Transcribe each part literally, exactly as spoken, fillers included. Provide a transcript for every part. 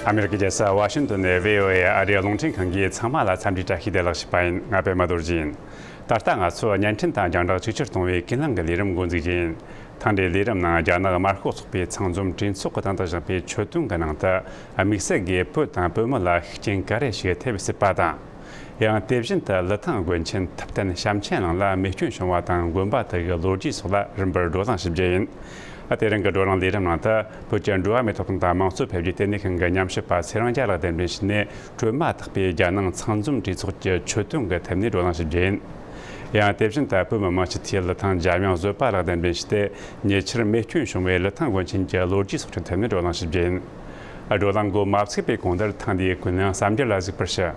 ཨ་མེ་རི་ཀའི་རྒྱལ་ས་ཝ་ཤིང་ཏོན་ནས་བྷི་ཨོ་ཨེ་ཨ་རིའི་རླུང་འཕྲིན་ཁང་གིས་ཚང་མ་ལ་འཚམས་འདྲི་བཀྲ་ཤིས་བདེ་ལེགས་ཞུས་པ་ཡིན། ང་པད་མ་རྡོ་རྗེ་ཡིན། ད་ལྟ་ང་ཚོ་བརྙན་འཕྲིན་དང་རྒྱང་བསྒྲགས་ཆིག་སྒྱུར་གཏོང་བའི་ཀུན་གླེང་གི་ལས་རིམ་འགོ་འཛུགས་ཀྱི་ཡིན། ཐེངས་འདིའི་ལས་རིམ་ནང་རྒྱ་ནག་དམར་ཤོག་ཚོགས་པའི་ཚང་འཛོམས་གྲོས་ཚོགས་ཀྱི་སྟེང་དུ་བཞག་པའི་ཆོད་དོན་གྱི་ནང་དུ། དམིགས་བསལ་གྱིས་བོད་དང་བོད་མི་ལ་ཤུགས་རྐྱེན་ག་རེ་ཞིག་ཐེབས་སྲིད་པ་དང་། ཡང་དེ་བཞིན་དུ་ལི་ཐང་དགོན་ཆེན་ཐུབ་བསྟན་བྱམས་ཆེན་གླིང་ལ་རྨས་སྐྱོན་བྱུང་བ་དང་དགོན་པ་དེ་གི་ལོ་རྒྱུས་སོགས་ལ་རིམ་པར་བགྲོ་གླེང་ཞུ་རྒྱུ་ཡིན། དེ་རིང་གི་བགྲོ་གླེང་ལས་རིམ་ནང་དུ་བོད་ཀྱི་འགྲོ་བ་མིའི་ཐོབ་ཐང་དང་དམངས་གཙོ་འཕེལ་རྒྱས་ལྟེ་གནས་ཁང་གི་ཉམས་ཞིབ་པ་ཚེ་རིང་རྒྱལ་ལགས་གདན་འདྲེན་བྱས་ནས། སྤྲོས་མ་ཐག་པའི་རྒྱ་ནང་ཚང་འཛོམས་གྲོས་ཚོགས་ཀྱི་ཆོད་དོན་གྱི་ཐད་ནས་བགྲོ་གླེང་ཞུ་རྒྱུ་ཡིན། ཡང་དེ་བཞིན་དུ་བོད་མི་མང་སྤྱི་འཐུས་ལི་ཐང་འཇམ་དབྱངས་བཟོད་པ་ལགས་གདན་འདྲེན་བྱས་ཏེ། ཉེ་ཆར་རྨས་སྐྱོན་བྱུང་བའི་ལི་ཐང་དགོན་ཆེན་གྱི་ལོ་རྒྱུས་སོགས་ཀྱི་ཐད་ནས་བགྲོ་གླེང་ཞུ་རྒྱུ་ཡིན། བགྲོ་གླེང་འགོ་མ་ཚུགས་པའི་གོང་དུ་ཐེངས་འདིའི་ཀུན་གླེང་གསར་འགྱུར་ལ་གཟིགས་པར་ཞུ།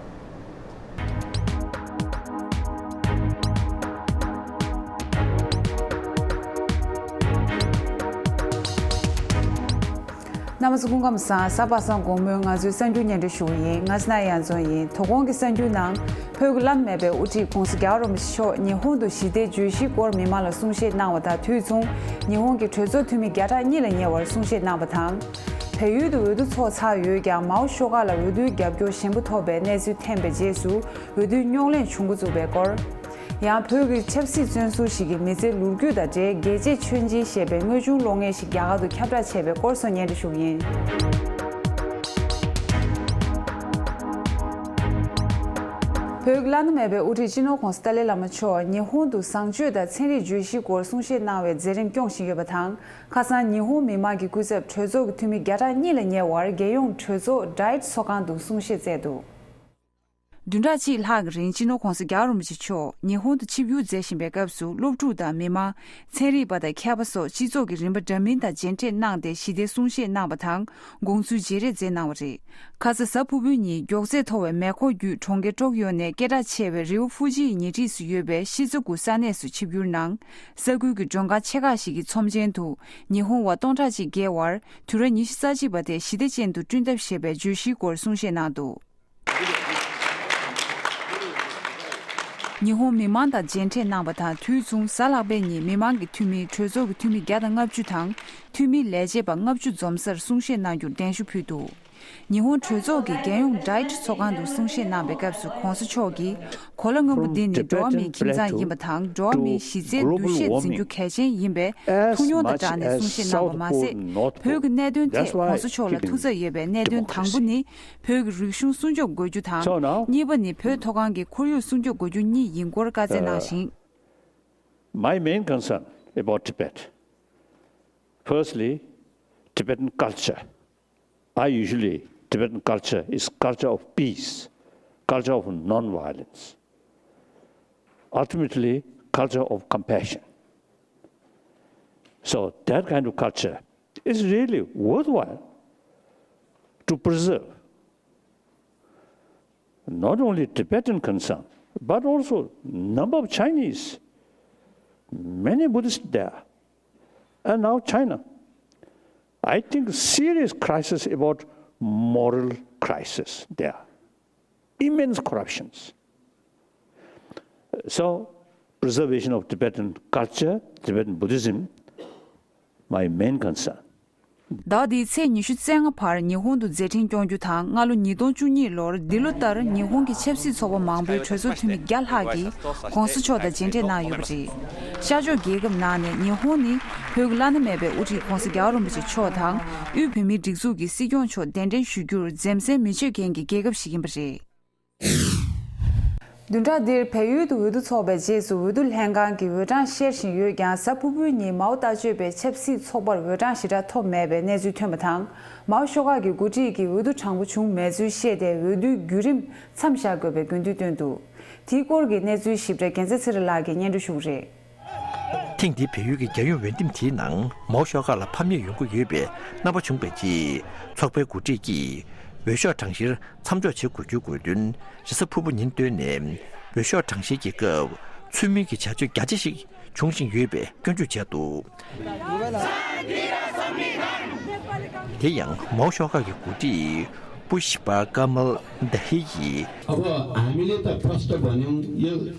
རྣམ་པ་ཚོ་སྐུ་ཁམས་བཟང་། གཟའ་པ་སངས་དགོང་མོའི་ང་ཚོའི་གསར་འགྱུར་སྙན་སྒྲོན་ཞུ་གི་ཡིན། ང་སི་ན་ཡ་མཚོ་ཡིན། དོ་དགོང་གི་གསར་འགྱུར་ནང་། བོད་ཀྱི་བླ་ན་མེད་པའི་དབུ་ཁྲིད་༧གོང་ས་༧རྒྱལ་བ་རིན་པོ་ཆེ་མཆོག་ཉི་ཧོང་དུ་ཞི་བདེའི་བརྗོད་གཞིའི་སྐོར་མི་མང་ལ་གསུང་བཤད་གནང་བ་དང་དུས་མཚུངས། ཉི་ཧོང་གི་གྲོས་ཚོགས་འཐུས་མི་བརྒྱ་ཕྲག་གཉིས་ལ་ཉེ་བར་གསུང་བཤད་གནང་བ་དང་། བལ་ཡུལ་དུ་འོས་བསྡུ་ཚོགས་ཚར་ཡོད་ཀྱང་། མའོ་ཤོག་ཁག་ལ་འོས་བསྡུའི་རྒྱབ་སྐྱོར་ཞན་པོ་ཐོབ་པའི་གནས་ཚུལ་ཐོན་པའི་རྗེས་སུ། འོས་བསྡུའི་རྙོག་གླེང་བྱུང་འགོ་བཙུགས་པའི་སྐོར། ཡང་བོད་ཀྱི་ཆབ་སྲིད་བཙོན་ཟུར་ཞིག་གི་མི་ཚེའི་ལོ་རྒྱུས་དང་འབྲེལ། རྒྱལ་གཅེས་མཆོད་སྦྱིན་ཞེས་པའི་དངོས་བྱུང་གློག་བརྙན་ཞིག་རྒྱ་གར་དུ་ཁྱབ་བསྒྲགས་བྱས་པའི་སྐོར་སོགས་སྙན་སྒྲོན་ཞུ་གི་ཡིན། བོད་ཀྱི་བླ་ན་མེད་པའི་དབུ་ཁྲིད་སྤྱི་ནོར་༧གོང་ས་ཏཱ་ལའི་བླ་མ་མཆོག་ཉི་ཧོང་དུ་བཟང་སྤྱོད་དང་ཚན་རིག་བརྗོད་གཞིའི་སྐོར་གསུང་བཤད་གནང་བའི་མཛད་རིམ་སྐྱོང་བཞིན་ཡོད་པ་དང་། ཁ་སང་ཉི་ཧོང་མི་མང་གི་སྐུ་ཚབ་གྲོས་ཚོགས་ཀྱི་འཐུས་མི་བརྒྱ་ཕྲག་གཉིས་ལ་ཉེ་བར་རྒྱལ་ཡོངས་གྲོས་ཚོགས་ཌའེཊ་ཚོགས་ཁང་དུ་གསུང་བཤད་སྩལ་འདུག་བདུན་ཕྲག་གཅིག་ལྷག་གི་རིང་སྤྱི་ནོར་༧གོང་ས་༧རྒྱལ་བ་རིན་པོ་ཆེ་མཆོག་ཉི་ཧོང་དུ་ཆིབས་བསྒྱུར་མཛད་བཞིན་པའི་སྐབས་སུ། སློབ་ཕྲུག་དང་མི་མང་། ཚན་རིག་པ་དང་མཁས་པ་སོགས་སྤྱི་ཚོགས་ཀྱི་རིམ་པ་འདྲ་མིན་དང་མཇལ་འཕྲད་གནང་སྟེ་ཞི་བདེའི་གསུང་བཤད་གནང་བ་དང་། དགོངས་ཚུལ་བརྗེ་རེས་མཛད་གནང་བ་རེད། ཁ་ས་གཟའ་ཕུར་བུའི་ཉིན་མགྱོགས་ཚད་མཐོ་བའི་མེ་འཁོར་བརྒྱུད་གྲོང་ཁྱེར་ཀྲོག་ཡོ་ནས་སྐད་གྲགས་ཆེ་བའི་རི་བོ་ཧྥུ་ཇིའི་ཉེ་འཁྲིས་སུ་ཡོད་པའི་ཤི་ཛུ་གུ་ས་གནས་སུ་ཆིབས་བསྒྱུར་གནང་། ས་ཁུལ་གྱི་མགྲོན་ཁང་ཆེ་ཁག་ཞིག་གི་ཚོམས་ཆེན་དུ། ཉི་ཧོང་བ་སྟོང་ཕྲག་གཅིག་བརྒལ་བར། དུས་རབས་ཉི་ཤུ་རྩ་གཅིག་པ་དེ་ཞི་བདེ་ཅན་དུ་བསྐྲུན་ཐབས་ཞེས་པའི་བརྗོད་གཞིའི་སྐོར་གསུང་བཤད་གནང་འདུག་ཉི་ཧོང་མི་མང་དང་མཇལ་འཕྲད་གནང་བ་དང་། དུས་མཚུངས་གཟའ་ལྷག་པའི་ཉིན་མི་མང་གི་འཐུས་མི། གྲོས་ཚོགས་ཀྱི་འཐུས་མི་བརྒྱ་དང་ལྔ་བཅུ་དང་། འཐུས་མིའི་ལས་བྱེད་པ་ལྔ་བཅུ་འཛོམས་སར་གསུང་བཤད་གནང་རྒྱུར་གདན་ཞུ་ཕུལ་འདུག་ཉི་ཧོང་གྲོས་ཚོགས་ཀྱི་རྒྱལ་ཡོངས་ཌའེཊ་ཚོགས་ཁང་དུ་གསུང་བཤད་གནང་པའི་སྐབས་སུ། ༧གོང་ས་མཆོག་གིས། གོ་ལ་སྔོན་པོ་འདི་ནི་འགྲོ་བ་མིའི་ཁྱིམ་ཚང་ཡིན་པ་དང་། འགྲོ་བ་མིའི་གཞི་རྩའི་འདུ་ཤེས་འཛིན་རྒྱུ་གལ་ཆེན་ཡིན་པས། ཐུགས་སྨོན་དང་སྦྲགས་ནས་གསུང་བཤད་གནང་བ་མ་ཟད། བོད་ཀྱི་གནད་དོན་ཐད་༧གོང་ས་མཆོག་ལ་ཐུགས་འཚབ་ཡོད་པས། གནད་དོན་དང་པོ་ནི། བོད་ཀྱི་རིག་གཞུང་སྲུང་སྐྱོབ་དགོས་རྒྱུ་དང་། གཉིས་པ་ནི་བོད་མཐོ་སྒང་གི་ཁོར་ཡུག་སྲུང་སྐྱོབ་དགོས་རྒྱུ་གཉིས་ཡིན་སྐོར་བཀའ་སྩལ་གནང་ཞིང་། My main concern about Tibet, firstly, Tibetan culture. I usually, Tibetan culture is culture of peace, culture of non-violence, ultimately culture of compassion. So that kind of culture is really worthwhile to preserve. Not only Tibetan concern, but also number of Chinese, many Buddhists there, and now China. I think serious crisis about moral crisis there. Immense corruptions. So, preservation of Tibetan culture, Tibetan Buddhism, my main concern. ཟླ་བ་འདིའི་ཚེས་ཉི་ཤུ་རྩ་ལྔ་བར་ཉི་ཧོང་དུ་མཛད་འཕྲིན་སྐྱོང་རྒྱུ་དང་། སྔ་ལོ་ཉིས་སྟོང་བཅུ་གཉིས་ལོར་འདི་ལོ་ལྟར་ཉི་ཧོང་གི་ཆབ་སྲིད་ཚོགས་པ་མང་པོའི་གྲོས་ཚོགས་འཐུས་མི་བརྒྱ་ལྷག་གིས་༧གོང་ས་མཆོག་དང་མཇལ་འཕྲད་གནང་ཡོད་པ་རེད། ཤར་ཕྱོགས་རྒྱལ་ཁབ་ནང་ནས་ཉི་ཧོང་ནི་བོད་ཀྱི་བླ་ན་མེད་པའི་དབུ་ཁྲིད་༧གོང་ས་༧རྒྱལ་བ་རིན་པོ་ཆེ་མཆོག་དང་། དབུས་བོད་མིའི་སྒྲིག་འཛུགས་ཀྱི་སྲིད་སྐྱོང་མཆོག་གདན་འདྲེན་ཞུ་རྒྱུར་འཛེམ་ཟོན་མི་བྱེད་མཁན་གྱི་རྒྱལ་ཁབ་ཞིག་ཡིན་པ་རེད། བདུན་ཕྲག་འདིར་བལ་ཡུལ་དུ་འོས་བསྡུ་འཚོགས་པའི་རྗེས་སུ་འོས་བསྡུ་ལྷན་ཁང་གིས་འོས་གྲངས་བཤེར་བཞིན་ཡོད་ཀྱང་། གཟའ་ཕུར་བུའི་ཉིན་མའོ་ལྟ་སྤྱོད་པའི་ཆབ་སྲིད་ཚོགས་པར་འོས་གྲངས་ཞེ་དྲག་ཐོབ་མེད་པའི་གནས་ཚུལ་ཐོན་པ་དང་། མའོ་ཤོག་ཁག་གི་འགོ་ཁྲིད་ཀྱིས་འོས་བསྡུ་དྲང་པོ་བྱུང་མེད་ཚུལ་བཤད་དེ། འོས་བསྡུའི་བརྒྱུད་རིམ་མཚམས་བཞག་དགོས་པའི་དགོས་འདུན་བཏོན་འདུག་དེའི་སྐོར་གྱི་གནས་ཚུལ་ཞིབ་ཕྲ་རྒྱལ་མཚན་ཚེ་རིང་ལགས་ཀྱིས་སྙན་སྒྲོན་ཞུ་གི་རེད། ཐེངས་འདིའི་བལ་ཡུལ་གྱི་རྒྱལ་ཡོངས་འོས་འདེམས་དེའི་ནང་མའོ་ཤོག་ཁག་ལ་ཕམ་ཉེས་ཡོང་གི་ཡོད་པའི་རྣམ་པ་བྱུང་བའི་རྗེས། ཚོགས་པའི་འགོ་ཁྲིད་ཀྱིས་འོས་ཤོག་གྲངས་བཤེར་མཚམས་འཇོག་བྱེད་དགོས་རྒྱུའི་དགོས་འདུན་རེས་གཟའ་ཕུར་བུ་ཉིན་བཏོན་ནས། འོས་ཤོག་གྲངས་བཤེར་གྱི་སྐབས་ཚུལ་མིན་གྱི་བྱ་སྤྱོད་རྒྱ་ཆེ་ཞིག་འབྱུང་བཞིན་ཡོད་པའི་སྐྱོན་བརྗོད་བྱས་འདུག་དེ་ཡང་མའོ་ཤོག་ཁག་གི་འགོ་ཁྲིད་པུ་ཤི་པ་ཀ་མལ་དྷ་ཧི་ཡིས། अब हामीले त प्रष्ट भन्यौँ, यो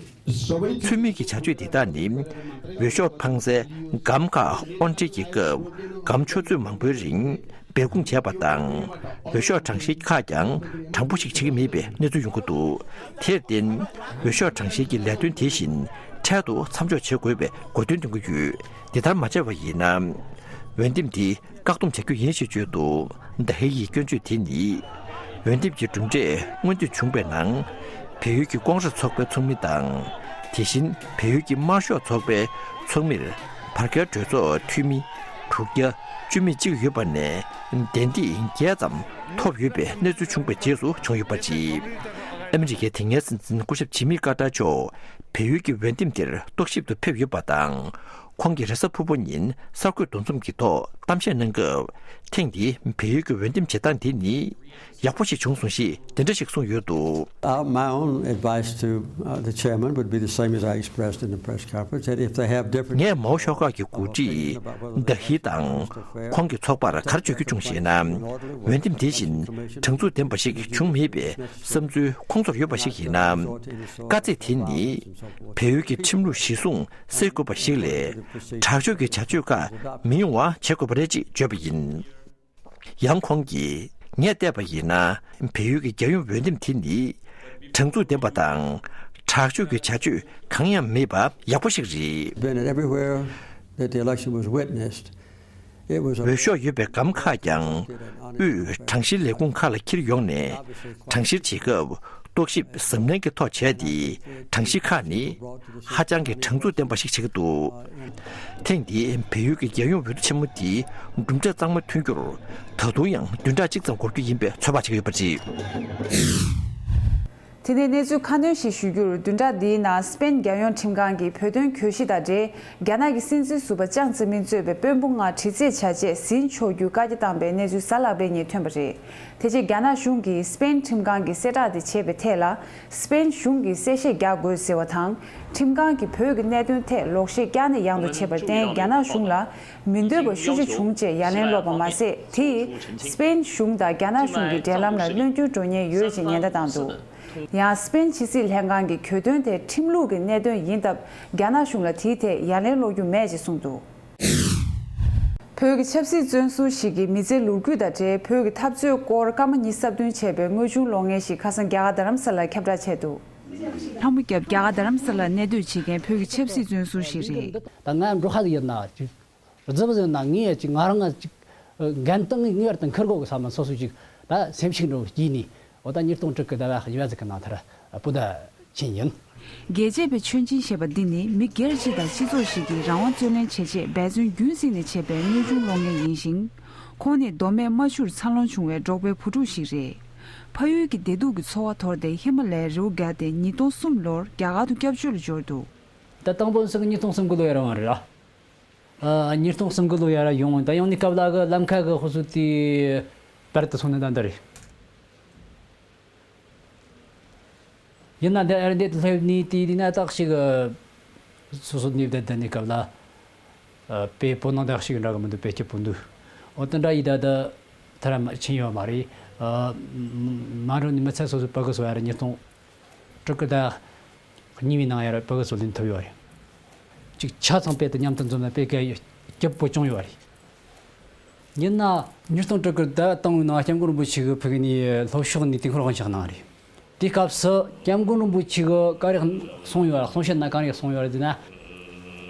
सबै ཚུལ་མིན་གྱི་བྱ་སྤྱོད་འདི་དག་ནི། འོས་ཤོག་འཕངས་སའི་སྒམ་ཁག་དབོར་འདྲེན་གྱི་སྐབས་སྒམ་ཆུ་ཚོད་མང་པོའི་རིང་ སྦས་སྐུང་བྱས་པ་དང་། འོས་ཤོག་གྲངས་བཤེར་ཁག་ཀྱང་དྲང་པོ་ཞིག་བྱེད་ཀྱི་མེད་པའི་གནས་ཚུལ་ཡོང་གི་འདུག་དེར་བརྟེན། འོས་ཤོག་གྲངས་བཤེར་གྱི་ལས་དོན་དེ་བཞིན་འཕྲལ་དུ་མཚམས་འཇོག་བྱེད་དགོས་པའི་དགོས་འདུན་འདོན་གྱི་ཡོད། འདི་ལྟར་མ་བྱས་པ་ཡིན་ན། འོས་འདེམས་འདི་བཀག་སྡོམ་བྱ་རྒྱུ་ཡིན་ཞེས་བརྗོད་འདུག་ད་ཧེ་ཡིས་སྐྱོན་བརྗོད་དེ་ནི། འོས་འདེམས་ཀྱི་གྲུབ་འབྲས་སྔོན་ཐོན་བྱུང་བའི་ནང་། བལ་ཡུལ་གྱི་ཀོང་རེས་ཚོགས་པའི་ཚོགས་མི་དང་། དེ་བཞིན་བལ་ཡུལ་གྱི་དམར་ཤོག་ཚོགས་པའི་ཚོགས་མིར་བར་བརྒལ་གྲོས་ཚོགས་འཐུས་མི་དྲུག་བརྒྱ་བཅུ་མེད་གཅིག་ཡོད་པ་ནས་གདན་སྟེགས་བརྒྱད་ཙམ་ཐོབ་ཡོད་པའི་གནས་ཚུལ་བྱུང་བའི་རྗེས་སུ་བྱུང་ཡོད་པ་རེད། ཨ་མི་རི་ཀའི་དེ་སྔའི་སྲིད་འཛིན་སྐུ་ཞབས་ཇི་མི་ཀར་ཏར་མཆོག་བལ་ཡུལ་གྱི་འོས་འདེམས་དེར་རྟོག་ཞིབ་ཏུ་ཕེབས་ཡོད་པ་དང་། ཁོང་གིས་རེས་གཟའ་ཕུར་བུ་ཉིན་གསར་འགོད་འདུ་འཛོམས་ཀྱི་ཐོག་གཏམ་བཤད་གནང་སྐབས། ཐེངས་འདིའི་བལ་ཡུལ་གྱི་འོས་འདེམས་བྱེད་སྟངས་འདི་ནི་ཡག་པོ་ཞིག་བྱུང་སོང་ཞེས་དེ་འདྲ་ཞིག་གསུངས་ཡོད་འདུག Uh, my own advice to, uh, the chairman would be the same as I expressed in the press conference, that if they have different ངས་མའོ་ཤོག་ཁག་གི་འགོ་ཁྲིད་ད་ཧི་དང་ཁོང་གི་ཚོགས་པར་ག་རེ་བརྗོད་རྒྱུ་བྱུང་ཞེ་ན། འོས་འདེམས་དེ་བཞིན་དྲང་ཚུགས་ལྡན་པ་ཞིག་བྱུང་མེད་པའི་བསམ་ཚུལ་ཁོང་ཚོར་ཡོད་པ་ཞིག་ཡིན་ན། དཀའ་ཚེགས་དེ་ནི་བལ་ཡུལ་གྱི་ཁྲིམས་ལུགས་གཞི་བཟུང་སེལ་དགོས་པ་ཞིག་ལས། དྲག་སྤྱོད་ཀྱི་བྱ་སྤྱོད་ཁག་མི་ཡོང་བ་བྱེད་དགོས་པ་རེད་ཅེས་བརྗོད་པ་ཡིན། ཡང་ཁོང་གིས་ངས་བལྟས་པ་ཡིན་ན་བལ་ཡུལ་གྱི་རྒྱལ་ཡོངས་འོས་འདེམས་དེ་ནི་དྲང་ཚུགས་ལྡན་པ་དང་དྲག་སྤྱོད་ཀྱི་བྱ་སྤྱོད་གང་ཡང་མེད་པ་ཡག་པོ་ཞིག་རེད། Been everywhere that the election was witnessed. It was a འོས་ཤོག་ཡོད་པའི་སྒམ་ཁག་ཀྱང་དབུས་གྲངས་བཤེར་ལས་ཁུངས་ཁག་ལ་འཁྱེར་ཡོང་ནས་གྲངས་བཤེར་བྱེད་སྐབས། རྟོག་ཞིབ་གཟབ་ནན་གྱི་ཐོག་བྱས་ཏེ་གྲངས་བཤེར་ཁག་ནི་ཧ་ཅང་གི་དྲང་ཚུགས་ལྡན་པ་ཞིག་བྱེད་ཀྱི་འདུག་ཐེངས་འདིའི་བལ་ཡུལ་གྱི་རྒྱལ་ཡོངས་འོས་བསྡུ་ཆེན་མོ་འདིའི་གྲུབ་འབྲས་གཙང་མ་ཐོན་རྒྱུར་ད་དུང་ཡང་བདུན་ཕྲག་གཅིག་ཙམ་འགོར་རྒྱུ་ཡིན་པའི་ཚོད་དཔག་བྱེད་ཀྱི་ཡོད་པ་རེད། དེ་ནས་གནས་ཚུལ་ཁ་སྣོན་ཞིག་ཞུ་རྒྱུར། བདུན་ཕྲག་འདིའི་ནང་སི་པེན་རྒྱལ་ཡོངས་ཁྲིམས་ཁང་གིས་བོད་དོན་གྱོད་གཞི་དང་འབྲེལ། རྒྱ་ནག་གི་སྲིད་འཛིན་ཟུར་པ་ཅང་ཙེ་མིན་གཙོས་པའི་དཔོན་པོ་ལྔ་དྲི་རྩད་བྱ་ཆེད་ཟིན་ཆོག་རྒྱུའི་བཀའ་རྒྱ་བཏང་པའི་གནས་ཚུལ་གཟའ་ལྷག་པའི་ཉིན་ཐོན་པ་རེད། དེ་རྗེས་རྒྱ་ནག་གཞུང་གིས་སི་པེན་ཁྲིམས་ཁང་གིས་གསལ་བསྒྲགས་དེ་བྱས་པའི་ཐད་ལ། སི་པེན་གཞུང་གིས་གསལ་བཤད་རྒྱག་དགོས་ཟེར་བ་དང་། ཁྲིམས་ཁང་གིས་བོད་ཀྱི་གནད་དོན་ཐད་ལོག་བཤད་བསྐྱར་ནས་ཡང་དུ་བྱས་པར་བརྟེན། རྒྱ་ནག་གཞུང་ལ་མི་འདོད་པ་ཤུགས་ཆེ་བྱུང་ཅེས་ཡ་ལན་སློག་པ་མ་ཟད། དེས་སི་པེན་གཞུང་དང་རྒྱ་ནག་གཞུང་གི་འབྲེལ་ལམ་ལ་གནོད་སྐྱོན་འགྲོ་ཉེན་ཡོད་ཅེས་ཉེན་བརྡ་བཏང་འདུག་ཡང་སི་པེན་ཕྱི་སྲིད་ལྷན་ཁང་གིས་གྱོད་དོན་དེ་ཁྲིམས་ལུགས་ཀྱི་གནད་དོན་ཡིན་སྟབས། རྒྱ་ནག་གཞུང་ལ་དེའི་ཐད་ཡ་ལན་སློག་རྒྱུ་མེད་ཅེས་གསུངས་འདུག་བོད་ཀྱི་ཆབ་སྲིད་བཙོན་ཟུར་ཞིག་གིས་མི་ཚེའི་ལོ་རྒྱུས་དང་འབྲེལ་བོད་ཀྱི་འཐབ་རྩོད་སྐོར་སྐར་མ་ཉི་ཤུ་རྩ་བདུན་བྱས་པའི་དངོས་བྱུང་གློག་བརྙན་ཞིག་ཁ་སང་རྒྱ་གར་རྡ་རམ་ས་ལར་ཁྱབ་བསྒྲགས་བྱས་འདུག་ལྷ་མོ་སྐྱབས་རྒྱ་གར་རྡ་རམ་ས་ལར་གནས་སྡོད་བྱེད་མཁན་བོད་ཀྱི་ཆབ་སྲིད་བཙོན་ཟུར་ཞིག་རེད། ད་ང་འགྲོ་ཁ་ཟིག་ཡིན་ན་ཅིག་རྫི་བ་ཟིག་ཡིན་ན་ངས་ཅིག་ང་རང་ང་ཅིག་འགན་དང་ངེས་པར་དུ་འཁུར་དགོས་གི་བསམ་ན་སོ་སོ་ཅིག་ད་སེམས་ཤུགས་འགྲོ་སྐྱེས་ནས། འོ་ད་ཉིས་སྟོང་དྲུག་གི་ཟླ་བ་བཞི་བ་ཟིག་གི་ནང་ཐར་སྤུན་ཟླ་ཆེན་ཡིན། རྒྱལ་གཅེས་པའི་མཆོད་སྦྱིན་ཞེས་པ་འདི་ནི་མི་སྒེར་སྤྱི་དང་སྤྱི་ཚོགས་ཤིག་གིས་རང་དབང་རྩོད་ལེན་བྱེད་ཆེད་འབད་བརྩོན་རྒྱུན་བསྲིངས་ནས་བྱས་པའི་དངོས་བྱུང་གློག་བརྙན་ཡིན་ཞིང་། ཁོང་ནི་མདོ་སྨད་རྨ་ཆུར་འཚར་ལོངས་བྱུང་བའི་འབྲོག་པའི་བུ་ཕྲུག་ཞིག་རེད། ཕ་ཡུལ་གྱི་བདེ་སྡུག་གི་འཚོ་བ་དོར་ཏེ་ཧི་མ་ལ་ཡའི་རི་བོ་བརྒལ་ཏེ་ཉིས་སྟོང་གསུམ་ལོར་རྒྱ་གར་དུ་སྐྱབས་བཅོལ་ལ་འབྱོར་འདུག་ད་དང་པོ་ཟིག་ཉིས་སྟོང་གསུམ་གི་ལོ་ཡར་བ་རེད་ལ། ཨ། ཉིས་སྟོང་གསུམ་གི་ལོ་ཡར་ཡོང་། ད་ཡང་ནི་སྐབས་ལ་གི་ལམ་ཁ་གི་ཧུ་སུ་ཏི་བར་དུ་སོང་ནི་ད་འདི་རེད། ཡིན་ན་འདི་ཨར་འདི་སླེབས་ནི་དེ་དེ་ན་ཏག་ཞིག་སོ་སོ་ནི་བསྡད་བསྡད་ནི་སྐབས་ལ། ཨ། པེ་པོ་ནང་ཏག་ཞིག་འདྲ་གི་མི་འདུག་པེ་སྐྱིད་པོ་འདུག་འོ་དེ་འདྲ་ཡི་ད་ད་ཐར་མ་ཕྱིན་ཡོད་མ་རེད། ཨ། མ་འགྲོ་ནི་མི་ཚད་སོ་སོ་ཕ་གི་སོ་ཡར་ཉིས་སྟོང་དྲུག་གི་ཟླ་གཉིས་པའི་ནང་ཡར་ཕ་གི་སོ་ལེན་ཐུབ་ཡོད་རེད། ཅིག་ཆ་ཚང་དཔེ་དང་མཉམ་དུ་འཛོམས་ན་དཔེ་གལ་སྐྱིད་པོ་བྱུང་ཡོད་རེད། ཡིན་ན་ཉིས་སྟོང་དྲུག་གི་ཟླ་དང་པོའི་ནང་སྐྱབས་མགོན་རིན་པོ་ཆེ་གི་ཕ་གི་ནས་ལྷོ་ཕྱོགས་ནས་དེ་ཁོ་རང་ཕྱག་གནང་རེད། དེ་སྐབས་སུ་སྐྱབས་མགོན་རིན་པོ་ཆེ་གི་ག་རེ་གསུངས་ཡོད་རེད། གསུང་བཤད་ན་ག་རེ་གསུངས་ཡོད་རེད་ཟེར་ན།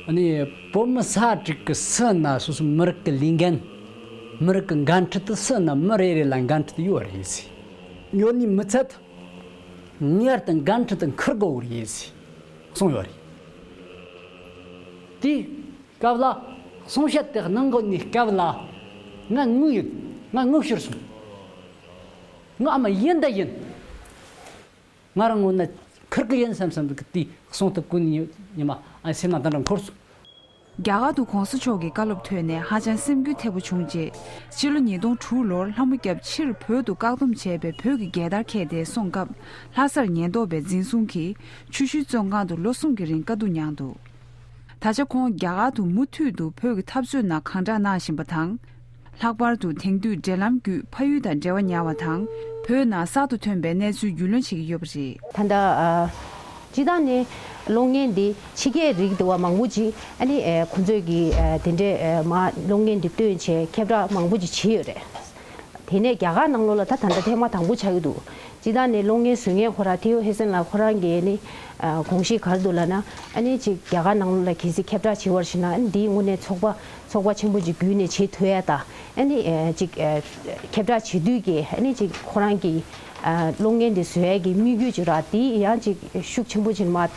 ཨ་ནི་བོད་མི་ས་དྲུག་གི་སུ་ན་སོ་སོའི་མི་རིགས་ཀྱི་ལས་འགན། མི་རིགས་ཀྱི་འགན་འཁྲི་དེ་སུ་ན་མི་རེ་རེ་ལ་འགན་འཁྲི་དེ་ཡོད་རེད་ཟེར། ཡོད་ནི་མི་ཚད། ངེས་པར་དུ་འགན་འཁྲི་དེ་འཁུར་དགོས་རེད་ཟེར་གསུངས་ཡོད་རེད། དེའི་སྐབས་ལ་གསུང་བཤད་དེ་གནང་དགོས་ནི་སྐབས་ལ་ང་ངུ་ཡིན། ང་ངུ་ཤོར་སོང་། ང་ཨ་མ་ཡིན་ད་ཡིན། ང་རང་ངོ་ན་ཁུར་གི་ཡིན་བསམ་བསམ་གི་དེ་གསུང་ཐུབ་ཀུན་ཉི་མ་ཨ་སེམས་ནང་དེ་འདྲ་འཁོར་སོང་། རྒྱ་གར་དུ་གོང་ས་མཆོག་གི་བཀའ་སློབ་ཐོས་ནས་ཧ་ཅང་སེམས་འགུལ་ཐེབས་པོ་བྱུང་རྗེས། ཕྱི་ལོ་ཉིས་སྟོང་དྲུག་ལོར་ལྷ་མོ་སྐྱབས་ཕྱིར་བོད་དུ་བཀག་སྡོམ་བྱས་པའི་བོད་ཀྱི་རྒྱལ་དར་འཁྱེར་ཏེ་སོང་སྐབས། ལྷ་སར་ཉེན་རྟོག་པས་འཛིན་བཟུང་གིས་ཆུ་ཤུལ་བཙོན་ཁང་དུ་ལོ་གསུམ་གྱི་རིང་དཀའ་སྡུག་མྱངས་འདུག་ད་ཆ་ཁོང་རྒྱ་གར་དུ་མུ་མཐུད་དུ་བོད་ཀྱི་འཐབ་རྩོད་ནང་གང་དྲག་གནང་བཞིན་པ་དང་། ལྷག་པར་དུ་དེང་དུས་འབྲེལ་ལམ་བརྒྱུད་ཕ་ཡུལ་དང་འབྲེལ་བ་ཉར་བ་དང་། བོད་ནང་གསར་དུ་ཐོན་པའི་གནས་ཚུལ་རྒྱུས་ལོན་བྱེད་ཀྱི་ཡོད་པ་རེད། ད་ལྟ་ཨ། སྤྱིར་བཏང་ནས་གློག་བརྙན་འདི་ཕྱི་རྒྱལ་རིགས་འདུག་བ་མང་པོ་ཅིག་ཨ་ནི་ཨ། ཁོང་ཚོས་ཀྱི་ཨ། དེ་འདྲའི་ཨ། མ་གློག་བརྙན་འདི་སྟོན་བྱས་ཁྱབ་བསྒྲགས་མང་པོ་ཅིག་བྱས་ཡོད་རེད། དེ་ནས་རྒྱ་གར་ནང་ལོགས་ལ་ད་ད་ལྟ་ཐེངས་མ་དང་པོ་ཆགས་ཀྱི་འདུག་སྤྱིར་བཏང་ནས་གློག་བརྙན་བཟོ་མཁན་ཁོ་རང་ཐེའོ་ཧེ་སན་ལགས་ཁོ་རང་གིས་ནི་ཨ་དགོངས་གཞི་ག་རེ་འདུག་ལབ་ན། ཨ་ནི་ཅིག་རྒྱ་གར་ནང་ལོགས་ལ་གལ་སྲིད་ཁྱབ་བསྒྲགས་བྱེད་པར་ཞིག་ན། ཨ་ནི་འདི་དངོས་གནས་ཚོགས་པ་ཚོགས་པ་ཆེན་པོ་ཅིག་བརྒྱུད་ནས་བྱེད་ཐུབ་ཡ་དང་། ཨ་ནི་ཨ་ཅིག་ཨ་ཁྱབ་བསྒྲགས་བྱེད་དུས་ཀྱི་ཨ་ནི་ཅིག་ཁོ་རང་གི་ཨ་གློག་བརྙན་འདི་བཟོ་ཡ་གི་དམིགས་ཡུལ་ཅིག་ར། དེ་ཡང་ཅིག་ཤུགས་ཆེན་པོ་ཅིག་མ་ཨ་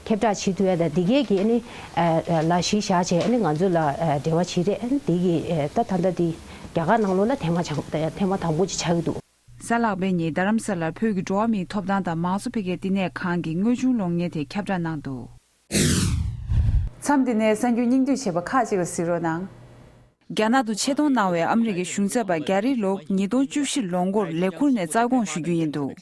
ཁྱབ་བསྒྲགས་བྱེད་ཐུབ་ཡ་དང་། འདི་གས་ཀྱི་ཨ་ནི་ཨ་ལ་གཞི་བཞག་བྱས་ཨ་ནི་ང་ཚོ་ལ་ཨ་འབྲེལ་བ་བྱེད་རེད། ཨ་ནི་འདི་གི་ཨ་ད་ད་ལྟ་འདི་རྒྱ་གར་ནང་ལོགས་ལ་ཐེངས་མ་ཆགས་ཐེངས་མ་དང་པོ་ཅིག་ཆགས་ཀྱི་འདུག་གཟའ་ལྷག་པའི་ཉིན་རྡ་རམ་ས་ལར་བོད་ཀྱི་འགྲོ་བ་མིའི་ཐོབ་ཐང་དང་མང་གཙོ་འཕེལ་རྒྱས་བསྟི་གནས་ཁང་གི་དངོས་བྱུང་གློག་བརྙན་དེ་ཁྱབ་བསྒྲགས་གནང་འདུག་མཚམས་འདི་ནས་གསར་འགྱུར་སྙིང་བསྡུས་བྱས་པ་ཁག་ཅིག་ལ་གཟིགས་རོགས་གནང་། རྒྱ་ནག་ཏུ་ཆེད་གཏོང་གནང་བའི་ཨ་མི་རི་ཀའི་གཞུང་ཚབ་པ་གྷ་རི་ལོབ་ཉིས་སྟོང་བཅུ་བཞི་ལོ་འགོར་ལས་ཁུར་ནས་རྩ་དགོངས་ཞུ་རྒྱུ་ཡིན་འདུག་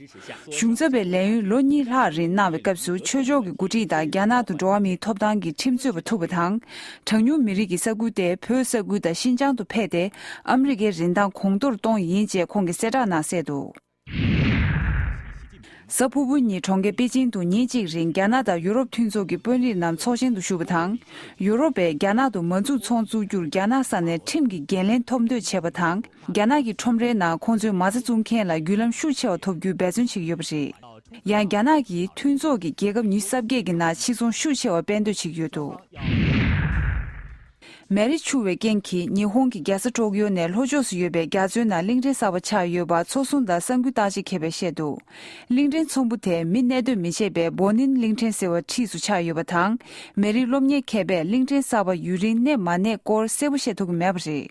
གཞུང་ཚབ་པའི་ལས་ཡུན་ལོ་གཉིས་ལྷག་རིང་གནང་བའི་སྐབས་སུ་ཆོས་ཕྱོགས་ཀྱི་འགོ་ཁྲིད་དང་རྒྱ་ནག་ཏུ་འགྲོ་བ་མིའི་ཐོབ་ཐང་གི་ཁྲིམས་རྩོད་པ་ཐུག་པ་དང་། གྲངས་ཉུང་མི་རིགས་ཀྱི་ས་ཁུལ་ཏེ་བོད་ས་ཁུལ་དང་ཤིན་ཅང་དུ་ཕེབས་ཏེ་ཨ་མི་རི་ཀའི་རིན་ཐང་གོང་མཐོར་གཏོང་ཡིན་ཅེས་ཁོང་གིས་གསལ་བསྒྲགས་ནང་གསལ་འདུག་གཟའ་ཕུར་བུ་ཉིན་གྲོང་ཁྱེར་པེ་ཅིང་དུ་ཉིན་གཅིག་རིང་རྒྱ་ནག་དང་ཡུ་རོབ་མཐུན་ཚོགས་ཀྱི་དཔོན་རིགས་རྣམས་ཚོགས་ཆེན་དུ་ཞུགས་པ་དང་། ཡུ་རོབ་པས་རྒྱ་ནག་ཏུ་མ་འཛུགས་ཚོང་བཙུགས་རྒྱུར་རྒྱ་ནག་ས་ནས་ཁྲིམས་ཀྱི་འགན་ལེན་ཐོབ་འདོད་བྱས་པ་དང་། རྒྱ་ནག་གི་ཁྲོམ་རའི་ནང་ཁོང་ཚོའི་མ་རྩ་བཙུགས་མཁན་ལ་བརྒྱུད་ལམ་ཤུགས་ཆེ་བ་ཐོབ་རྒྱུའི་འབད་བརྩོན་བྱེད་ཀྱི་ཡོད་པ་རེད། ཡང་རྒྱ་ནག་གིས་མཐུན་ཚོགས་ཀྱི་རྒྱལ་ཁབ་ཉི་ཤུ་རྩ་བརྒྱད་ཀྱི་ནང་ཕྱིར་ཚོང་ཤུགས་ཆེ་བ་སྤེལ་འདོད་བྱེད་ཀྱི་ཡོད་འདུག་མེ་རི་འཕྱུར་བའི་རྐྱེན་གྱིས་ཉི་ཧོང་གི་རྒྱལ་ས་ཀྲོག་ཡོ་ནས་ལྷོ་ཕྱོགས་སུ་ཡོད་པའི་རྒྱ་མཚོའི་ནང་གླིང་ཕྲན་གསར་པ་ཆགས་ཡོད་པ་མཚོ་སྲུང་དང་གསར་འགྱུར་བརྟག་དཔྱད་མཁས་པས་བཤད་འདུག་གླིང་ཕྲན་ཚོམ་བུ་དེ་མི་གནས་སྡོད་མི་བྱེད་པའི་བོ་ནིན་གླིང་ཕྲན་ཟེར་བ་འཁྲིས་སུ་ཆགས་ཡོད་པ་དང་། མེ་རི་སློབ་གཉེར་མཁས་པས་གླིང་ཕྲན་གསར་པ་ཡུན་རིང་གནས་མ་གནས་སྐོར་གསལ་པོ་བཤད་ཐུབ་ཀྱི་མེད་པ་རེད།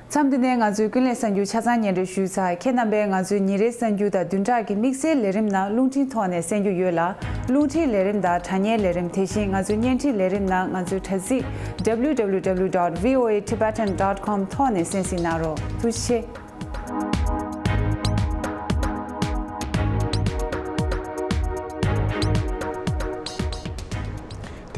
མཚམས་འདི་ནས་ང་ཚོའི་ཀུན་གླེང་གསར་འགྱུར་ཆ་ཚང་སྙན་སྒྲོན་ཞུས་ཚར། ཁྱེད་རྣམ་པས་ང་ཚོའི་ཉིན་རེའི་གསར་འགྱུར་དང་བདུན་ཕྲག་གི་དམིགས་བསལ་ལས་རིམ་རྣམས་རླུང་འཕྲིན་ཐོག་ནས་གསན་རྒྱུ་ཡོད་ལ། རླུང་འཕྲིན་ལས་རིམ་དང་དྲ་བརྙན་ལས་རིམ། དེ་བཞིན་ང་ཚོའི་བརྙན་འཕྲིན་ལས་རིམ་རྣམས་ང་ཚོའི་དྲ་ཚིགས་W W W dot V O A Tibetan dot com ཐོག་ནས་གསན་གཟིགས་གནང་རོགས། ཐུགས་རྗེ་ཆེ།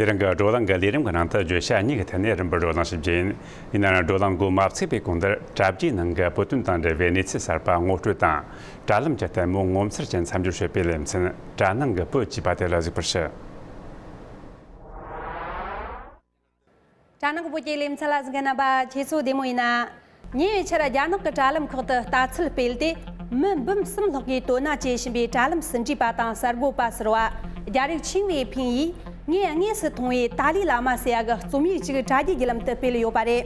དེ་རིང་གི་བགྲོ་གླེང་གི་ལས་རིམ་གྱི་ནང་དུ་བརྗོད་བྱ་གཉིས་ཀྱི་ཐད་ནས་རིམ་པར་བགྲོ་གླེང་ཞིབ་རྒྱས་ཡིན། ཡིན་ན་རང་བགྲོ་གླེང་འགོ་མ་ཚུགས་པའི་གོང་དུ་དྲ་རྒྱའི་ནང་གི་བོད་དོན་དང་འབྲེལ་བའི་གནས་ཚུལ་གསར་པ་ངོ་སྤྲོད་དང་། དྲ་ལམ་གྱི་ལྟད་མོ་ངོ་མཚར་ཅན་མཚམས་སྦྱོར་བྱེད་པའི་ལེ་ཚན། དྲ་ནང་གི་བོད་ཅེས་པ་དེ་ལ་གཟིགས་པར་ཞུ། དྲ་ནང་གི་བོད་ཀྱི་ལེ་ཚན་ལ་གཟིགས་མཁན་རྣམ་པ་ཁྱེད་ཚོ་བདེ་མོ་ཡིན་ན། ཉེ་བའི་ཆར་རྒྱ་ནག་གི་དྲ་ལམ་ཁག་ཏུ་ལྟ་ཚུལ་སྤེལ་ཏེ། མི་འབུམ་གསུམ་ལྷག་གིས་དོ་སྣང་བྱེད་བཞིན་པའི་དྲ་ལམ་ཟིན་བྲིས་པ་དང་གསར་འགོད་པ་ཟུར་པ་རྒྱ་རིགས་ཆིང་ཝེ་ཕིང་ཡིས་ངས་དངོས་སུ་མཐོང་བའི་ཏཱ་ལའི་བླ་མ་ཟེར་ཡ་གི་རྩོམ་ཡིག་ཅིག་དྲ་རྒྱའི་བརྒྱུད་ལམ་དུ་སྤེལ་ཡོད་པ་རེད།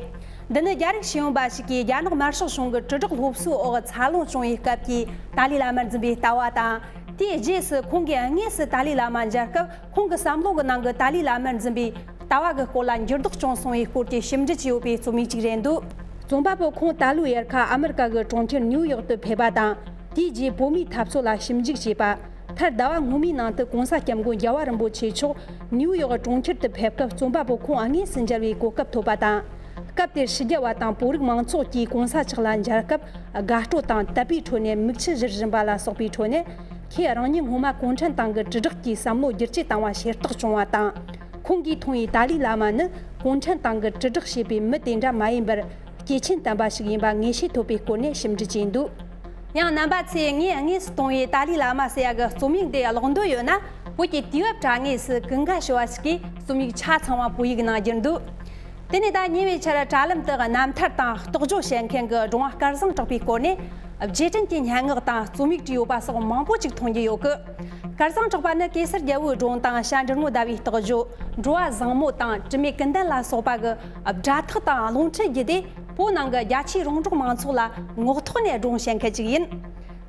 འདི་ནི་རྒྱ་རིགས་ཤེས་ཡོན་པ་ཞིག་གིས་རྒྱ་ནག་དམར་ཤོག་གཞུང་གི་དྲིལ་བསྒྲགས་སློབ་གསོའི་འོག་འཚར་ལོངས་བྱུང་བའི་སྐབས་ཀྱི་ཏཱ་ལའི་བླ་མར་འཛིན་པའི་ལྟ་བ་དང་། དེའི་རྗེས་སུ་ཁོང་གིས་དངོས་སུ་ཏཱ་ལའི་བླ་མ་མཇལ་སྐབས། ཁོང་གི་བསམ་བློ་གི་ནང་གི་ཏཱ་ལའི་བླ་མར་འཛིན་པའི་ལྟ་བ་གི་སྐོར་ལ་འགྱུར་ལྡོག་བྱུང་སོང་བའི་སྐོར་གྱི་ཞིབ་འབྲི་བྱས་ཡོད་པའི་རྩོམ་ཡིག་ཅིག་རེད་འདུག་རྩོམ་པ་པོ་ཁོང་ད་ལོའི་དབྱར་ཁ་ཨ་མི་རི་ཀ་གི་གྲོང་ཁྱེར་ནིའུ་ཡོག་ཏུ་ཕེབས་པ་དང་། དེའི་རྗེས་བོད་མིའི་འཐབ་རྩོད་ལ་ཞིབ་འཇུག་བྱས་པ། མཐར་ཟླ་བ་སྔོན་མའི་ནང་དུ་༸གོང་ས་༸སྐྱབས་མགོན་རྒྱལ་བ་རིན་པོ་ཆེ་མཆོག་ནིའུ་ཡོག་གྲོང་ཁྱེར་དུ་ཕེབས་སྐབས་རྩོམ་པ་པོ་ཁོང་དངོས་སུ་མཇལ་བའི་གོ་སྐབས་ཐོབ་པ་དང་། སྐབས་དེར་ཕྱི་རྒྱལ་བ་དང་བོད་རིགས་མང་ཚོགས་ཀྱིས་༸གོང་ས་མཆོག་ལ་མཇལ་སྐབས། དགའ་སྤྲོ་དང་དད་པའི་ཁྲོད་ནས་མིག་ཆུ་བཞུར་བཞིན་པ་ལ་སོགས་པའི་ཁྲོད་ནས། ཁོས་རང་ཉིད་སྔོན་མ་གུང་ཁྲན་ཏང་གི་དྲིལ་བསྒྲགས་ཀྱིས་བསམ་བློ་བསྒྱུར་བཅོས་བཏང་བ་ཤེས་རྟོགས་བྱུང་བ་དང་། ཁོང་གིས་མཐོང་བའི་ཏཱ་ལའི་བླ་མ་ནི་གུང་ཁྲན་ཏང་གི་དྲིལ་བསྒྲགས་བྱེད་པའི་མི་དེ་འདྲ་མ་ཡིན་པར། སྐྱེས་ཆེན་དམ་པ་ཞིག་ཡིན་པ་ངེས་ཤེས་ཐོབ་པའི་སྐོར་ནས་ཞིབ་འབྲི་བྱས་འདུག་ཡང་རྣམ་པ་ཚོས་ངས་དངོས་སུ་མཐོང་བའི་ཏཱ་ལའི་བླ་མ་ཟེར་ཡ་གི་རྩོམ་ཡིག་འདི་ཀློག་འདོད་ཡོད་ན། བོད་ཀྱི་དུས་བབ་དྲ་ངོས་སུ་ཀུན་དགའ་ཞུ་བ་ཞིག་གིས་རྩོམ་ཡིག་ཆ་ཚང་བ་བོད་ཡིག་ནང་བསྒྱུར་འདུག་དེ་ནས་ད་ཉེ་བའི་ཆར་དྲ་ལམ་དུ་རྣམ་ཐར་དང་རྟོགས་བརྗོད་བྱེད་མཁན་གྱི་སྒྲུང་བ་སྐལ་བཟང་གྲགས་པའི་སྐོར་ནས་རྗེས་དྲན་གྱི་སྙན་ངག་དང་རྩོམ་ཡིག་བྲིས་ཡོད་པ་སོགས་མང་པོ་ཅིག་མཐོང་རྒྱུ་ཡོད་གི། སྐལ་བཟང་གྲགས་པ་ནི་གེ་སར་རྒྱལ་པོའི་སྒྲུང་དང་བྱ་འབྲི་ངོ་ཟླ་བའི་རྟོགས་བརྗོད། འགྲོ་བ་བཟང་མོ་དང་དྲི་མེད་ཀུན་ལྡན་ལ་སོགས་པ་གི་སྒྲ་ཐག་དང་རླུང་འཕྲིན་བརྒྱུད་དེ། བོད་ནང་གི་རྒྱ་ཆེའི་རོང་འབྲོག་མང་ཚོགས་ལ་ངོ་ཐོག་ནས་སྒྲུང་བཤད་མཁན་ཅིག་ཡིན།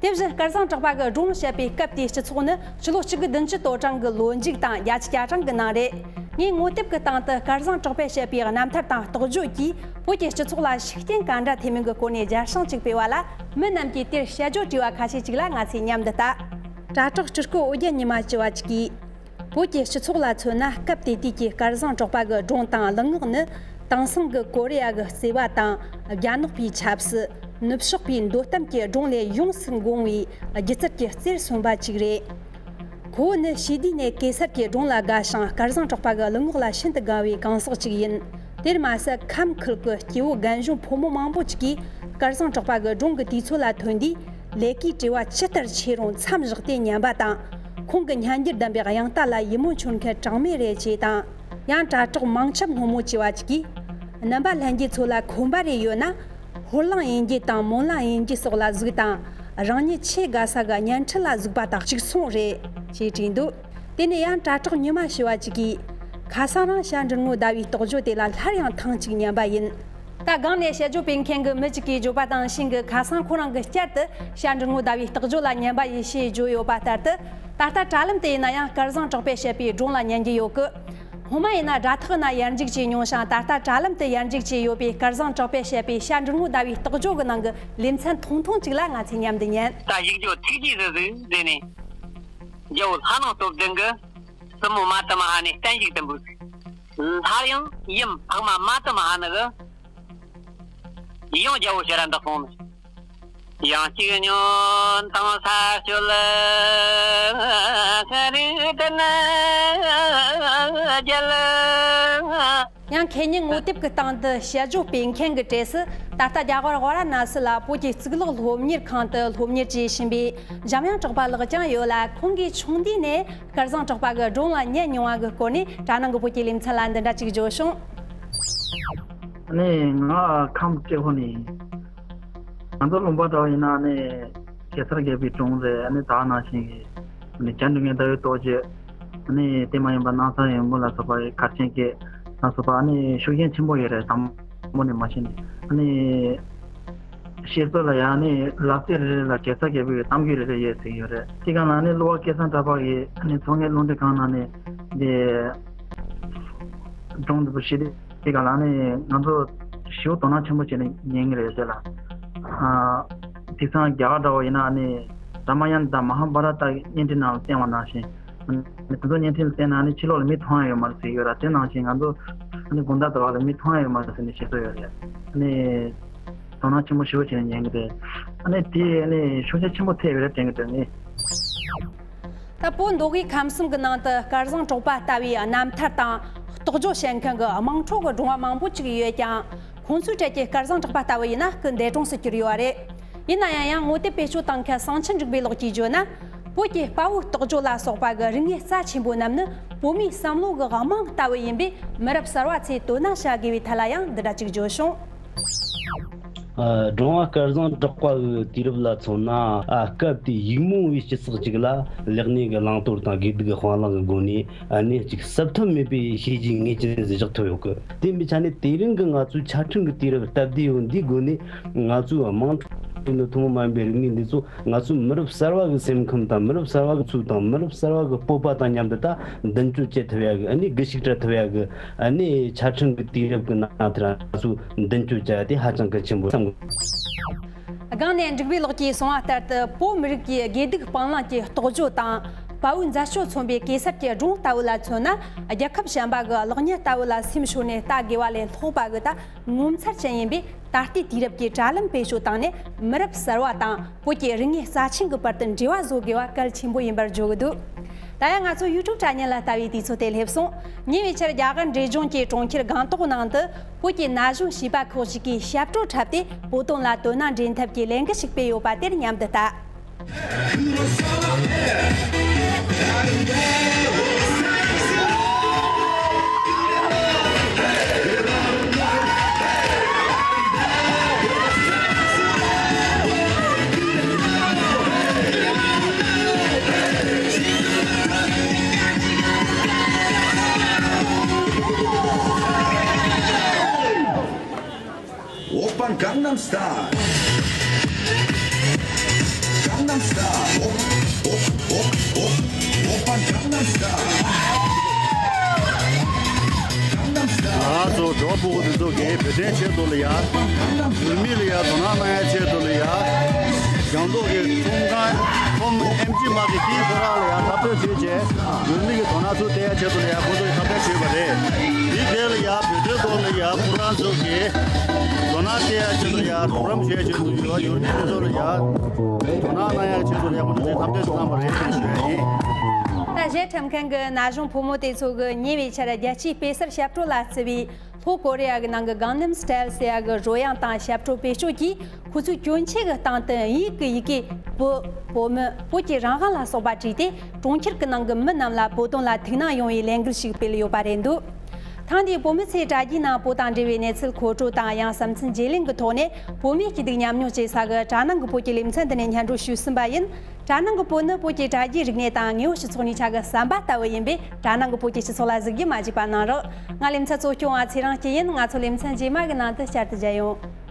དེ་བཞིན་སྐལ་བཟང་གྲགས་པ་གི་སྒྲུང་བཤད་པའི་སྐབས་དེའི་སྤྱི་ཚོགས་ནི་ཕྱི་ལོ་གཅིག་དགུ་བདུན་ཅུ་དོ་གྲངས་ཀྱི་ལོ་མཇུག་དང་བརྒྱད་ཅུ་གྱ་གྲངས་ཀྱི་ནང་རེད། ངས་ངོ་དེབ་ཀྱི་སྟེང་དུ་སྐལ་བཟང་གྲགས་པས་བཤད་པའི་རྣམ་ཐར་དང་རྟོགས་བརྗོད་ཀྱིས་བོད་ཀྱི་སྤྱི་ཚོགས་ལ་ཤུགས་རྐྱེན་ག་འདྲ་ཐེབས་མིན་གྱི་སྐོར་ནས་རྒྱས་བཤད་ཅིག་སྤེལ་བ་ལ། མི་རྣམས་ཀྱིས་དེར་དཔྱད་བརྗོད་བྲིས་པ་ཁ་ཤས་ཅིག་ལ་ང་ཚོས་མཉམ་དུ་ལྟ། དྲ་གྲོགས་སྤྲུལ་སྐུ་ཨོ་རྒྱན་ཉི་མ་ཅེས་པ་ཅིག་གིས། བོད་ཀྱི་སྤྱི་ཚོགས་ལ་མཚོན་ན། སྐབས་དེ་དུས་ཀྱི་སྐལ་བཟང་གྲགས་པ་གི་སྒྲུང་དང་གླུ་ངག་ནི། དེང་སང་གི་ཀོ་རི་ཡ་གི་བརྩེ་བ་དང་། རྒྱ་ནག་པའི་ཆབ་སྲིད། ནུབ་ཕྱོགས་པའི་འདོད་གཏམ་གྱི་སྒྲུང་ལས་ཡོངས་སུ་འགོངས་པའི་སྒྱུ་རྩལ་གྱི་རྩེར་སོན་པ་ཅིག་རེད། ཁོ་བོ་ནི་ཞི་བདེ་ནས་གེ་སར་གྱི་སྒྲུང་ལ་དགའ་ཞིང་། སྐལ་བཟང་གྲགས་པ་གི་གླུ་ངག་ལ་ཤིན་ཏུ་དགའ་བའི་གང་ཟག་ཅིག་ཡིན། དེར་མ་ཟད། ཁམས་ཁུལ་གྱི་སྐྱེ་བོ་རྒན་གཞོན་ཕོ་མོ་མང་པོ་ཅིག་གིས་སྐལ་བཟང་གྲགས་པ་གི་སྒྲུང་གི་དུས་ཚོད་ལ་ཐོན་དུས། ལས་ཀའི་བྲེལ་བ་ཇི་ལྟར་ཆེ་རུང་མཚམས་བཞག་སྟེ་ཉན་པ་དང་། ཁོང་གི་སྙན་འགྱུར་ལྡན་པའི་དབྱངས་རྟ་ལ་ཡིད་སྨོན་འཆོར་མཁན་གྲངས་མེད་རེད་ཅེས་དང་། ཡང་དྲ་གྲོགས་མིང་ཆབ་སྔོན་མོ་ཅེས་པ་ཅིག་གིས། རྣམ་པ་ལྷན་རྒྱས་ཚོ་ལ་ཁོམ་པ་རེ་ཡོད་ན། ཧོར་གླིང་གཡུལ་འགྱེད་དང་མོན་གླིང་གཡུལ་འགྱེད་སོགས་ལ་གཟིགས་དང་། རང་ཉིད་ཆེས་དགའ་ས་གི་བརྙན་འཕྲིན་ལ་གཟིགས་པ་དང་གཅིག་མཚུངས་རེད་ཅེས་བྲིས་འདུག་དེ་ནས་ཡང་དྲ་གྲོགས་ཉི་མ་ཞུ་བ་ཅིག་གིས། ཁ་སང་རང་བྱ་འབྲུ་སྔོ་ཟླ་བའི་རྟོགས་བརྗོད་དེ་ལ་སླར་ཡང་ཐེངས་གཅིག་ཉན་པ་ཡིན། ད་སྒང་ནས་དཔྱད་བརྗོད་སྤེལ་མཁན་གྱི་མི་གཅིག་གིས་བརྗོད་པ་དང་ཤིང་གི་ཁ་སང་ཁོ་རང་གིས་བསྐྱར་དུ་བྱ་འབྲུ་སྔོ་ཟླ་བའི་རྟོགས་བརྗོད་ལ་ཉན་པ་ཡིན་ཞེས་བརྗོད་ཡོད་པ་ལྟར་དུ། ད་ལྟ་དྲ་ལམ་དུ་ཡིན་ན་ཡང་སྐལ་བཟང་གྲགས་པས་བཤད་པའི་སྒྲུང་ལ་ཉན་གྱི་ཡོད་གི། སྔོན་མ་ཡིན་ན་དྲ་ཐག་ན་ཡར་འཇུག་བྱས་མྱོང་ཞིང་། ད་ལྟ་དྲ་ལམ་དུ་ཡར་འཇུག་བྱས་ཡོད་པའི་སྐལ་བཟང་གྲགས་པས་བཤད་པའི་བྱ་འབྲུ་སྔོ་ཟླ་བའི་རྟོགས་བརྗོད་ཀྱི་ནང་གི་ལེ་ཚན་ཐུང་ཐུང་གཅིག་ལ་ང་ཚོས་མཉམ་དུ་ཉན། ད་ཡིག་སྒྱོ་ཐིག་ཅིག་ཟིག་ཟིག་ཟེར་ནས། རྒྱལ་པོ་ལྷ་ནང་སྟོབས་ལྡན་གྱི། སྲིན་མོ་མ་དུ་མ་ཧ་ནས་བརྟན་བཞུགས་དུ་འབུལ། སླར་ཡང་ཡུམ་འཕགས་མ་མ་དུ་མ་ཧ་ནི་གི། ཡང་རྒྱལ་པོ་ཕྱིར་ར་འདུག་སོང་ནས། ཡང་གཅིག་ཉོན་དང་ས་ཤོད་ལ་ཁ་རི་དན་རྒྱལ། ཡང་ཁེ་ཉིན་ངོ་དེབ་ཀྱི་སྟེང་དུ་དཔྱད་བརྗོད་སྤེལ་མཁན་གྱི་གྲས་སུ། ད་ལྟ་རྒྱ་གར་ཝཱ་ར་ཎ་སི་ལ་བོད་ཀྱི་གཙུག་ལག་སློབ་གཉེར་ཁང་དུ་སློབ་གཉེར་བྱེད་བཞིན་པའི་འཇམ་དབྱངས་གྲགས་པ་ལགས་ཀྱང་ཡོད་ལ། ཁོང་གིས་ཆུང་དུས་ནས་སྐལ་བཟང་གྲགས་པ་གི་སྒྲུང་ལ་ཉན་མྱོང་བ་གི་སྐོར་ནས་དྲ་ནང་གི་བོད་ཀྱི་ལེ་ཚན་ལ་འདི་འདྲ་ཅིག་བརྗོད་བྱུང་། ཨ་ནི་ང་ཁམས་ཀྲེ་ཧོར་ནས་ཡིན། ང་ཚོ་ལུང་པ་འདྲ་བ་ཡིན་ན་ཨ་ནི་གེ་སར་རྒྱལ་པོའི་སྒྲུང་རེད། ཨ་ནི་ད་ནང་བཞིན་གྱི་ཨ་ནི་བྱ་འབྲུ་སྔོ་ཟླ་བའི་རྟོགས་བརྗོད། ཨ་ནི་དེ་མ་ཡིན་པ་སྣང་གསལ་ཡོན་མོ་ལ་སོགས་པ་གར་ཆེན་སྐད་ལ་སོགས་པ་ཨ་ནི་ཤུགས་རྐྱེན་ཆེན་པོ་ཡོད་རེད། དང་པོ་ནས་མ་ཤེས་ནས་ཨ་ནི། བཤད་སྲོལ་ལ་ཡང་ནི་ལབ་ཙེ་རེ་རེ་ལ་གེ་སར་རྒྱལ་པོའི་གཏམ་རྒྱུད་རེ་རེ་ཡོད་ཟེར་གྱི་ཡོད་རེད། དེ་ག་ལ་ནི་གླུ་བ་སྐལ་བཟང་གྲགས་པ་ཡིས་ནི་མཚོ་སྔོན་རླུང་འཕྲིན་ཁང་ནང་ནས་འདི་སྒྲུང་འདི་པོ་བཤད་དེ་དེ་ག་ལ་ནི་ང་ཚོ་ཞེ་པོ་དོ་སྣང་ཆེན་པོ་བྱས་ནས་ཉན་གྱི་རེད་ཟེར་ལ། ཨ་དེང་སང་རྒྱ་གར་འདྲ་བོ་ཡིན་ན་ནི་རཱ་མ་ཡན་དང་མ་ཧཱ་བྷ་ར་ཏ་བརྙན་འཕྲིན་ནང་བསྟན་པ་ནང་བཞིན། དེ་ཚོ་བརྙན་འཕྲིན་ལ་བལྟས་ན་ནི་ཕྱི་ལོགས་ལ་མི་མཐོང་ཡ་ཡོད་མ་རེད་ཟེར་གྱི་ཡོད་ར། དེ་ནང་བཞིན་ང་ཚོ་ནི་དགོང་དག་དུ་བ་ལ་མི་མཐོང་ཡ་ཡོད་མ་རེད་ཟེར་ནས་བཤད་སྲོལ་ཡོད་རེད། ནི་དོ་སྣང་ཆེན་པོ་ཞེ་པོ་བྱས་ནས་ཉན་གྱི་རེད། ཨ་ནི་དེ་ནི་ཤུགས་རྐྱེན་ཆེན་པོ་ཐེབས་ཡོད་རེད་དྲན་གྱི་འདུག་ནི། ད་བོད་མདོ་དབུས་ཁམས་གསུམ་གྱི་ནང་དུ་སྐལ་བཟང་གྲགས་པ་ལྟ་བུའི་རྣམ་ཐར་དང་རྟོགས་བརྗོད་བཤད་མཁན་གྱི་དམངས་ཁྲོད་ཀྱི་སྒྲུང་བ་མང་པོ་ཅིག་ཡོད་ཀྱང་། ཁོང་ཚོའི་གྲས་ཀྱི་སྐལ་བཟང་གྲགས་པ་ལྟ་བུ་ཡིན་ན་སྐུ་འདས་གྲོངས་སུ་གྱུར་ཡོད་པ་རེད། ཡིན་ན་ཡང་ཡང་ངོ་དེབ་བེད་སྤྱོད་བཏང་མཁན་གསང་ཆེན་འབྲུག་པའི་ལགས་ཀྱིས་བརྗོད་ན། བོད་ཀྱི་དཔའ་བོའི་རྟོགས་བརྗོད་ལ་སོགས་པ་གི་རིག་གནས་རྩ་ཆེན་པོ་རྣམས་ནི་བོད་མིའི་བསམ་བློ་གི་རྨང་ལྟ་བུ་ཡིན་པས། མི་རབས་གསར་བ་ཚོས་དོ་སྣང་བྱ་དགོས་པའི་ཐད་ལ་ཡང་འདི་འདྲ་ཅིག་བརྗོད་བྱུང་། ཨ། སྒྲུང་བ་སྐལ་བཟང་གྲགས་པ་གི་དུས་རབས་ལ་མཚོན་ན། ཨ། སྐབས་དེའི་ཡིག་རྨོངས་པའི་སྤྱི་ཚོགས་ཅིག་ལ་ལེགས་ཉེས་ཀྱི་བླང་དོར་དང་དགེ་སྡིག་གི་དཔང་བླང་གི་སྒོ་ནས། ཨ་ནི་ཅིག་སེལ་ཐབས་མེད་པའི་བྱས་རྗེས་ངེས་ཅན་ཞིག་བཞག་ཐུབ་ཡོད་གི། དེ་ཡིན་པའི་ཆ་ནས་དེ་རིང་གི་ང་ཚོའི་ཆ་འཕྲིན་གྱི་དུས་རབས་སྟབས་བདེ་བོ་འདིའི་སྒོ་ནས། ང་ཚོའི་དམངས་ཁྲོད་ནས་ཐུན་མོང་མ་ཡིན་པའི་རིག་གནས་འདི་ཚོ་ང་ཚོའི་མི་རབས་གསར་བ་གི་སེམས་ཁམས་དང་། མི་རབས་གསར་བ་གི་ཚུལ་དང་། མི་རབས་གསར་བ་གི་སྤོབས་པ་དང་མཉམ་དུ་ད་མདུན་སྐྱོད་བྱེད་ཐུབ་ཡ་གི། ཨ་ནི་དགུ་ཤུགས་སྤྲད་ཐུབ་ཡ་གི། ཨ་ནི་ཆ་འཕྲིན་གྱི་དུས་རབས་ཀྱི་ནང་དེར་ང་ཚོས་མདུན་སྐྱོད་བྱ་ཡ་དེ་ཧ་ཅང་གལ་ཆེན་པོ་བསམ་གི། སྒང་ནས་འབྲུག་པའི་ལགས་ཀྱིས་གསུངས་པ་ལྟར་དུ། བོད་མི་རིགས་ཀྱི་དགེ་སྡིག་སྤང་བླང་གི་རྟོགས་བརྗོད་དང་། དཔའ་བོའི་མཛའ་གཅོད་མཚོན་པའི་གེ་སར་གྱི་སྒྲུང་ལྟ་བུ་ལ་མཚོན་ན། རྒྱལ་ཁབ་གཞན་པ་གི་གློག་བརྙན་ལྟ་བུ་ལ་སེམས་ཤོར་ནས་ལྟ་དགོས་པ་ལས་ལྷག་པ་གི་ད་ངོ་མཚར་ཅན་ཡིན་པས། ད་ལྟའི་དུས་རབས་ཀྱི་དྲ་ལམ་བེད་སྤྱོད་བཏང་ནས་མི་རབས་གསར་བ་དང་བོད་ཀྱི་རིག་གནས་རྩ་ཆེན་གྱི་བར་དུ་འབྲེལ་བ་བཟོ་དགོས་པ་གལ་ཆེན་པོ་ཡིན་པར་བརྗོད་ཀྱི་འདུག་ད་ཡང་ང་ཚོ་ཡུ་ཊུབ་དྲ་བརྙན་ལ་ལྟ་བའི་དུས་ཚོད་དེ་སླེབས་སོང་། ཉེ་བའི་ཆར་རྒྱ་གར་འབྲས་ལྗོངས་ཀྱི་གྲོང་ཁྱེར་སྒང་ཏོག་ནང་དུ་བོད་ཀྱི་ན་གཞོན་བྱིས་པ་ཁག་ཅིག་གིས་ཞབས་བྲོ་འཁྲབ་སྟེ་བོད་དོན་ལ་དོ་སྣང་འདྲེན་ཐབས་ཀྱི་ལས་འགུལ་ཞིག་སྤེལ་ཡོད་པ་དེར་མཉམ་དུ་ལྟ། Oppa Gangnam Style. Gangnam Style. Op, op, op, op. Oppa Gangnam Style. Gangnam Style. ང་ཚོ་འབྲོག་ཕྲུག་འདི་ཚོ་གིས་བོད་དོན་ཆེད་དུ་ལ་ཡ། བོད་མི་ལ་ཡ་དོ་སྣང་གནང་ཡ་ཆེད་དུ་ལ་ཡ། རྒྱང་མདོག་གི་ཁྲོམ་ཁང་ཁྲོམ་ཨེམ་ཇི་མ་གི་དེའི་ཁོ་རང་ལ་ཡ་འཐབ་རྩོད་བྱས་རྗེས། བོད་མི་གི་དོ་སྣང་ཚུར་སྟེར་ཡ་ཆེད་དུ་ལ་ཡ་ཁོ་ཚོ་གིས་འཐབ་རྩོད་བྱས་པ་རེད། དེའི་རྗེས་ལ་ཡ་བོད་དོན་ཐོག་ལ་ཡ་ཁོ་རང་ཚོ་གིས་དོ་སྣང་སྟེར་ཡ་ཆེད་དུ་ལ་ཡ་རོགས་རམ་བྱེད་ཆེད་དུ་ཡོད་ཡོད་དེ་ཚོ་ལ་ཡ་དོ་སྣང་གནང་ཡ་ཆེད་དུ་ལ་ཡ་ཁོ་ཚོ་གིས་འཐབ་རྩོད་བཏང་བ་རེད་ཞེས་ཞུ་ཡ་ཡིན། ད་གཞས་འཁྲབ་མཁན་གྱི་ན་གཞོན་བུ་མོ་དེ་ཚོ་གིས་ཉེ་བའི་ཆར་རྒྱལ་སྤྱིའི་དཔེ་གསར་ཞབས་བྲོ་ལ་བརྩི་བའི་ལྷོ་ཀོ་རི་ཡ་གི་ནང་གི་Gangnam Style ཟེར་ཡ་གི་རོལ་དབྱངས་དང་ཞབས་བྲོ་བེད་སྤྱོད་ཀྱིས། ཁོ་ཚོས་གྱོན་ཆས་ཀྱི་སྟེང་དུ་ཡིག་གི་ཡི་གེ་བོད། བོད་མི། བོད་ཀྱི་རང་དབང་ལ་སོགས་པ་བྲིས་ཏེ། གྲོང་ཁྱེར་གྱི་ནང་གི་མི་རྣམས་ལ་བོད་དོན་ལ་ཐུགས་སྣང་ཡོང་བའི་ལས་འགུལ་ཞིག་སྤེལ་ཡོད་པ་རེད་འདུག་ཐེངས་འདིའི་བོད་མི་ཚོས་དྲ་རྒྱའི་ནང་བོད་དང་འབྲེལ་བའི་གནས་ཚུལ་མཁོ་སྤྲོད་དང་། ཡང་བསམ་ཚུལ་བརྗེ་ལེན་གྱི་ཐོག་ནས་བོད་མིའི་སྐྱིད་སྡུག་མཉམ་མྱོང་བྱེད་ས་གི་དྲ་ནང་གི་བོད་ཀྱི་ལེ་ཚན་འདི་ནས་སྙན་སྒྲོན་ཞུས་ཟིན་པ་ཡིན། དྲ་ནང་གི་བོད་ནི་བོད་ཀྱི་དྲ་རྒྱའི་རིག་གནས་དང་དངོས་པོ་སྤྱི་ཚོགས་གཉིས་ཆ་གི་ཟམ་པ་ལྟ་བུ་ཡིན་པས། དྲ་ནང་གི་བོད་ཀྱི་སྤྱི་ཚོགས་ལ་གཟིགས་རྒྱུ་མ་བརྗེད་པ་གནང་རོགས། ང་ལེ་ཚན་གཙོ་སྐྱོང་བ་ཚེ་རིང་སྐྱིད་ཡིན། ང་ཚོ་ལེ་ཚན་རྗེས་མ་གི་ནང་དུ་བསྐྱར་དུ་མཇལ་ཡོང་།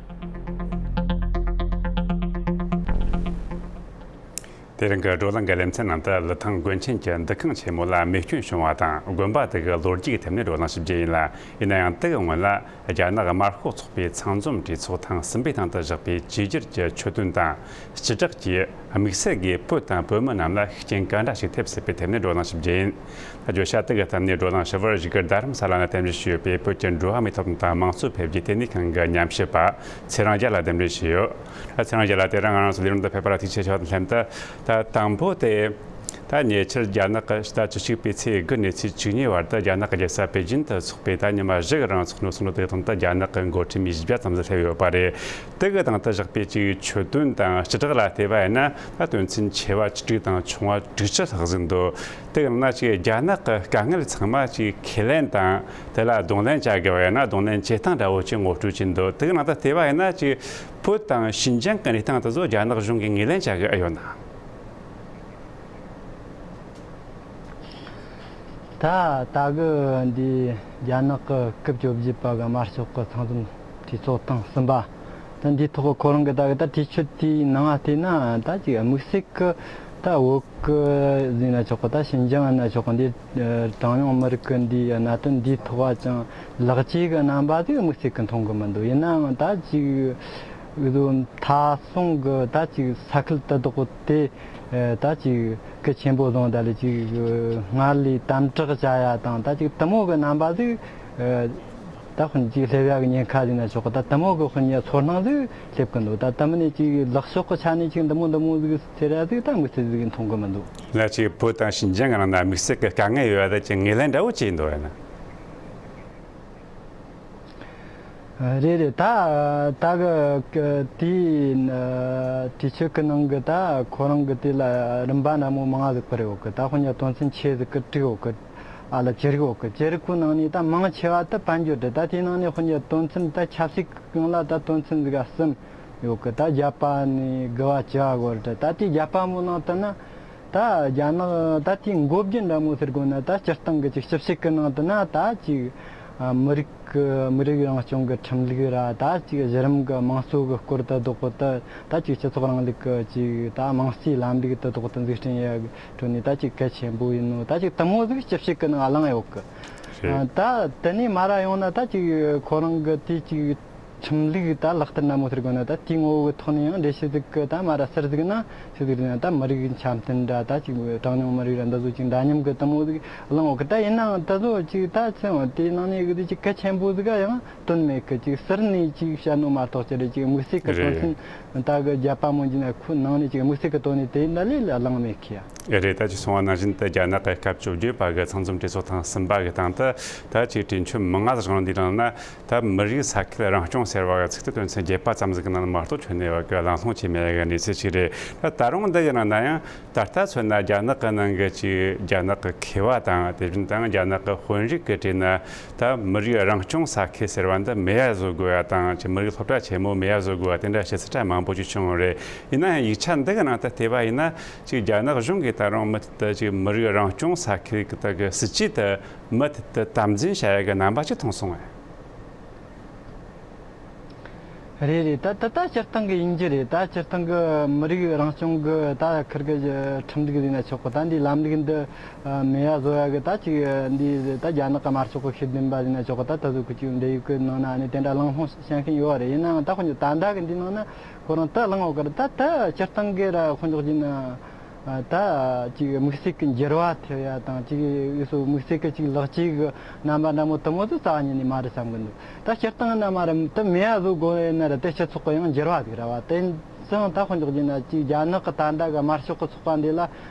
དེ་རིང་གི་བགྲོ་གླེང་གི་ལེ་ཚན་ནང་དུ་ལི་ཐང་དགོན་ཆེན་གྱི་འདུ་ཁང་ཆེན་མོ་ལ་རྨས་སྐྱོན་བྱུང་བ་དང་། དགོན་པ་དེ་གི་ལོ་རྒྱུས་ཀྱི་ཐད་ནས་བགྲོ་གླེང་ཞིབ་རྒྱུ་ཡིན་ལ། ཡིན་ན་ཡང་དེ་གི་སྔོན་ལ། རྒྱ་ནག་དམར་ཤོག་ཚོགས་པའི་ཚང་འཛོམས་གྲོས་ཚོགས་ཐེངས་གསུམ་པའི་སྟེང་དུ་བཞག་པའི་བཅོས་བསྒྱུར་གྱི་ཆོད་དོན་དང་། སྤྱི་བསྒྲགས་ཀྱི་དམིགས་བསལ་གྱིས་བོད་དང་བོད་མི་རྣམས་ལ་ཤུགས་རྐྱེན་ག་འདྲ་ཞིག་ཐེབས་སྲིད་པའི་ཐད་ནས་བགྲོ་གླེང་ཞིབ་རྒྱུ་ཡིན། བརྗོད་བྱ་དེ་གི་སྟེང་ནས་བགྲོ་གླེང་ཞུ་བར་བཞུགས་སྒར་རྡ་རམ་ས་ལ་ནས་གདན་འདྲེན་ཞུས་ཡོད་པའི་བོད་ཀྱི་འགྲོ་བ་མིའི་ཐོབ་ཐང་དང་དམངས་གཙོ་འཕེལ་རྒྱས་ལྟེ་གནས་ཁང་གི་ཉམས་ཞིབ་པ་ཚེ་རིང་རྒྱལ་ལགས་གདན་འདྲེན་ཞུས་ཡོད། ཚེ་རིང་རྒྱལ་ལགས། དེ་རིང་ང་རང་ཚོ་ལས་རིམ་དུ་ཕེབས་པར་ཐུགས་རྗེ་ཆེ་ཞུ་བ་དང་ལྷན་དུ། ད་དང་པོ་དེ། ད་ཉེ་ཆར་རྒྱ་ནག་གི་ཕྱི་ཟླ་བཅུ་གཅིག་པའི་ཚེས་དགུ་ནས་ཚེས་བཅུ་གཉིས་བར་དུ་རྒྱ་ནག་གི་རྒྱལ་ས་པེ་ཅིན་དུ་འཚོགས་པའི་ད་ཉི་མ་བཞི་གི་རིང་འཚོགས་འདུ་ཚོགས་འདུ་དེ་དང་དུ་རྒྱ་ནག་གི་འགོ་ཁྲིད་མི་བཞི་བརྒྱ་ཙམ་ཞིག་སླེབས་ཡོད་པ་རེད། དེ་གི་སྟེང་དུ་བཞག་པའི་ཅིག་ཆོད་དོན་དང་སྤྱི་བསྒྲགས་ལ་བལྟས་པ་ཡིན་ན། ད་དོན་ཚན་ཆེ་བ་བཅུ་དྲུག་དང་ཆུང་བ་དྲུག་ཅུ་ལྷག་ཟིན་འདུག་དེ་གི་ནང་ན་ཅིག་རྒྱ་ནག་གི་དཀའ་ངལ་ཚང་མ་ཅིག་ཁས་ལེན་དང་། དེ་ལ་གདོང་ལེན་བྱ་དགོས་པ་ཡིན་ན་གདོང་ལེན་བྱེད་སྟངས་འདྲ་བོ་ཅིག་ངོ་སྤྲོད་བྱས་འདུག་དེ་གི་ནང་དུ་བལྟས་པ་ཡིན་ན་ཅིག་བོད་དང་ཞིན་ཅང་གི་གནས་སྟངས་དེ་ཚོ་རྒྱ་ནག་གཞུང་གིས་ངོས་ལེན་བྱ་གི་ཨེ་ཡོད་ན། ད་ད་གི་འདི་རྒྱ་ནག་གི་སྐབས་བཅོ་བརྒྱད་པ་གི་དམར་ཤོག་གི་ཚང་འཛོམས་གྲོས་ཚོགས་ཐེངས་གསུམ་པ། ད་འདིའི་ཐོག་ཁོ་རང་གི་ད་གི་ད་གྲོས་ཆོད་དེའི་ནང་ང་བལྟས་ན། ད་ཅིག་དམིགས་བསལ་གི་ད་བོད་གི་ཟེར་ན་ཆོག་གི། ད་ཞིན་ཅང་ན་ཆོག་གི། འདི་གྲངས་ཉུང་མི་རིགས་གི་འདི་གནད་དོན་འདིའི་ཐོག་ཅང་ལེགས་སྐྱེས་གི་རྣམ་པ་ཟིག་དམིགས་བསལ་གི་མཐོང་གི་མི་འདུག་ཡིན་ནའང་ད་ཅིག་འུ་ཚོ་མཐའ་སྲུང་གི་ད་ཅིག་ས་ཁུལ་དེ་དག་དེ་ད་ཅིག་གལ་ཆེན་པོ་བཟུང་། ད་ལས་ཅིག་སྔར་ལས་དམ་དྲག་བྱ་ཡ་དང་། ད་ཅིག་དེ་མོ་གི་རྣམ་པ་ཟིག་ད་དཔེར་ན་ཅིག་སླེབས་ཡ་གི་ཉེན་ཁ་ཟེར་ན་ཆོག་གི། ད་དེ་མོ་གི་དཔེར་ན་ཚོར་སྣང་ཟིག་སླེབས་གི་འདུག་ད་དེ་མིན་ནས་ཅིག་ལག་ཤོག་གི་ཆ་ནས་ཅིག་འདི་མོ་འདི་མོ་ཟིག་ཟེར་ཡ་ཟིག་ད་དམིགས་བསལ་ཟིག་མཐོང་གི་མི་འདུག་ལ་ཅིག་བོད་དང་ཞིན་ཅང་གི་ནང་ན་དམིགས་བསལ་གི་དཀའ་ངལ་ཡོད་ཡ་ད་ཅིག་ངོས་ལེན་འདྲ་བོ་བྱས་འདུག་ཡ་ན། རེད་རེད། ད་ད་གི་དེའི་གྲོས་ཆོད་གི་ནང་གི་ད་ཁོ་རང་གི་དེ་ལ་རིམ་པ་འདྲ་མོ་མང་ང་ཟིག་བར་ཡོད་གི། ད་དཔེར་ན་དོན་ཚན་ཆེ་ཟིག་གི་དྲུག་ཡོད་གི། ཨ་ལ་ཅི་རིགས་ཡོད་གི། ཅི་རིགས་ཁོ་ནང་ནས་ད་མང་ཆེ་བ་ད་དཔལ་འབྱོར་རེད། ད་དེའི་ནང་ནས་དཔེར་ན་དོན་ཚན་ད་ཆབ་སྲིད་གང་ལ་ད་དོན་ཚན་ཟིག་ག་གསུམ་ཡོད་གི། ད་རྒྱ་པ་ནས་དགུ་བ་བཅུ་བ་བར་དུ། ད་དེ་རྒྱ་པ་མོ་ནང་དུ་ན་ད་རྒྱ་ནག་ད་དེ་འགོ་བརྒྱུད་འདྲ་མོ་ཟེར་དགོས་ན། ད་སྤྱིར་བཏང་གི་ཅིག་སྤྱི་བཤད་གི་ནང་དུ་ན་ད་ཅིག་ཨ་མི་རིགས་གི་མི་རིགས་རང་སྐྱོང་གི་ཁྲིམས་ལུགས་ར། ད་ཅིག་གཞི་རིམ་གི་དམངས་གཙོ་གི་སྐོར་དུ་དོག་དུ། ད་ཅིག་སྤྱི་ཚོགས་རིང་ལུགས་གི་ཅིག་ད་དམངས་གཙོའི་ལམ་ལུགས་དུ་དོག་དུ་འཛུགས་སྐྲུན་ཡ་གི་ཁྲོད་ནས་ད་ཅིག་གལ་ཆེན་པོ་ཡིན་ནོ། ད་ཅིག་དེ་མོ་ཟིག་སྤྱི་བཤད་གི་ནང་བླངས་ཡོད་གི། རེད། ཨ་ད་དེ་ནས་མར་ར་ཡོང་ན་ད་ཅིག་ཁོ་རང་གི་དེ་ཅིག་ཁྲིམས་ལུགས་ད་ལག་བསྟར་འདྲ་མོ་ཟེར་དགོས་ན། ད་དེའི་ངོ་བོ་གི་ཐོག་ནས་ཡང་འགྲེལ་བཤད་ཟིག་གི་ད་མར་ར་ཟུར་ཟིག་ན་ཟུར་ཟིག་ན་ད་མི་རིགས་འཆམ་མཐུན་འདྲ། ད་ཅིག་གྲངས་ཉུང་མི་རིགས་ར་འདི་ཚོ་ཅིག་འདྲ་མཉམ་གི་དེ་མོ་ཟིག་བླངས་ཡོད་གི། ད་ཡིན་ནའང་དེ་ཚོ་ཅིག་ད་ཚེ་དབང་དེའི་ནང་ནས་གི་ཅིག་གལ་ཆེན་པོ་ཟིག་ག་ཡང་དོན་མེད་གི། ཅིག་ཟུར་ནས་ཅིག་བཤད་ནོ་མ་གཏོགས་ཅི་རེད། ཅིག་དམིགས་བསལ་གི་དོན་ཚན་ད་གི་རྒྱ་པ་མོ་འཇི་ན་ཁོའི་ནང་ནས་ཅིག་དམིགས་བསལ་གི་དོན་ནས་དེ་འདྲ་ལས་ལ་བླངས་མེད་གི་ཡ། ཨེ་རེད། ད་ཅིག་སོང་བ་ནང་བཞིན་དུ་རྒྱ་ནག་གི་སྐབས་བཅོ་བརྒྱད་པ་གི་ཚང་འཛོམས་གྲོས་ཚོགས་ཐེངས་གསུམ་པ་གི་སྟེང་དུ་ད་ཅིག་གྲོས་ཆོད་མང་ང་ཟིག་བྱུང་། འདིའི་ནང་ན་ད་མི་རིགས་ས་ཁུལ་རང་སྐྱོང་ཟེར་བ་གི་ཚིག་དེ་དོན་ཚན་བརྒྱད་པ་ཙམ་ཟིག་གི་ནང་ན་མ་གཏོགས་ཁྱོན་ནས་བ་གི་གླེང་སློང་བྱས་མེད་གི་གནས་ཚུལ་ཅིག་རེད། ད་ད་རུང་འདི་གི་ནང་ན་ཡང་ད་ལྟ་མཚོན་ན་རྒྱ་ནག་གི་ནང་གི་ཅིག་རྒྱ་ནག་གི་མཁས་པ་དང་། དེ་བཞིན་དུ་རྒྱ་ནག་གི་དཔོན་རིགས་ཀྱི་གྲས་ན་ད་མི་རིགས་རང་སྐྱོང་ས་ཁུལ་ཟེར་བ་འདི་མེད་ཡ་བཟོ་དགོས་ཡ་དང་། ཅིག་མི་རིགས་སློབ་གྲྭ་ཆེན་མོ་མེད་ཡ་བཟོ་དགོས་ཡ་དེ་འདྲ་བཤད་ཚུལ་མང་པོ་ཅིག་བྱུང་ཡོད་རེད། ཡིན་ན་ཡང་ཡིག་ཆ་འདི་གི་ནང་དུ་བལྟས་པ་ཡིན་ན། ཅིག་རྒྱ་ནག་གཞུང་གིས་ད་རུང་མུ་མཐུད་དུ་ཅིག་མི་རིགས་རང་སྐྱོང་ས་ཁུལ་གི་ད་གི་སྲིད་ཇུས་དེ་མུ་མཐུད་དུ་དམ་འཛིན་བྱ་ཡ་གི་རྣམ་པ་ཅིག་མཐོང་སོང་ངས། རེད་རེད། ད་ད་ད་སྤྱིར་བཏང་གི་ཡིན་རྒྱུ་རེད། ད་སྤྱིར་བཏང་གི་མི་རིགས་རང་སྐྱོང་གི་ད་ཁིར་གི་ཁྲིམས་ལུགས་ཟེར་ན་ཆོག་གི། ད་འདི་ལམ་ལུགས་འདི་མེད་ཡ་བཟོ་ཡ་གི་ད་ཅིག་འདི་ད་རྒྱ་ནག་གི་དམར་ཤོག་གི་ཤེས་ལྡན་པ་ཟེར་ན་ཆོག་གི། ད་ད་གཟོད་ཁོ་ཅིག་འབྲེལ་ཡོད་གི་ནང་ན་ཨ་ནི་དེ་འདྲ་གླེང་སློང་བྱེད་མཁན་ཡོད་རེད། ཡིན་ནའང་ད་ཁོ་ད་ད་གི་འདི་ནང་ན་ཁོ་རང་ད་གླེང་འོག་གི་རེད། ད་ད་སྤྱིར་བཏང་གི་ར་ཁོ་འཇོག་གི་ན། ད་ཅིག་དམིགས་བསལ་གྱི་འགྱུར་བ་ཐེབས་ཡ་དང་། ཅིག་འུ་ཚོ་དམིགས་བསལ་གྱི་ཅིག་ལེགས་སྐྱེས་ཀྱི་རྣམ་པ་འདྲ་མོ་དེ་མོ་ཚོ་རྩ་བ་ཉིད་ནས་མ་རེད་བསམ་གི་འདུག་ད་སྤྱིར་བཏང་ན་མ་རེད། དེ་མེད་ཡ་བཟོ་དགོས་ཡིན་ན་ར་དེ་སྤྱི་ཚོགས་ཀྱི་ཡང་འགྱུར་བ་ཟིག་རེད་བ། དེ་ཙང་ད་དཔེ་འཇོག་རྒྱུ་ན་ཅིག་རྒྱ་ནག་གི་ད་ལྟ་གི་དམར་ཤོག་གི་ཚོགས་པ་འདི་ལ་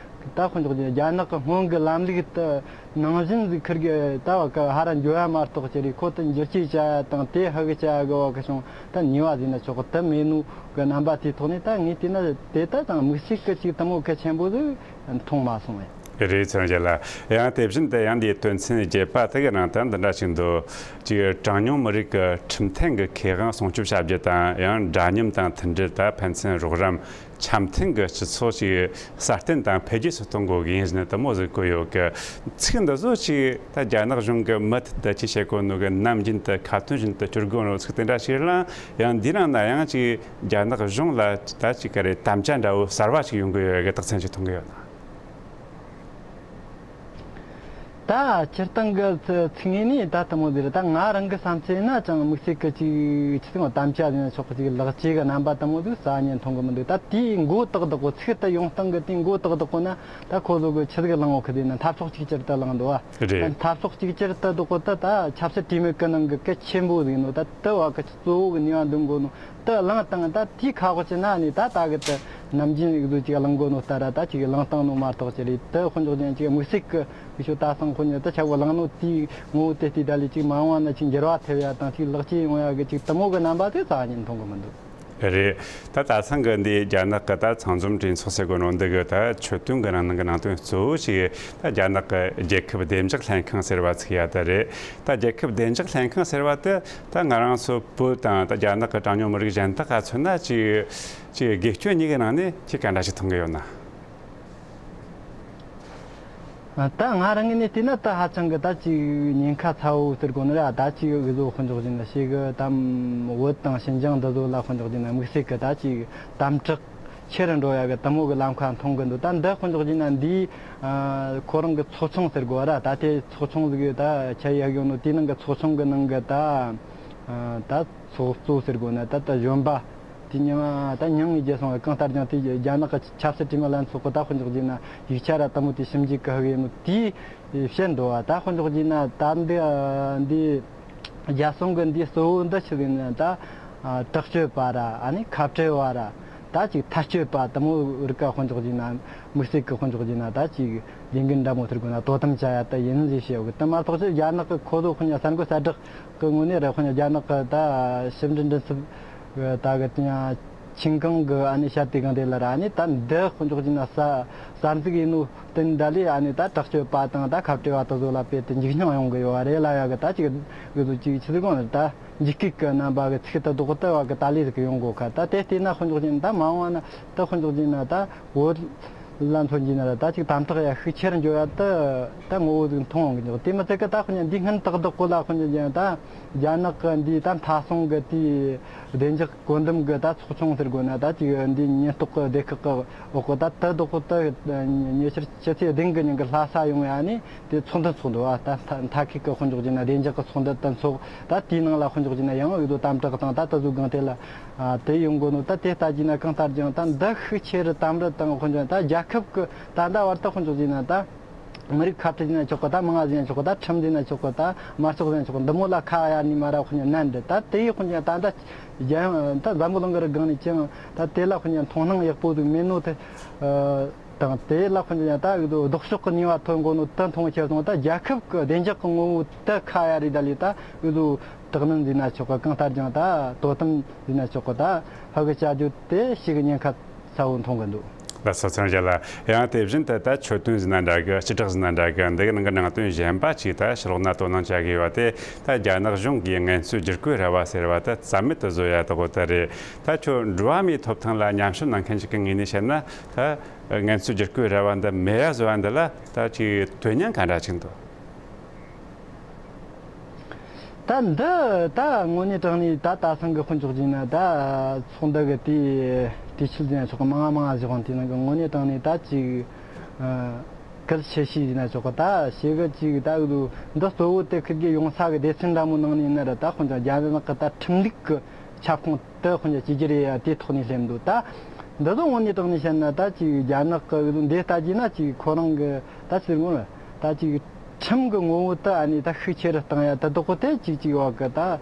ད་དཔེ་འཇོག་རྒྱུ་ན་རྒྱ་ནག་གི་སྔོན་གྱི་ལམ་ལུགས་དེ་ནང་བཞིན་ཟིག་ཁིར་གི་ད་བ་གི་ཧ་ར་འགྱོ་ཡ་མ་གཏོགས་ཅི་རེད། ཁོ་དེ་འགྱུར་བཅོས་བྱ་ཡ་དང་དེ་ཧ་གི་བྱ་ཡ་གི་བ་གི་བྱུང་། ད་ཉེས་པ་ཟེར་ན་ཆོག་གི། དེ་མེད་ནོ་གི་རྣམ་པ་དེའི་ཐོག་ནས་ད་ངས་བལྟས་ན་དེ་ད་དང་དམིགས་བསལ་གི་ཅིག་དེ་མོ་གལ་ཆེན་པོ་ཟིག་མཐོང་མ་སོང་ངས། རེད། ཚོན་རྒྱལ་ལགས། ཡང་དེ་བཞིན་དུ་ཡང་འདིའི་དོན་ཚན་བརྒྱད་པ་དེ་གི་ནང་དུ་འདི་འདྲ་ཞིག་འདུག་ཅིག་གྲངས་ཉུང་མི་རིགས་ཀྱི་ཁྲིམས་མཐུན་གྱི་ཁེ་དབང་སྲུང་སྐྱོབ་བྱ་རྒྱུ་དང་། ཡང་འདྲ་མཉམ་དང་མཐུན་སྒྲིལ། ད་ཕན་ཚུན་རོགས་རམ། འཆམ་མཐུན་གྱི་སྤྱི་ཚོགས་ཤིག་སྲ་བརྟན་དང་འཕེལ་རྒྱས་སུ་གཏོང་དགོས་ཀྱི་ཡིན་ཟེར་ནས་དེ་མོ་ཟིག་བཀོད་ཡོད་གི། ཚིག་འདི་ཚོ་ཅིག་ད་རྒྱ་ནག་གཞུང་གི་མུ་མཐུད་དུ་ཅིག་བྱེད་དགོས་ནོ་གི་ནམ་རྒྱུན་དུ་ཁ་ཏོན་བཞིན་དུ་སྤྱོད་དགོས་ནོ་ཚིག་དེ་འདྲ་ཞིག་ལ། ཡང་འདི་རང་ན་ཡང་ཅིག་རྒྱ་ནག་གཞུང་ལ་ད་ཅིག་ག་རེ་དམ་བཅའ་འདྲ་བོ་གསར་བ་ཞིག་ཡོང་གི་ཡོད་གི་རྟགས་མཚན་ཞིག་མཐོང་གི་ཡོད་ན། ད་སྤྱིར་བཏང་གི་ཚིག་ངོས་ནས་ད་དེ་མོ་ཟིག་རེད། ད་ང་རང་གི་བསམ་ཚུལ་ན་ཅང་དམིགས་བསལ་གི་ཅིག་ཆི་ཟིག་དམ་བཅའ་ཟིན་ཆོག་གི་ཅིག་ལག་ཆས་གི་རྣམ་པ་དེ་མོ་ཟིག་ས་ཉན་མཐོང་གི་མི་འདུག་ད་དེའི་མགོ་ཏག་ཏག་གོ་ཚིག་ད་ཡོང་སྟངས་གི་དེའི་མགོ་ཏག་ཏག་གོ་ན་ད་ཁོ་ཚོ་གི་ཆི་ཟིག་བླངས་ཡོད་གི་ཟེར་ན་འཐབ་ཕྱོགས་གཅིག་གྱུར་ད་བླངས་འདུག་བ། རེད། འཐབ་ཕྱོགས་གཅིག་གྱུར་ད་འདུག་གོ་ད་ད་ཆབ་སྲིད་གྲོས་མོལ་གི་ནང་གི་གལ་ཆེན་པོ་ཟིག་ནོ། ད་དེ་བ་གི་གཙོ་བོ་གི་ནུས་པ་འདོན་དགོས་ནོ། དེ་བླངས་བཏང་། ད་དེའི་ཁ་དབུགས་ཅི་ན་ནི་ད་ད་གི་དེ་ནམ་རྒྱུན་ཡིག་བཟོ་ཅིག་བླངས་དགོས་ནོ་ལྟར་ད་ཅིག་བླངས་བཏང་ནོ་མ་གཏོགས་ཅི་རེད། དེ་དཔེ་འཇོག་ཅན་ཅིག་དམིགས་བསལ་གི་ཡིག་ཆོག་ད་སང་ཁོ་ཉིད་དེ་ཆ་བོ་བླངས་ནོ་དེའི་ངོ་བོ་དེ་ལྟའི་ད་ལས་ཅིག་མ་འོངས་ན་ཅིག་འགྱུར་བ་ཐེབས་ཡ་དང་ཅིག་ལེགས་བཅོས་ཡོང་ཡ་གི་ཅིག་དེ་མོ་གི་རྣམ་པ་དེ་ས་ཉིན་མཐོང་གི་མི་འདུག་རེད། ད་ད་ཚང་གི་འདི་རྒྱ་ནག་གི་ད་ཚང་འཛོམས་གྲོས་ཚོགས་ཟེར་གོ་ནོ་འདི་གི་ད་ཆོད་དོན་གི་ནང་ནང་གི་ནང་དོན་གཙོ་བོ་ཞིག་ད་རྒྱ་ནག་གི་རྒྱལ་ཁབ་བདེ་འཇགས་ལྷན་ཁང་ཟེར་བ་ཚིག་ཡ་ད་རེད། ད་རྒྱལ་ཁབ་བདེ་འཇགས་ལྷན་ཁང་ཟེར་བ་དེ་ད་ང་རང་ཚོ་བོད་དང་ད་རྒྱ་ནག་གི་གྲངས་ཉུང་མི་རིགས་གཞན་དག་ག་མཚོན་ན་ཅིག་ཅིག་དགེ་སྐྱོན་གཉིས་ཀྱི་ནང་ནས་ཁྱེད་ག་འདྲ་ཞིག་མཐོང་གི་ཡོད་ན། ད་ང་རང་ངོས་ནས་བལྟས་ན་ད་ཧ་ཅང་གི་ད་ཅིག་ཉེན་ཁ་ཚ་བོ་ཟེར་དགོས་ནི་རེད། ད་ཅིག་འུ་ཚོ་དཔེ་འཇོག་བྱས་ན་ཞེ་གི་དམ་བོད་དང་ཤིན་ཅང་འདི་ཚོ་ལ་དཔེ་འཇོག་བྱས་ན་དམིགས་བསལ་གི་ད་ཅིག་དམ་དྲག་ཆེ་རུ་འགྲོ་ཡ་གི་དེ་མོ་གི་ལམ་ཁ་མཐོང་གི་འདུག་ད་འདི་དཔེ་འཇོག་བྱས་ན་འདིའི་ཨ་ཁོ་རང་གི་ཚོགས་ཆུང་ཟེར་དགོས་ར། ད་དེ་ཚོགས་ཆུང་ཟིག་ཡོད། ད་ཆ་ཡག་ཡོད་ནོ་དེའི་ནང་གི་ཚོགས་ཆུང་གི་ནང་གི་ད་ཨ་ད་ཚོགས་གཙོ་ཟེར་དགོས་ན་ད་ད་གཞོན་པ། དེ་མྱིང་ད་མྱིང་ངས་བརྗེད་སོང་བ། གང་ལྟར་ཀྱང་དེ་རྒྱ་ནག་གི་ཆབ་སྲིད་གྲོས་མོལ་ལྷན་ཚོགས་གི་ད་དཔེ་འཇོག་བྱས་ན་ཡིག་ཆ་ར་དེ་མོ་དེ་ཞིབ་འཇུག་གི་ཧ་གི་ཡིན་ནོ་དེ་བཤད་འདུག་བ། ད་དཔེ་འཇོག་བྱས་ན་ད་འདི་འདི་རྒྱལ་སྲུང་གི་འདི་གཙོ་བོ་འདི་ཆི་ཟིག་ཡིན་ན་ད་དྲག་སྤྱོད་པ་ར་ཨ་ནི་ཁ་བྲལ་བ་ར་ད་ཅིག་ཐར་སྤྱོད་པ་དེ་མོ་རིགས་ཀ་དཔེ་འཇོག་བྱས་ན་དམིགས་བསལ་གི་དཔེ་འཇོག་བྱས་ན་ད་ཅིག་ལས་འགན་འདྲ་མོ་ཟེར་དགོས་ན་དོ་དམ་བྱ་ཡ་ད་ཡིན་ཟེར་བཤད་ཡོད་གི། དེ་མ་གཏོགས་ཅི་རྒྱ་ནག་གི་ཁོ་ཚོ་ཁོ་ཉ་གསར་འགོད་གསལ་བསྒྲགས་གི་ངོས་ནས་རེད། དཔེ་ཉ་རྒྱ་ནག་གི་ད་ཕྱི་འབྲེལ་མགྲིན་ཚབ་ད་གི་དེ་ཡང་ཆིན་ཀང་གི་ཨ་ནི་བཤད་དེ་གང་དེ་ལ་ར་ཨ་ནི་ད་འདི་དཔེ་འཇོག་བྱས་ན་གསར་གསར་འཛུགས་ཡིན་ནོ་དེ་འདྲ་ལས་ཨ་ནི་ད་དྲག་སྤྱོད་པ་དང་ད་ཁ་བྲལ་བ་དེ་ཚོ་ལ་དཔེ་དེ་འཇིགས་སྣང་ཡོང་གི་ཡོད་རེད་ལ། ཡ་གི་ད་ཅིག་འུ་ཚོ་ཅིག་ཆི་ཟིག་གོང་ད་འཇིགས་སྐུལ་གི་རྣམ་པ་གི་ཚིག་ད་རྡོག་ཏུ་བ་གི་ད་ལས་ཟིག་ཡོང་གོ་ཁ། ད་དེ་བལྟས་ན་དཔེ་འཇོག་བྱས་ན་ད་མ་འོངས་ན་ད་དཔེ་འཇོག་བྱས་ན་ད་བོད་ལ་མཚོན་གྱི་ན་ར་ད་ཅིག་དམ་དྲག་ཡ་ཤུགས་ཆེར་འགྱོ་ཡ་ད་ད་ངོ་བོ་ཟིག་མཐོང་ཡོང་གི་འཇོག་དེ་མི་ཚད་གི་ད་དཔེ་འདི་སྔོན་ཏག་ཏག་གོ་ལ་དཔེ་འཇོག་བྱས་ན་ད་རྒྱ་ནག་གི་འདི་ད་མཐའ་སྲུང་གི་དེའི་བདེ་འཇགས་བཀོད་འདོམས་གི་ད་ཚོགས་ཆུང་ཟེར་དགོས་ན་ད་ཅིག་འདི་ཉེན་རྟོག་གི་སྡེ་ཁག་གི་འོག་གི་ད་ད་རྡོག་ད་ཉེ་ཆར་ཕྱི་ཚེས་བདུན་གི་ཉིན་གི་ལྷ་ས་ཡོང་ཡ་ནི་དེ་ཚོགས་འདུ་ཚོགས་འདུག་བ། ད་མཐའ་མཐའ་ཁུལ་གི་དཔེ་འཇོག་བྱས་ན་བདེ་འཇགས་གི་ཚོགས་འདུ་ད་འཚོགས། ད་དེའི་ནང་ལ་དཔེ་འཇོག་བྱས་ན་ཡང་འུ་ཚོ་དམ་དྲག་དང་ད་ད་གཟོད་གང་དེ་ལ་ཨ་དེ་ཡོང་དགོས་ནོ། ད་དེ་ལྟ་བྱས་ན་གང་ལྟར་ཀྱང་ད་འདི་ཤུགས་ཆེ་རུ་དམ་རུ་བཏང་། དཔེ་འཇོག་ད་རྒྱལ་ཁབ་གི་ད་ད་བར་དུ་དཔེ་འཇོག་བྱས་ན་ད་མི་རིགས་ཁ་བྲལ་ཟེར་ན་ཆོག་གི། ད་མི་ང་ཟེར་ན་ཆོག་གི། ད་ཁྲིམས་ཟེར་ན་ཆོག་གི། ད་དམར་ཤོག་ཟེར་ན་ཆོག་གི། འདི་མོ་ལ་ཁ་ཡ་ནི་མ་ར་དཔེ་འཇོག་ན་འདི་ད་དེ་ཡི་དཔེ་འཇོག་ད་ད་རྒྱལ་ཡོངས་ད་འཛམ་བུ་གླིང་གི་རི་སྒང་ནས་ཀྱང་ད་དེ་ལ་དཔེ་འཇོག་མཐོང་སྣང་ཡག་པོ་ཟིག་མེད་ནོ་དེ། ཨ། དང་དེ་ལ་དཔེ་འཇོག་ཡང་ད་འུ་ཚོ་ལྡོག་ཕྱོགས་ཀྱི་ནུས་པ་ཐོན་གོ་ནོ་ད་མཐོང་ཆེར་སོང་། ད་རྒྱལ་ཁབ་ཀྱི་བདེ་འཇགས་ཀྱི་ངོ་བོ་ད་ཁ་ཡ་རེད། ད་ལས་ད་འུ་ཚོ་དྲག་གནོན་ཟེར་ན་ཆོག་གི། གང་ལྟར་ཀྱང་ད་དོ་དམ་ཟེར་ན་ཆོག་གི། ད་ཧ་གི་བྱ་རྒྱུ་དེ་ཞིག་ཉེན་ཁ་ཚ་བོ་མཐོང་གི་འདུག་ལགས་སོ། ཚང་རྒྱ་ལ། ཡང་དེ་བཞིན་དུ་ད་ཆོད་དོན་ཟེར་ན་འདྲ་གི། སྤྱི་བསྒྲགས་ཟེར་ན་འདྲ་གི། འདི་གི་ནང་གི་ནང་དོན་གཞན་པ་ཅིག་ད་ཕྱི་ལོགས་ན་དོ་སྣང་བྱ་དགོས་པ་དེ། ད་རྒྱ་ནག་གཞུང་གིས་ངལ་རྩོལ་བསྒྱུར་བཀོད་ར་བ་ཟེར་བ་ད་རྩ་མེད་དུ་བཟོ་ཡ་དག་གོ་ད་རེད། ད་ཁྱོད་འགྲོ་བ་མིའི་ཐོབ་ཐང་ལ་ཉམས་ཞིབ་གནང་མཁན་ཞིག་གི་ངོས་ནས་བཤད་ན། ད་ངལ་རྩོལ་བསྒྱུར་བཀོད་ར་བ་འདི་མེད་ཡ་བཟོ་བ་འདི་ལ་ད་ཅིག་དོན་སྙིང་ག་འདྲ་ཅིག་འདུག་ད་འདི་ད་དངོས་གནས་དྲང་གནས་ད་ད་སང་གི་དཔེ་འཇོག་བྱས་ན་ད་ཚོགས་འདུ་གི་དེའི་དུས་ཚོད་ཟེར་ན་ཆོག་གི། མང་ང་མང་ང་ཟེར་དབང་དེ་ནང་གི་དངོས་གནས་དྲང་གནས་ད་ཅིག་ཨ་གལ་ཆེ་ཤོས་ཟེར་ན་ཆོག་གི། ད་ཞེ་གི་ཅིག་ད་འུ་ཚོ་འདི་གཙོ་བོ་དེ་ཁུར་གི་ཡོང་ས་གི་སྡེ་ཚན་འདྲ་མོ་ནང་ནས་ཡིན་ན་ར་ད་དཔེ་འཇོག་རྒྱ་ནག་གི་ད་ཁྲིམས་ལུགས་གི་ཁྱབ་ཁོངས་དེ་དཔེ་འཇོག་ཅི་རྒྱུ་རེད་ཡ། དེ་ཐོག་ནས་སླེབས་འདུག་ད་འདི་ཚོ་དངོས་གནས་དྲང་གནས་བཤད་ན་ད་ཅིག་རྒྱ་ནག་གི་འདི་ལྟ་རྒྱུ་ན་ཅིག་ཁོ་རང་གི་ད་ཟེར་ངོ་ད་ཅིག་ཁྲིམས་གི་ངོ་བོ་ད་ཨ་ནི་ད་ཤུགས་ཆེ་རུ་བཏང་ཡ་ད་དོག་གོ་དེ་ཅིག་ཅིག་བ་གི་ད་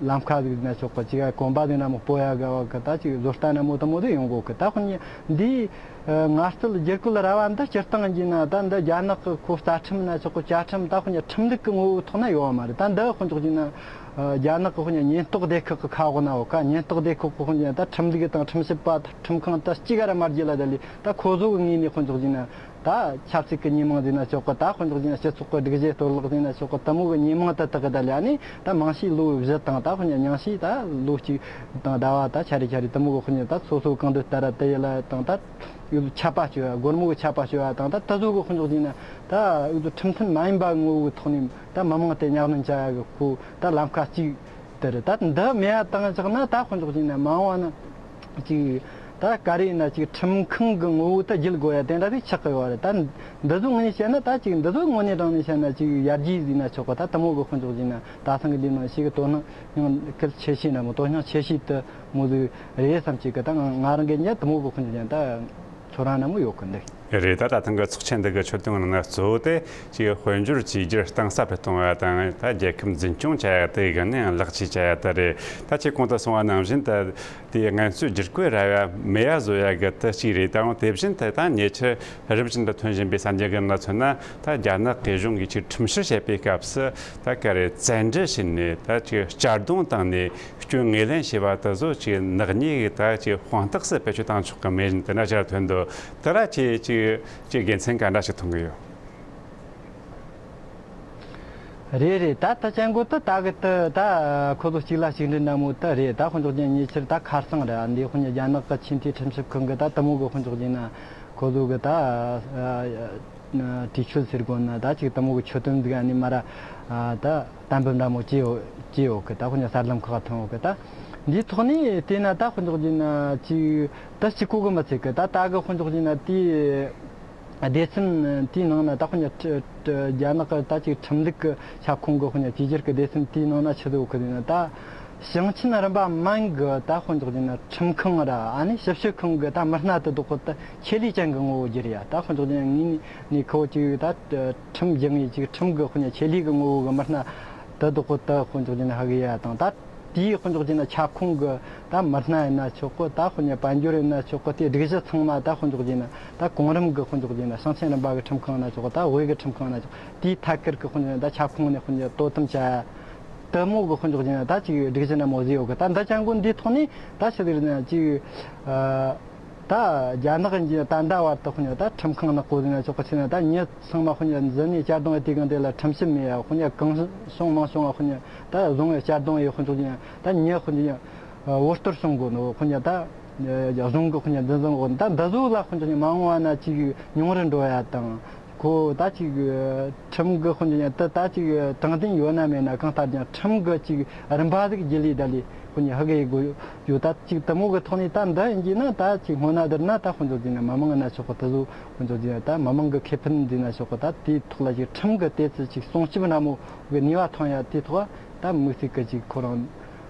ལམ་ཁ་ཟིག་ན་ཆོག་གི། ཅིག་གོམ་པ་ཟིག་ན་མོ་སྤོ་ཡ་གི་བ་གི་ད་ཅིག་བཟོ་ལྟ་ན་མོ་ད་མོ་དེ་ཡོང་གོ་གི། ད་དཔེ་འདི་ངལ་རྩོལ་བསྒྱུར་བཀོད་ར་བ་འདི་སྤྱིར་བཏང་གི་ན་ད་འདི་རྒྱ་ནག་གི་ཁོ་རྩ་ཁྲིམས་ན་ཆོག་གི། བཅའ་ཁྲིམས་ད་དཔེ་ཁྲིམས་ལུགས་གི་ངོ་བོའི་ཐོག་ན་ཡོད་བ་མ་རེད། ད་འདི་དཔེ་འཇོག་བྱས་ན། རྒྱ་ནག་གི་དཔེ་ཉེན་རྟོག་སྡེ་ཁག་གི་ཁ་འོག་ན་འོ་ཁ། ཉེན་རྟོག་སྡེ་ཁག་གི་དཔེ་ད་ཁྲིམས་ལུགས་དང་ཁྲིམས་ཞིབ་པ་ཁྲིམས་ཁང་ད་གཅིག་ག་ར་མ་བརྒྱུད་ལ་ད་ལས་ད་ཁོ་ཚོ་གི་ངོས་ནས་དཔེ་འཇོག་བྱས་ན་ ད་ཆབ་སྲིད་ཀྱི་ཉེས་མིང་ཟེར་ན་ཆོག་གི། ད་དཔེ་འཇོག་བྱས་ན་སྤྱི་ཚོགས་ཀྱི་སྒྲིག་གཞི་གཏོར་བརླག་ཟེར་ན་ཆོག་གི། དེ་མོ་གི་ཉེས་མིང་དེ་དག་གི་ད་ལ་ནི་ད་མང་ཤས་ལོ་བཞི་དང་ད་དཔེ་ཉ་ཉུང་ཤས་ད་ལོ་གཅིག་དང་ཟླ་བ་ད་ཆ་རེ་ཆ་རེ་དེ་མོ་གི་དཔེ་ཉ་ད་སོ་སོ་གང་འདོད་ལྟར་དེ་ཡི་ལ་དང་ད་ཡོད་ཆད་པ་གཅོད་ཡ། སྒོར་མོ་གི་ཆད་པ་གཅོད་ཡ་དང་ད་ད་གཟོད་གི་དཔེ་འཇོག་བྱས་ན་ད་ཡོད་ཁྲིམས་མཐུན་མ་ཡིན་པ་ངོ་བོའི་ཐོག་ནས་ད་མི་མང་དེ་གཉའ་གནོན་བྱ་ཡ་གི་ཁོ་ད་ལམ་ཁ་གཅིག་དེ་རེད། ད་འདི་མེད་ཡ་བཏང་བཞག་ན་ད་དཔེ་འཇོག་བྱས་ན་མ་འོངས་པ་ན་ཅིག་ད་ག་རེ་ཡིན་ན་ཅིག་ཁྲིམས་ཁང་གི་ངོ་བོ་ད་བརྒྱུད་དགོས་ཡ་དེ་འདྲ་ཞིག་ཆགས་ཀྱི་ཡོད་རེད། ད་འདི་ཚོ་ངོས་ནས་བཤད་ན་ད་ཅིག་འདི་ཚོ་དངོས་གནས་དྲང་ནས་བཤད་ན་ཅིག་ཡར་རྒྱས་ཟེར་ན་ཆོག་གི། ད་དེ་མོ་གི་དཔེ་འཇོག་བྱས་ན་ད་ཐེངས་གི་འདི་ནང་ཞིག་གི་དོ་སྣང་ཡང་གལ་ཆེ་ཤོས་འདྲ་མོ། དོ་སྣང་ཆེ་ཤོས་དེ་མོ་ཟིག་རེད་བསམ་གྱི་གི། ད་ང་ང་རང་གི་ཉིད་དེ་མོ་གི་དཔེ་འཇོག་བྱས་ན་ད་ཚོར་བ་འདྲ་མོ་ཡོད་གི་འདུག། རེད། ད་ད་ཐེངས་ཀྱི་ཚོགས་ཆེན་འདི་གི་ཆོད་དོན་ནང་ན་གཙོ་བོ་དེ་ཅིག་དཔལ་འབྱོར་བཅོས་བསྒྱུར་གཏིང་ཟབ་ཏུ་གཏོང་བ་དང་ད་རྒྱལ་ཁབ་འཛིན་སྐྱོང་བྱ་ཡ་དེ་གི་ནས་ལེགས་བཅོས་བྱ་ཡ་དེ་རེད། ད་ཁྱེད་གོང་དུ་གསུངས་པ་ནང་བཞིན་ད་དེའི་ངལ་རྩོལ་བསྒྱུར་བཀོད་ར་བ་མེད་ཡ་བཟོ་ཡ་གི་དེ་གཅིག་རེད། ད་རུང་དེ་བཞིན་དུ་ད་ཉེ་ཆར་རིམ་བཞིན་དུ་ཐོན་བཞིན་པའི་གསར་འགྱུར་གི་ནང་མཚོན་ན་ད་རྒྱ་ནག་གི་གཞུང་གིས་ཅིག་ཁྲིམས་བཤེར་བྱེད་པའི་སྐབས་སུ་ད་ག་རེ་བཙན་འདྲི་བྱས་ནས་ད་ཅིག་གཅར་རྡུང་བཏང་ནས། སྐྱོན་ངོས་ལེན་བྱས་པ་དེ་ཚོ་ཅིག་ནག་ཉེས་ཀྱི་ད་ཅིག་དཔང་རྟགས་སུ་བེད་སྤྱོད་བཏང་ཆོག་གི་མེད་ནི་དེ་འདྲ་ཞིག་ཐོན་འདུག། དེ་ལ་ཁྱེད་ཅིག་ཅིག་དགེ་མཚན་ག་འདྲ་ཞིག་མཐོང་གི་ཡོད། རེད་རེད། ད་ད་ཅན་གོ་ད་ད་གི་ད་ད་ཁོ་ཚོ་གཅིག་ལ་གཅིག་འདྲི་འདྲ་མོ་ད་རེད། ད་དཔེ་འཇོག་བྱས་ན་ཉེ་ཆར་ད་ཁ་སང་རེད། འདི་དཔེ་ཉ་རྒྱ་ནག་གི་ཆེས་མཐོའི་ཁྲིམས་ཞིབ་ཁང་གི་ད་དེ་མོ་གི་དཔེ་འཇོག་བྱས་ན་ཁོ་ཚོ་གི་ད། ཨ། ཨ། བྲིས་ཆོད་ཟེར་དགོས་ན་ད་ཅིག་དེ་མོ་གི་ཆོད་དོན་འདུག། ཨ་ནི་མ་ར། ཨ། ད་གཏན་འབེབས་འདྲ་མོ་བྱས་ཡོད་བྱས་ཡོད་གི། ད་དཔེ་ཉ་གསར་ལམ་ཁག་ཐོན་ཡོད་གི། ད་འདིའི་ཐོག་ནས་བལྟས་ན་ད་དཔེ་འཇོག་བྱས་ན་ཅིག་ད་གཅིག་པོ་གི་མི་ཚད་གི། ད་ད་གི་དཔེ་འཇོག་བྱས་ན་དེའི་སྡེ་ཚན་དེའི་ནང་ན་ད་དཔེ་ཉ་ཁྲི་ཁྲི་རྒྱ་ནག་གི་ད་ཅིག་ཁྲིམས་ལུགས་གི་ཁྱབ་ཁོངས་གི་དཔེ་ཉ་བཅོས་བསྒྱུར་གི་སྡེ་ཚན་དེའི་ནང་ན་ཆི་ཟིག་ཡོད་གི་ཟེར་ན། ད་ཞིང་ཆེན་རིམ་པ་མན་གི་ད་དཔེ་འཇོག་བྱས་ན་ཁྲིམས་ཁང་ར། ཨ་ནི་ཞིབ་དཔྱོད་ཁང་གི་ད་མི་སྣ་དེ་དག་གི་ད་ཆེད་ལས་ཅན་གི་ངོ་བོ་བསྒྱུར་ཡ། ད་དཔེ་འཇོག་བྱས་ན་ངས་ནི་ཁོ་ཅིག་ད་ཁྲིམས་སྦྱང་ངེས་ཅིག་ཁྲིམས་གི་དཔེ་ཉ་ཆེད་ལས་གི་ངོ་བོ་གི་མི་སྣ་དེ་དག་གི་ད་དཔེ་འཇོག་བྱས་ན་ཧ་གི་ཡ་དང་། ད་དེའི་དཔེ་འཇོག་བྱས་ན་ཁྱབ་ཁོངས་གི་ད་མི་སྣ་ཡིན་ན་ཆོག་གི། ད་དཔེ་ཉ་དཔལ་འབྱོར་ཡིན་ན་ཆོག་གི། དེ་སྒྲིག་གཞི་ཚང་མ་ད་དཔེ་འཇོག་བྱས་ན་ད་གོང་རིམ་གི་དཔེ་འཇོག་བྱས་ན་ཞིང་ཆེན་རིམ་པ་གི་ཁྲིམས་ཁང་ན་ཆོག་གི། ད་དབུས་གི་ཁྲིམས་ཁང་ན་ཆོག། དེའི་ཐད་ཀར་གི་དཔེ་འཇོག་བྱས་ན་ད་ཁྱབ་ཁོངས་ནས་དཔེ་འཇོག་དོ་དམ་བྱ་ཡ། དེ་མོ་གི་དཔེ་འཇོག་བྱས་ན་ད་ཅིག་སྒྲིག་གཞི་འདྲ་མོ་བཟོས་ཡོད་གི། ད་འདི་ཅན་གོ་འདིའི་ཐོག་ནས་ད་ཆི་ཟིག་རེད་ན་ཅིག། ཨ། ད་རྒྱ་ནག་གི་ད་ལྟ་བར་དུ་དཔེ་ཉ་ད་ཁྲིམས་ཁང་ནག་པོ་ཟེར་ན་ཆོག་གི། ཆི་ན་ད་མྱི་ཚང་མ་དཔེ་ཉ་འཛིན་ནས་གཅར་རྡུང་ཡེ་དུས་གང་དེ་ལ་ཁྲིམས་ཞིབ་མེད་ཡ། དཔེ་ཉ་གང་བྱུང་མང་བྱུང་བ་དཔེ་ཉ་ད་བཟུང་བའི་གཅར་རྡུང་ཡེ་དཔེ་འཇོག་བྱས་ན་ད་མྱི་དཔེ་ཉ་བོད་སྟོར་སོང་གོ་ནོ། དཔེ་ཉ་ད་བཟུང་གི་དཔེ་ཉ་འཛིན་བཟུང་གོ་ད་འདི་ཚོ་ལ་དཔེ་འཇོག་བྱས་ན་མ་འོངས་པ་ན་ཅིག་ཉུང་རུ་འགྲོ་ཡ་དང་། ཁོ་ད་ཅིག་ཁྲིམས་གི་དཔེ་འཇོག་བྱས་ན་ད་ད་ཅིག་དྲང་བདེན་ཡོད་ན་མེད་ན་གང་ལྟར་ཀྱང་ཁྲིམས་གི་ཅིག་རིམ་པ་ཟིག་བརྒྱུད་ལས་ད་ལས་དཔེ་ཉ་ཧ་གི་ཡེ་དགོས་ཡོད། ད་ཅིག་དེ་མོ་གི་ཐོག་ནས་ད་འདི་ཡིན་གྱི་ན་ད་ཅིག་སྔོན་ན་བསྡུར་ན་ད་དཔེ་འཇོག་བྱས་ན་མི་མང་ན་ཆོག་གི། དེ་ཚོ་དཔེ་འཇོག་བྱས་ན་ད་མི་མང་གི་ཁེ་ཕན་འདི་ན་ཆོག་གི། ད་དེའི་ཐོག་ལ་ཅིག་ཁྲིམས་གི་དེ་ཚོ་ཅིག་སྲུང་སྐྱོབ་འདྲ་མོ་གི་ནུས་པ་ཐོན་ཡ་དེའི་ཐོག་ད་དམིགས་བསལ་གི་ཅིག་ཁོ་རང་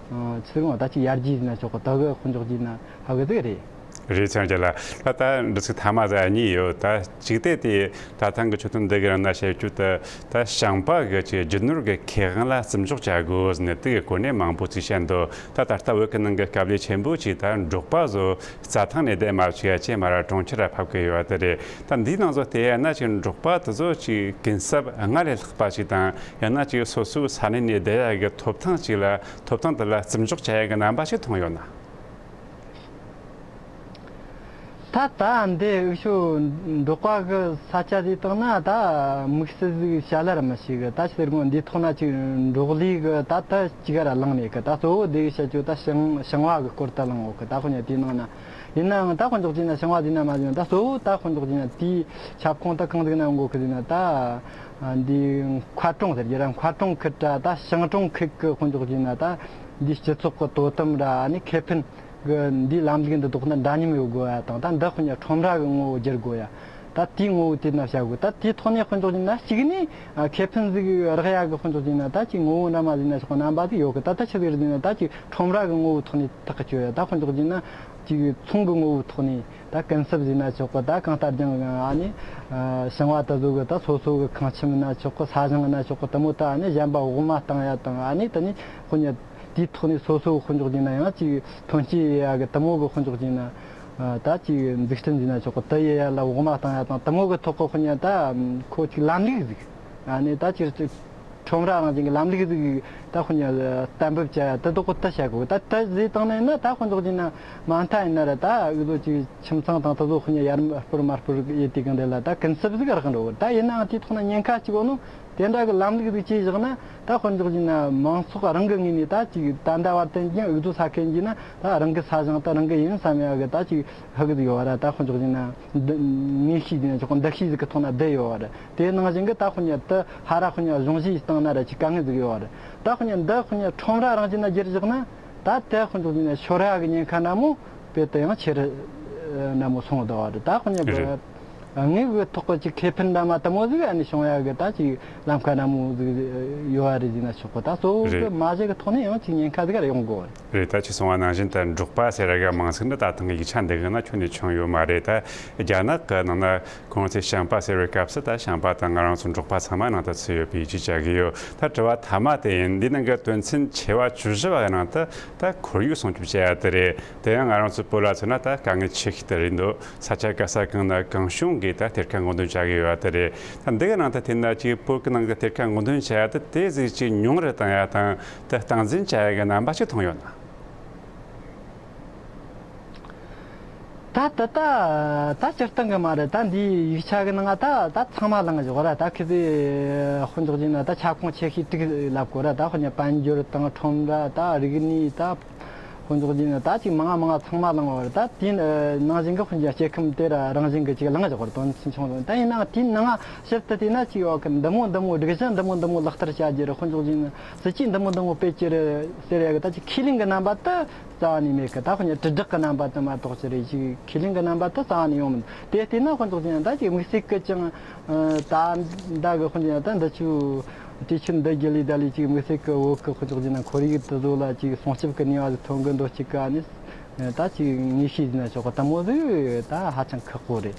ཆི་ཟེར་ད་ཅིག་ཡར་རྒྱས་ཟེར་ན་ཆོག་གི། ད་གི་དཔེ་འཇོག་བྱས་ན་ཧ་གི་ཟིག་རེད། རེད། ཚང་རྒྱ་ལ། ད་ད་འདྲི་ཚིག་ཐ་མ་ཟ་གཉིས་ཡོད། ད་གཅིག་དེ་དེ་ད་ཐེངས་ཀྱི་ཆོད་དོན་འདི་གི་རིང་ན་བཤད་རྒྱུ་དེ་ད་ཞིང་པ་གི་ཅིག་རྒྱུ་ནོར་གི་ཁེ་དབང་ལ་བརྩི་འཇོག་བྱ་དགོས་ཟེར་ནས་དེ་གི་སྐོར་ནས་མང་པོ་ཅིག་བཤད་འདུག། ད་ད་ལྟ་བོད་ཀྱི་ནང་གི་དཀའ་ལས་ཆེན་པོ་ཅིག་ད་འབྲོག་པ་ཚོ་རྩྭ་ཐང་ནས་བསྡད་མ་བཅུག་ཡ་ཅེས་མ་ར་གྲོང་ཁྱེར་ར་ཕབ་གི་ཡོད་པ་དེ་རེད། ད་འདིའི་ནང་ཚོ་བལྟས་ཡ་ན་ཅིག་འབྲོག་པ་དེ་ཚོ་ཅིག་གུན་གསབ་སྔར་ལས་ལྷག་པ་ཅིག་དང་ཡང་ན་ཅིག་སོ་སོའི་ས་གནས་ནས་བསྡད་ཡ་གི་ཐོབ་ཐང་ཅིག་ལ་ཐོབ་ཐང་དེ་ལ་བརྩི་འཇོག་བྱ་ཡ་གི་རྣམ་པ་ཞིག་མཐོང་ཡོད་ན། ད་ད་འདི་འུ་ཆོ་འབྲོག་པ་གི་ས་ཆ་དེ་དག་ན་ད་དམིགས་བསལ་ཟིག་བྱ་ལ་ར་མི་ཤེས་གི། ད་ཕྱིར་དགོངས་འདི་ཐོག་ན་ཅིག་འབྲོག་ལས་གི་ད་ད་ཅིག་ར་ལངས་མེད་གི། ད་གཙོ་བོ་དེ་གི་བཤད་རྒྱུ་ད་ཞིང་ཞིང་བ་གི་སྐོར་ད་ལངས་འོག་གི། ད་ཁོ་ཉ་དེའི་ནང་ན་ཡིན་ནའང་ད་དཔེ་འཇོག་བྱས་ན་ཞིང་བ་དེ་ན་མ་ཟིན་ད་གཙོ་བོ་ད་དཔེ་འཇོག་བྱས་ན་དེའི་ཁྱབ་ཁོངས་ད་གང་ཟིག་ན་འགོ་གི་ཟིན་ན་ད་འདི་མཁར་གྲོང་ཟེར་གྱི་ར། མཁར་གྲོང་ཁུལ་ར་ད་ཞིང་གྲོང་ཁུལ་གི་དཔེ་འཇོག་བྱས་ན་ད་འདི་སྤྱི་ཚོགས་གི་དོ་དམ་ར་ཨ་ནི་ཁེ་ཕན་གི་འདི་ལམ་ལུགས་འདི་དག་ན་འདྲ་མཉམ་ཡོད་དགོས་ཡ་དང་། ད་འདི་དཔེ་ཉ་ཁྲོམ་ར་གི་ངོ་བོ་བསྒྱུར་དགོས་ཡ། ད་དེའི་ངོ་བོ་དེ་ན་བྱ་དགོས། ད་དེའི་ཐོག་ནས་དཔེ་འཇོག་བྱས་ན་གཅིག་ནས་ཨ་ཁེ་ཕན་ཟིག་རག་ཡ་གི་དཔེ་འཇོག་བྱས་ན་ད་ཅིག་ངོ་བོ་འདྲ་མ་ཟིན་ན་ཆོག་རྣམ་པ་ཟིག་ཡོད་གི། ད་ད་ཆི་ཟིག་རེད་ཟེར་ན་ད་ཅིག་ཁྲོམ་ར་གི་ངོ་བོའི་ཐོག་ནས་ཐག་གི་གཅོད་ཡ། ད་དཔེ་འཇོག་བྱས་ན་ཅིག་ཚོང་གི་ངོ་བོའི་ཐོག་ནས་ད་གུན་གསབ་ཟིན་ན་ཆོག་གི། ད་གང་ལྟར་ཀྱང་ཨ་ནི་ཨ་ཞིང་བ་དེ་ཚོ་གི་ད་སོ་སོ་གི་ཁང་ཁྱིམ་ན་ཆོག་གི། ས་ཞིང་ན་ཆོག་གི། དེ་མོ་ད་ཨ་ནི་གཞན་པ་འོག་མ་བཏང་ཡ་དང་། ཨ་ནི་ད་ནི་དཔེ་ཉ་དེའི་ཐོག་ནས་སོ་སོ་དཔེ་འཇོག་བྱས་ན་ཡང་ཅིག་ཐོན་སྐྱེད་ཡ་གི་དེ་མོ་གི་དཔེ་འཇོག་བྱས་ན་ཨ་ད་ཅིག་འཛུགས་སྐྲུན་ཟིན་ན་ཆོག་གི། དེ་ཡི་ཡ་ལ་འོག་མ་བཏང་ཡ་དང་དེ་མོ་གི་ཐོག་གི་དཔེ་ཉ་ད་ཁོ་ཅིག་ལམ་ལུགས་ཟིག་ཨ་ནི་ད་ཅིག་ཁྲོམ་ར་རང་བཞིན་གྱི་ལམ་ལུགས་ཟིག་ད་དཔེར་ན་གཏན་འབེབས་བྱ་ཡ་དེ་དག་གི་དེ་བྱ་དགོས། ད་དེ་ཟིག་བཏང་ནས་ན་ད་དཔེར་འཇོག་བྱས་ན་མ་མཐའ་ཡིན་ན་ར་ད་འུ་ཚོ་ཅིག་ཁྱིམ་ཚང་དང་དེ་ཚོ་དཔེར་ན་ཡར་སྤུར་མར་སྤུར་ཡེ་དེ་གང་དེ་ལ་ད་ཀུན་སློང་ཟིག་རག་གི་འགྲོ་གི། ད་ཡིན་ནའང་དེའི་ཐོག་ན་ཉེན་ཁ་ཅིག་ཡོད་ནོ། དེ་འདྲ་གི་ལམ་ལུགས་ཟིག་བྱས་བཞག་ན་ད་དཔེར་འཇོག་བྱས་ན་མང་ཚོགས་རང་གི་ངོས་ནས་ད་ཅིག་ད་ལྟ་བར་དུ་ཀྱང་འུ་ཚོ་ས་ཁུལ་གྱི་ན་ད་རང་གི་ས་ཞིང་ད་རང་གི་ཡིན་བསམ་ཡ་གི་ད་ཅིག་ཧ་གི་ཟིག་ཡོད་བ་ར། ད་དཔེར་འཇོག་བྱས་ན་འདུ་ངེས་ཤེས་ཟིག་ན་ཆོག་གི། འདུ་ཤེས་ཟིག་གི་ཐོག་ན་བསྡད་ཡོད་བ་ར། དེ་ནང་བཞིན་གི་ད་དཔེར་ན་དེ་ཧ་ར་དཔེར་ན་གཞུང་བཞེས་བཏང་ན་ར་ཅིག་དཀའ་ངལ་ཟིག་ཡོད་བ་ར། ད་དཔེར་ན་འདི་དཔེར་ན་ཁྲོམ་ར་རང་བཞིན་ན་བསྒྱུར་བཞག་ན་ད་དེ་དཔེར་འཇོག་བྱས་ན་ཤོར་ཡ་གི་ཉེན་ཁ་ན་མོ་དཔེ་དེ་ཡང་ཆེ་རུ་ན་མོ་སོང་བསྡད་བ་ར། ད་དཔེར་ན་རེད། དངོས་ཀྱི་ཐོག་གི་ཅིག་ཁེ་ཕན་འདྲ་མ་དེ་མོ་ཟིག་ཨ་ནི་བྱུང་ཡ་གི་ད་ཅིག་ལམ་ཁ་ན་མོ་ཟིག་ཡོད་བ་རེད་ཟེར་ན་ཆོག་གི། ད་གཙོ་བོ་གི་རེད། མ་གཞི་གི་ཐོག་ནས་ཡང་ཅིག་ཉེན་ཁ་ཟིག་ར་ཡོང་དགོས་བ་རེད། རེད། ད་ཅིག་གསུངས་པ་ནང་བཞིན་ད་འབྲོག་པ་ཟེར་ར་གི་མིང་ཚིག་འདི་ད་ཐེངས་ཡིག་ཆ་འདི་གི་ནང་ཁྱོན་ནས་བྱུང་ཡོད་མ་རེད། ད་རྒྱ་ནག་གི་ནང་ན་ཁོང་ཚོས་ཞིང་པ་ཟེར་བའི་སྐབས་སུ་ད་ཞིང་པ་དང་ང་རང་ཚོ་འབྲོག་པ་ཚང་མ་ནང་དུ་ཚུད་ཡོད་པའི་ཡིད་ཆེས་བྱ་གི་ཡོད། ད་དྲི་བ་མཐའ་མ་དེ་ཡིན། འདི་ནང་གི་དོན་ཚན་ཆེ་བ་བཅུ་བཞི་བ་གི་ནང་དུ་ད་ཁོར་ཡུག་སྲུང་སྐྱོབ་བྱེད་ཡ་དེ་རེད། དེ་ཡང་ང་རང་ཚོ་བོད་ལ་མཚོན་ན་ད་དཀའ་ངལ་ཆེ་ཤོས་དེ་རེད་འདུག། ས་ཆ་ག་ས་གང་ན་གང་བྱུང་གིས་ད་གཏེར་ཁ་སྔོག་འདོན་བྱ་གི་ཡོད་པ་དེ་རེད། ད་འདི་གི་ནང་དུ་བལྟས་ན་ཅིག་བོད་ཀྱི་ནང་གི་གཏེར་ཁ་སྔོག་འདོན་བྱ་ཡ་དེ་དེ་ཟིག་ཅིག་ཉུང་རུ་བཏང་ཡ་དང་དེ་སྟངས་འཛིན་བྱ་ཡ་གི་རྣམ་པ་ཅིག་མཐོང་ཡོད་ན། ད་ད་ད་ད་སྤྱིར་བཏང་གི་མ་རེད། ད་འདིའི་ཡིག་ཆ་གི་ནང་ད་ད་ཚང་མ་བླངས་བཞག་ར། ད་ཁི་ཟིག་དཔེར་འཇོག་བྱས་ན་ད་ཁྱབ་ཁོངས་ཆེ་ཤོས་དྲུག་ལབ་དགོས་ར། ད་དཔེར་ན་དཔལ་འབྱོར་དང་ཁྲོམ་ར་ད་རིག་གནས་ད། དཔེར་འཇོག་བྱས་ན་ད་ཅིག་མང་ང་མང་ང་ཚང་མ་བླངས་བ་རེད། ད་དེའི་ནང་བཞིན་གི་དཔེར་ན་སྐྱེ་ཁམས་དེ་ར་རང་བཞིན་གི་ཅིག་བླངས་བཞག་པར་དོན་ཚན་ཆུང་ཙམ། ད་ཡིན་ནའང་དེའི་ནང་ཞིབ་ཏུ་བལྟས་ན་ཅིག་ཡོད་གི། འདི་མོ་འདི་མོ་སྒྲིག་གཞི་འདི་མོ་འདི་མོ་ལག་བསྟར་བྱ་རྒྱུ་རེད། དཔེར་འཇོག་བྱས་ན་སྲིད་ཇུས་འདི་མོ་འདི་མོ་སྤེལ་རྒྱུ་རེད་ཟེར་ཡ་གི་ད་ཅིག་ཁས་ལེན་གི་རྣམ་པ་དེ་རྩ་བ་ནས་མེད་གི། ད་དཔེར་ན་དྲིལ་བསྒྲགས་གི་རྣམ་པ་དེ་མ་གཏོགས་ཅི་རེད། ཅིག་ཁས་ལེན་གི་རྣམ་པ་དེ་རྩ་བ་ནས་ཡོང་མི་འདུག། དེ་བལྟས་ན་དཔེར་འཇོག་བྱས་ན་ད་ཅིག་དམིགས་བསལ་གི་ཅང་ད་ད་གི་དཔེར་འཇོག་བྱས་ན་ད་འདི་ཆུ། དེ་ཆུ་འདི་རྒྱུ་ལས་ད་ལས་ཅིག་དམིགས་བསལ་གི་བོད་གི་དཔེར་འཇོག་བྱས་ན་ཁོར་ཡུག་དེ་ཚོ་ལ་ཅིག་སྲུང་སྐྱོབ་གི་ནུས་པ་ཟིག་ཐོན་གི་འདུག་ཅིག་ག་ནི་ད་ཅིག་ངེས་ཤེས་ཟིན་ན་ཆོག་གི། དེ་མོ་ཟིག་ད་ཧ་ཅང་ཁག་པོ་རེད།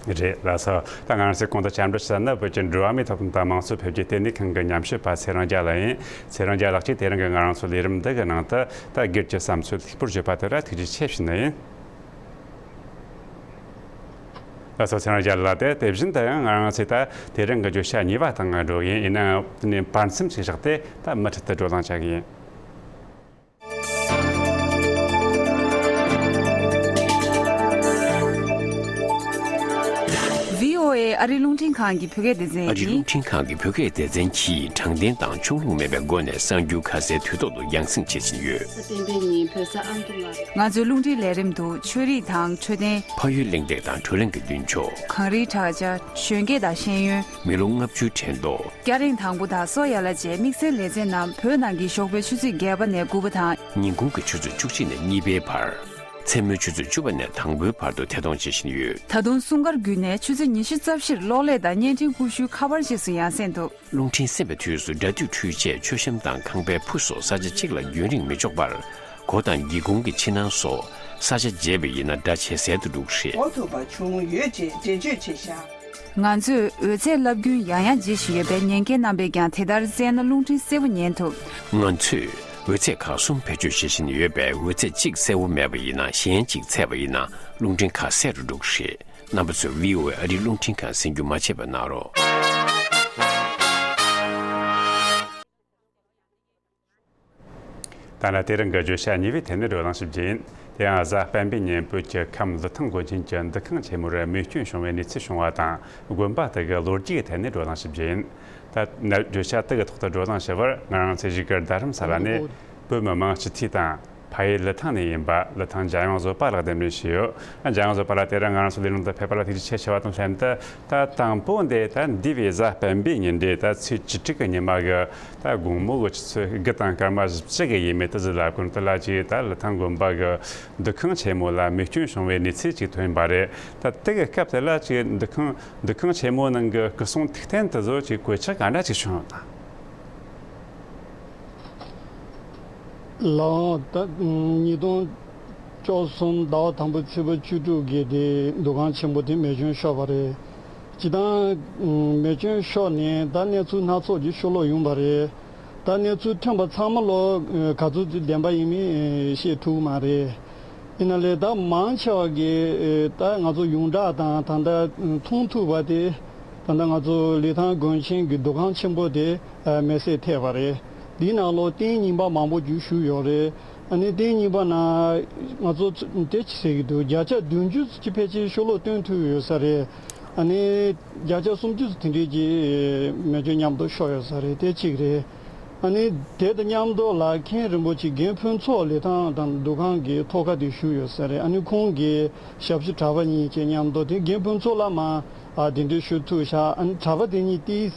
རེད་ལགས་སོ། ད་ང་རང་ཚོས་གོང་དུ་འཆམ་མགྲོན་ཞུས་ན་བོད་ཀྱི་འགྲོ་བ་མིའི་ཐོབ་ཐང་དང་དམངས་གཙོ་འཕེལ་རྒྱས་ལྟེ་གནས་ཁང་གི་ཉམས་ཞིབ་པ་ཚེ་རིང་རྒྱལ་ལགས་ཡིན། ཚེ་རིང་རྒྱལ་ལགས་ཀྱིས་དེ་རིང་གི་ང་རང་ཚོའི་ལས་རིམ་འདི་གི་ནང་དུ་ད་སྒེར་གྱི་བསམ་ཚུལ་ལེགས་པོར་བརྗོད་པ་དེ་ལ་ཐུགས་རྗེ་ཆེ་ཞུ་ནི་ཡིན། ལགས་སོ། ཚེ་རིང་རྒྱལ་ལགས། དེ་དེ་བཞིན་དུ་ཡང་ང་རང་ཚོས་ད་དེ་རིང་གི་བརྗོད་བྱ་གཉིས་པ་དང་འགྲོ་གི་ཡིན། ཡིན་ནའང་དེ་ནས་བར་མཚམས་ཤིག་བཞག་སྟེ་ད་མུ་མཐུད་དུ་བགྲོ་གླེང་བྱ་གི་ཡིན། བྷི་ཨོ་ཨེ་ཨ་རི་རླུང་འཕྲིན་ཁང་གི་བོད་སྐད་སྡེ་ཚན་ཨ་རི་ཡིན། རླུང་འཕྲིན་ཁང་གི་བོད་སྐད་སྡེ་ཚན་གྱིས་དྲང་བདེན་དང་ཕྱོགས་ལྷུང་མེད་པའི་སྒོ་ནས་གསར་འགྱུར་ཁ་གསལ་དུས་ཐོག་ཏུ་རྒྱང་སྲིང་བྱེད་བཞིན་ཡོད། གཟའ་སྤེན་པའི་ཉིན་བོད་ས་ཨ་མདོ་ལ། ང་ཚོའི་རླུང་འཕྲིན་ལས་རིམ་དུ་ཆོས་རིག་དང་འཕྲོད་བསྟེན། ཕ་ཡུལ་གླེང་སྟེགས་དང་བགྲོ་གླེང་གི་མདུན་ཕྱོགས། གངས་རིའི་བྲག་ཅ། གཞོན་སྐྱེས་དང་ཤེས་ཡོན། མི་ལོ་ལྔ་བཅུའི་དྲན་ཐོ། སྐྱ་རེངས་དང་པོ་དང་སོ་ཡ་ལ་བཅས་དམིགས་བསལ་ལེ་ཚན་རྣམས་བོད་ནང་གི་ཞོགས་པའི་ཆུ་ཚོད་བརྒྱད་པ་ནས་དགུ་པ་དང་། ཉིན་གུང་གི་ཆུ་ཚོད་བཅུ་གཅིག་ནས་གཉིས་པའི་བར། མཚན་མོའི་ཆུ་ཚོད་བཅུ་པ་ནས་དང་པོའི་བར་དུ་ཐད་གཏོང་བྱེད་བཞིན་ཡོད། ད་དུང་སྲུང་སྐར་བརྒྱུད་ནས་ཆུ་ཚོད་ཉི་ཤུ་རྩ་བཞིར་གློག་ཀླད་དང་བརྙན་འཕྲིན་ཀུ་ཤུའི་ཁ་པར་རྗེས་སུ་ཡང་སེ་འདུག། རླུང་འཕྲིན་གསན་པའི་དུས་སུ་སྒྲ་སྡུད་འཕྲུལ་ཆས་མཆོད་བཤམས་དང་ཁང་པའི་ཕུ་སོགས་ས་ཆ་གཅིག་ལ་རྒྱུན་རིང་མི་འཇོག་པར། སྒོ་དང་སྒེའུ་ཁུང་གི་ཕྱི་ནང་སོགས་ས་ཆ་བརྗེས་པ་ཡིན་ན་སྒྲ་ཇེ་གསལ་དུ་འགྲོ་གི་རེད། འགོ་ཐུག་པ་བྱུང་ཡོད་ཅེས་འགྲེལ་བརྗོད་བྱས་ཤག། ང་ཚོས་འོད་ཚད་རླབས་རྒྱུན་ཡང་ཡང་བརྗེ་བཞིན་ཡོད་པས་ཉན་མཁན་རྣམ་པས་ཀྱང་དེ་ལྟར་བཙལ་ན་རླུང་འཕྲིན་གསལ་པོ་ཉན་ཐུབ། ང་ཚོས་འོད་ཚད་ཁག་གསུམ་བེད་སྤྱོད་བྱེད་བཞིན་ཡོད་པས་འོད་ཚད་གཅིག་གསལ་བོ་མེད་པ་ཡིན་ན་གཞན་གཅིག་ཚད་པ་ཡིན་ན་རླུང་འཕྲིན་ཁ་གསལ་རུ་འགྲོ་གི་རེད། རྣམ་པ་ཚོས་བྷི་ཨོ་ཨེ་ཨ་རིའི་རླུང་འཕྲིན་ཁང་གསན་རྒྱུ་མ་བརྗེད་པ་གནང་རོགས། ད་ལྟ་དེ་རིང་གི་བརྗོད་བྱ་གཉིས་པའི་ཐད་ནས་བགྲོ་གླེང་ཞིབ་རྒྱུ་ཡིན། དེ་ཡང་གཟའ་སྤེན་པའི་ཉིན་བོད་ཀྱི་ཁམས་ཀླུ་ཐང་དགོན་ཆེན་གྱི་འདུ་ཁང་ཆེན་མོར་རྨས་སྐྱོན་བྱུང་བའི་གནས་ཚུལ་བྱུང་བ་དང་དགོན་པ་དེ་གི་ལོ་རྒྱུས་ཀྱི་ཐད་ནས་བགྲོ་གླེང་ཞིབ་རྒྱུ་ཡིན། ད་ནད་བརྗོད་བྱ་དེ་གི་ཐོག་ཏུ་བགྲོ་གླེང་ཞུ་བར་ང་རང་ཚོའི་གཞིས་ཀ་རྡ་རམ་ས་ལ་ནས་བོད་མི་མང་སྤྱི་འཐུས་དང་། ཕ་ཡུལ་ལི་ཐང་ནས་ཡིན་པ་ལི་ཐང་འཇམ་དབྱངས་བཟོད་པ་ལགས་གདན་འདྲེན་ཞུས་ཡོད། འཇམ་དབྱངས་བཟོད་པ་ལགས་དེ་རིང་ང་རང་ཚོ་ལས་རིམ་དུ་ཕེབས་པ་ལ་ཐུགས་རྗེ་ཆེ་ཞུ་བ་དང་ལྷན་དུ། ད་དང་པོ་འདི་ད་འདས་པའི་གཟའ་སྤེན་པའི་ཉིན་འདྲའི་ད་ཚེས་བཅུ་དྲུག་གི་ཉི་མ་གི་ད་དགོང་མོ་གི་ཆུ་ཚོད་དགུ་དང་སྐར་མ་བཞི་བཅུ་གི་ཡས་མས་དེ་ཟིག་ལ་ཀུན་ཏུ་ལ་ཅིག་ད་ལི་ཐང་དགོན་པ་གི་འདུ་ཁང་ཆེན་མོ་ལ་རྨས་སྐྱོན་བྱུང་བའི་གནས་ཚུལ་ཅིག་ཐོན་པ་རེད། ད་དེ་གི་སྐབས་དེ་ལ་ཅིག་འདུ་ཁང་འདུ་ཁང་ཆེན་མོ་ནང་གི་སྐུ་སྲུང་ཐིག་རྟེན་དེ་ཚོ་ཅིག་གོད་ཆག་ག་འདྲ་ཅིག་བྱུང་ཡོད་ན། ལགས། ད་ཉིས་སྟོང་བཅུ་གསུམ་ཟླ་བ་དང་པོའི་ཚེས་པ་བཅུ་དྲུག་གི་དེ་འདུ་ཁང་ཆེན་པོ་དེ་རྨས་སྐྱོན་ཤོར་བ་རེད། སྤྱིར་བཏང་རྨས་སྐྱོན་ཤོར་ནས་ད་གནས་ཚུལ་སྣ་ཚོགས་ཀྱི་ཤོར་ལོག་ཡོང་བ་རེད། ད་གནས་ཚུལ་ཐོན་པ་ཚང་མ་ལོ་ག་ཚོད་ཅིག་བདེན་པ་ཡིན་མིན་ཤེས་ཐུབ་མ་རེད། ཡིན་ན་ལས་ད་མང་ཆེ་བ་གིས་ད་ང་ཚོ་ཡོངས་གྲགས་དང་ད་ལྟ་མཐོང་ཐུབ་པ་དེ། ད་ལྟ་ང་ཚོ་ལི་ཐང་དགོན་ཆེན་གྱི་འདུ་ཁང་ཆེན་པོ་དེ་མེ་བསྲེགས་ཐེབས་པ་རེད། འདིའི་ནང་ལོགས་རྟེན་རྙིང་པ་མང་པོ་ཞིག་བཞུགས་ཡོད་རེད། ཨ་ནི་རྟེན་རྙིང་པ་ནང་ང་ཚོ་དེ་ཅི་ཟེར་གྱི་འདུག་བརྒྱ་ཆ་བདུན་ཅུ་ཅིག་ཕལ་ཆེར་ཤོ་ལོ་བཏོན་ཐུབ་ཡོད་ས་རེད། ཨ་ནི་བརྒྱ་ཆ་སུམ་ཅུ་དེ་འདྲས་ཀྱི་མེ་སྐྱོན་མཉམ་དུ་ཤོར་ཡོད་ས་རེད། དེ་གཅིག་རེད། ཨ་ནི་དེ་དང་མཉམ་དུ་ལ་མཁན་རིན་པོ་ཆེ་རྒན་ཕུན་ཚོགས་ལི་ཐང་དང་འདུ་ཁང་གི་ཐོག་ཁ་དེ་བཞུགས་ཡོད་ས་རེད། ཨ་ནི་ཁོང་གི་ཞབས་ཕྱི་གྲྭ་པ་གཉིས་བཅས་མཉམ་དུ་དེ་རྒན་ཕུན་ཚོགས་ལ་མ་ཨ་གདན་འདྲེན་ཞུ་ཐུབ་ཤག་ཨ་ནི་གྲྭ་པ་དེ་གཉིས་ཏིས་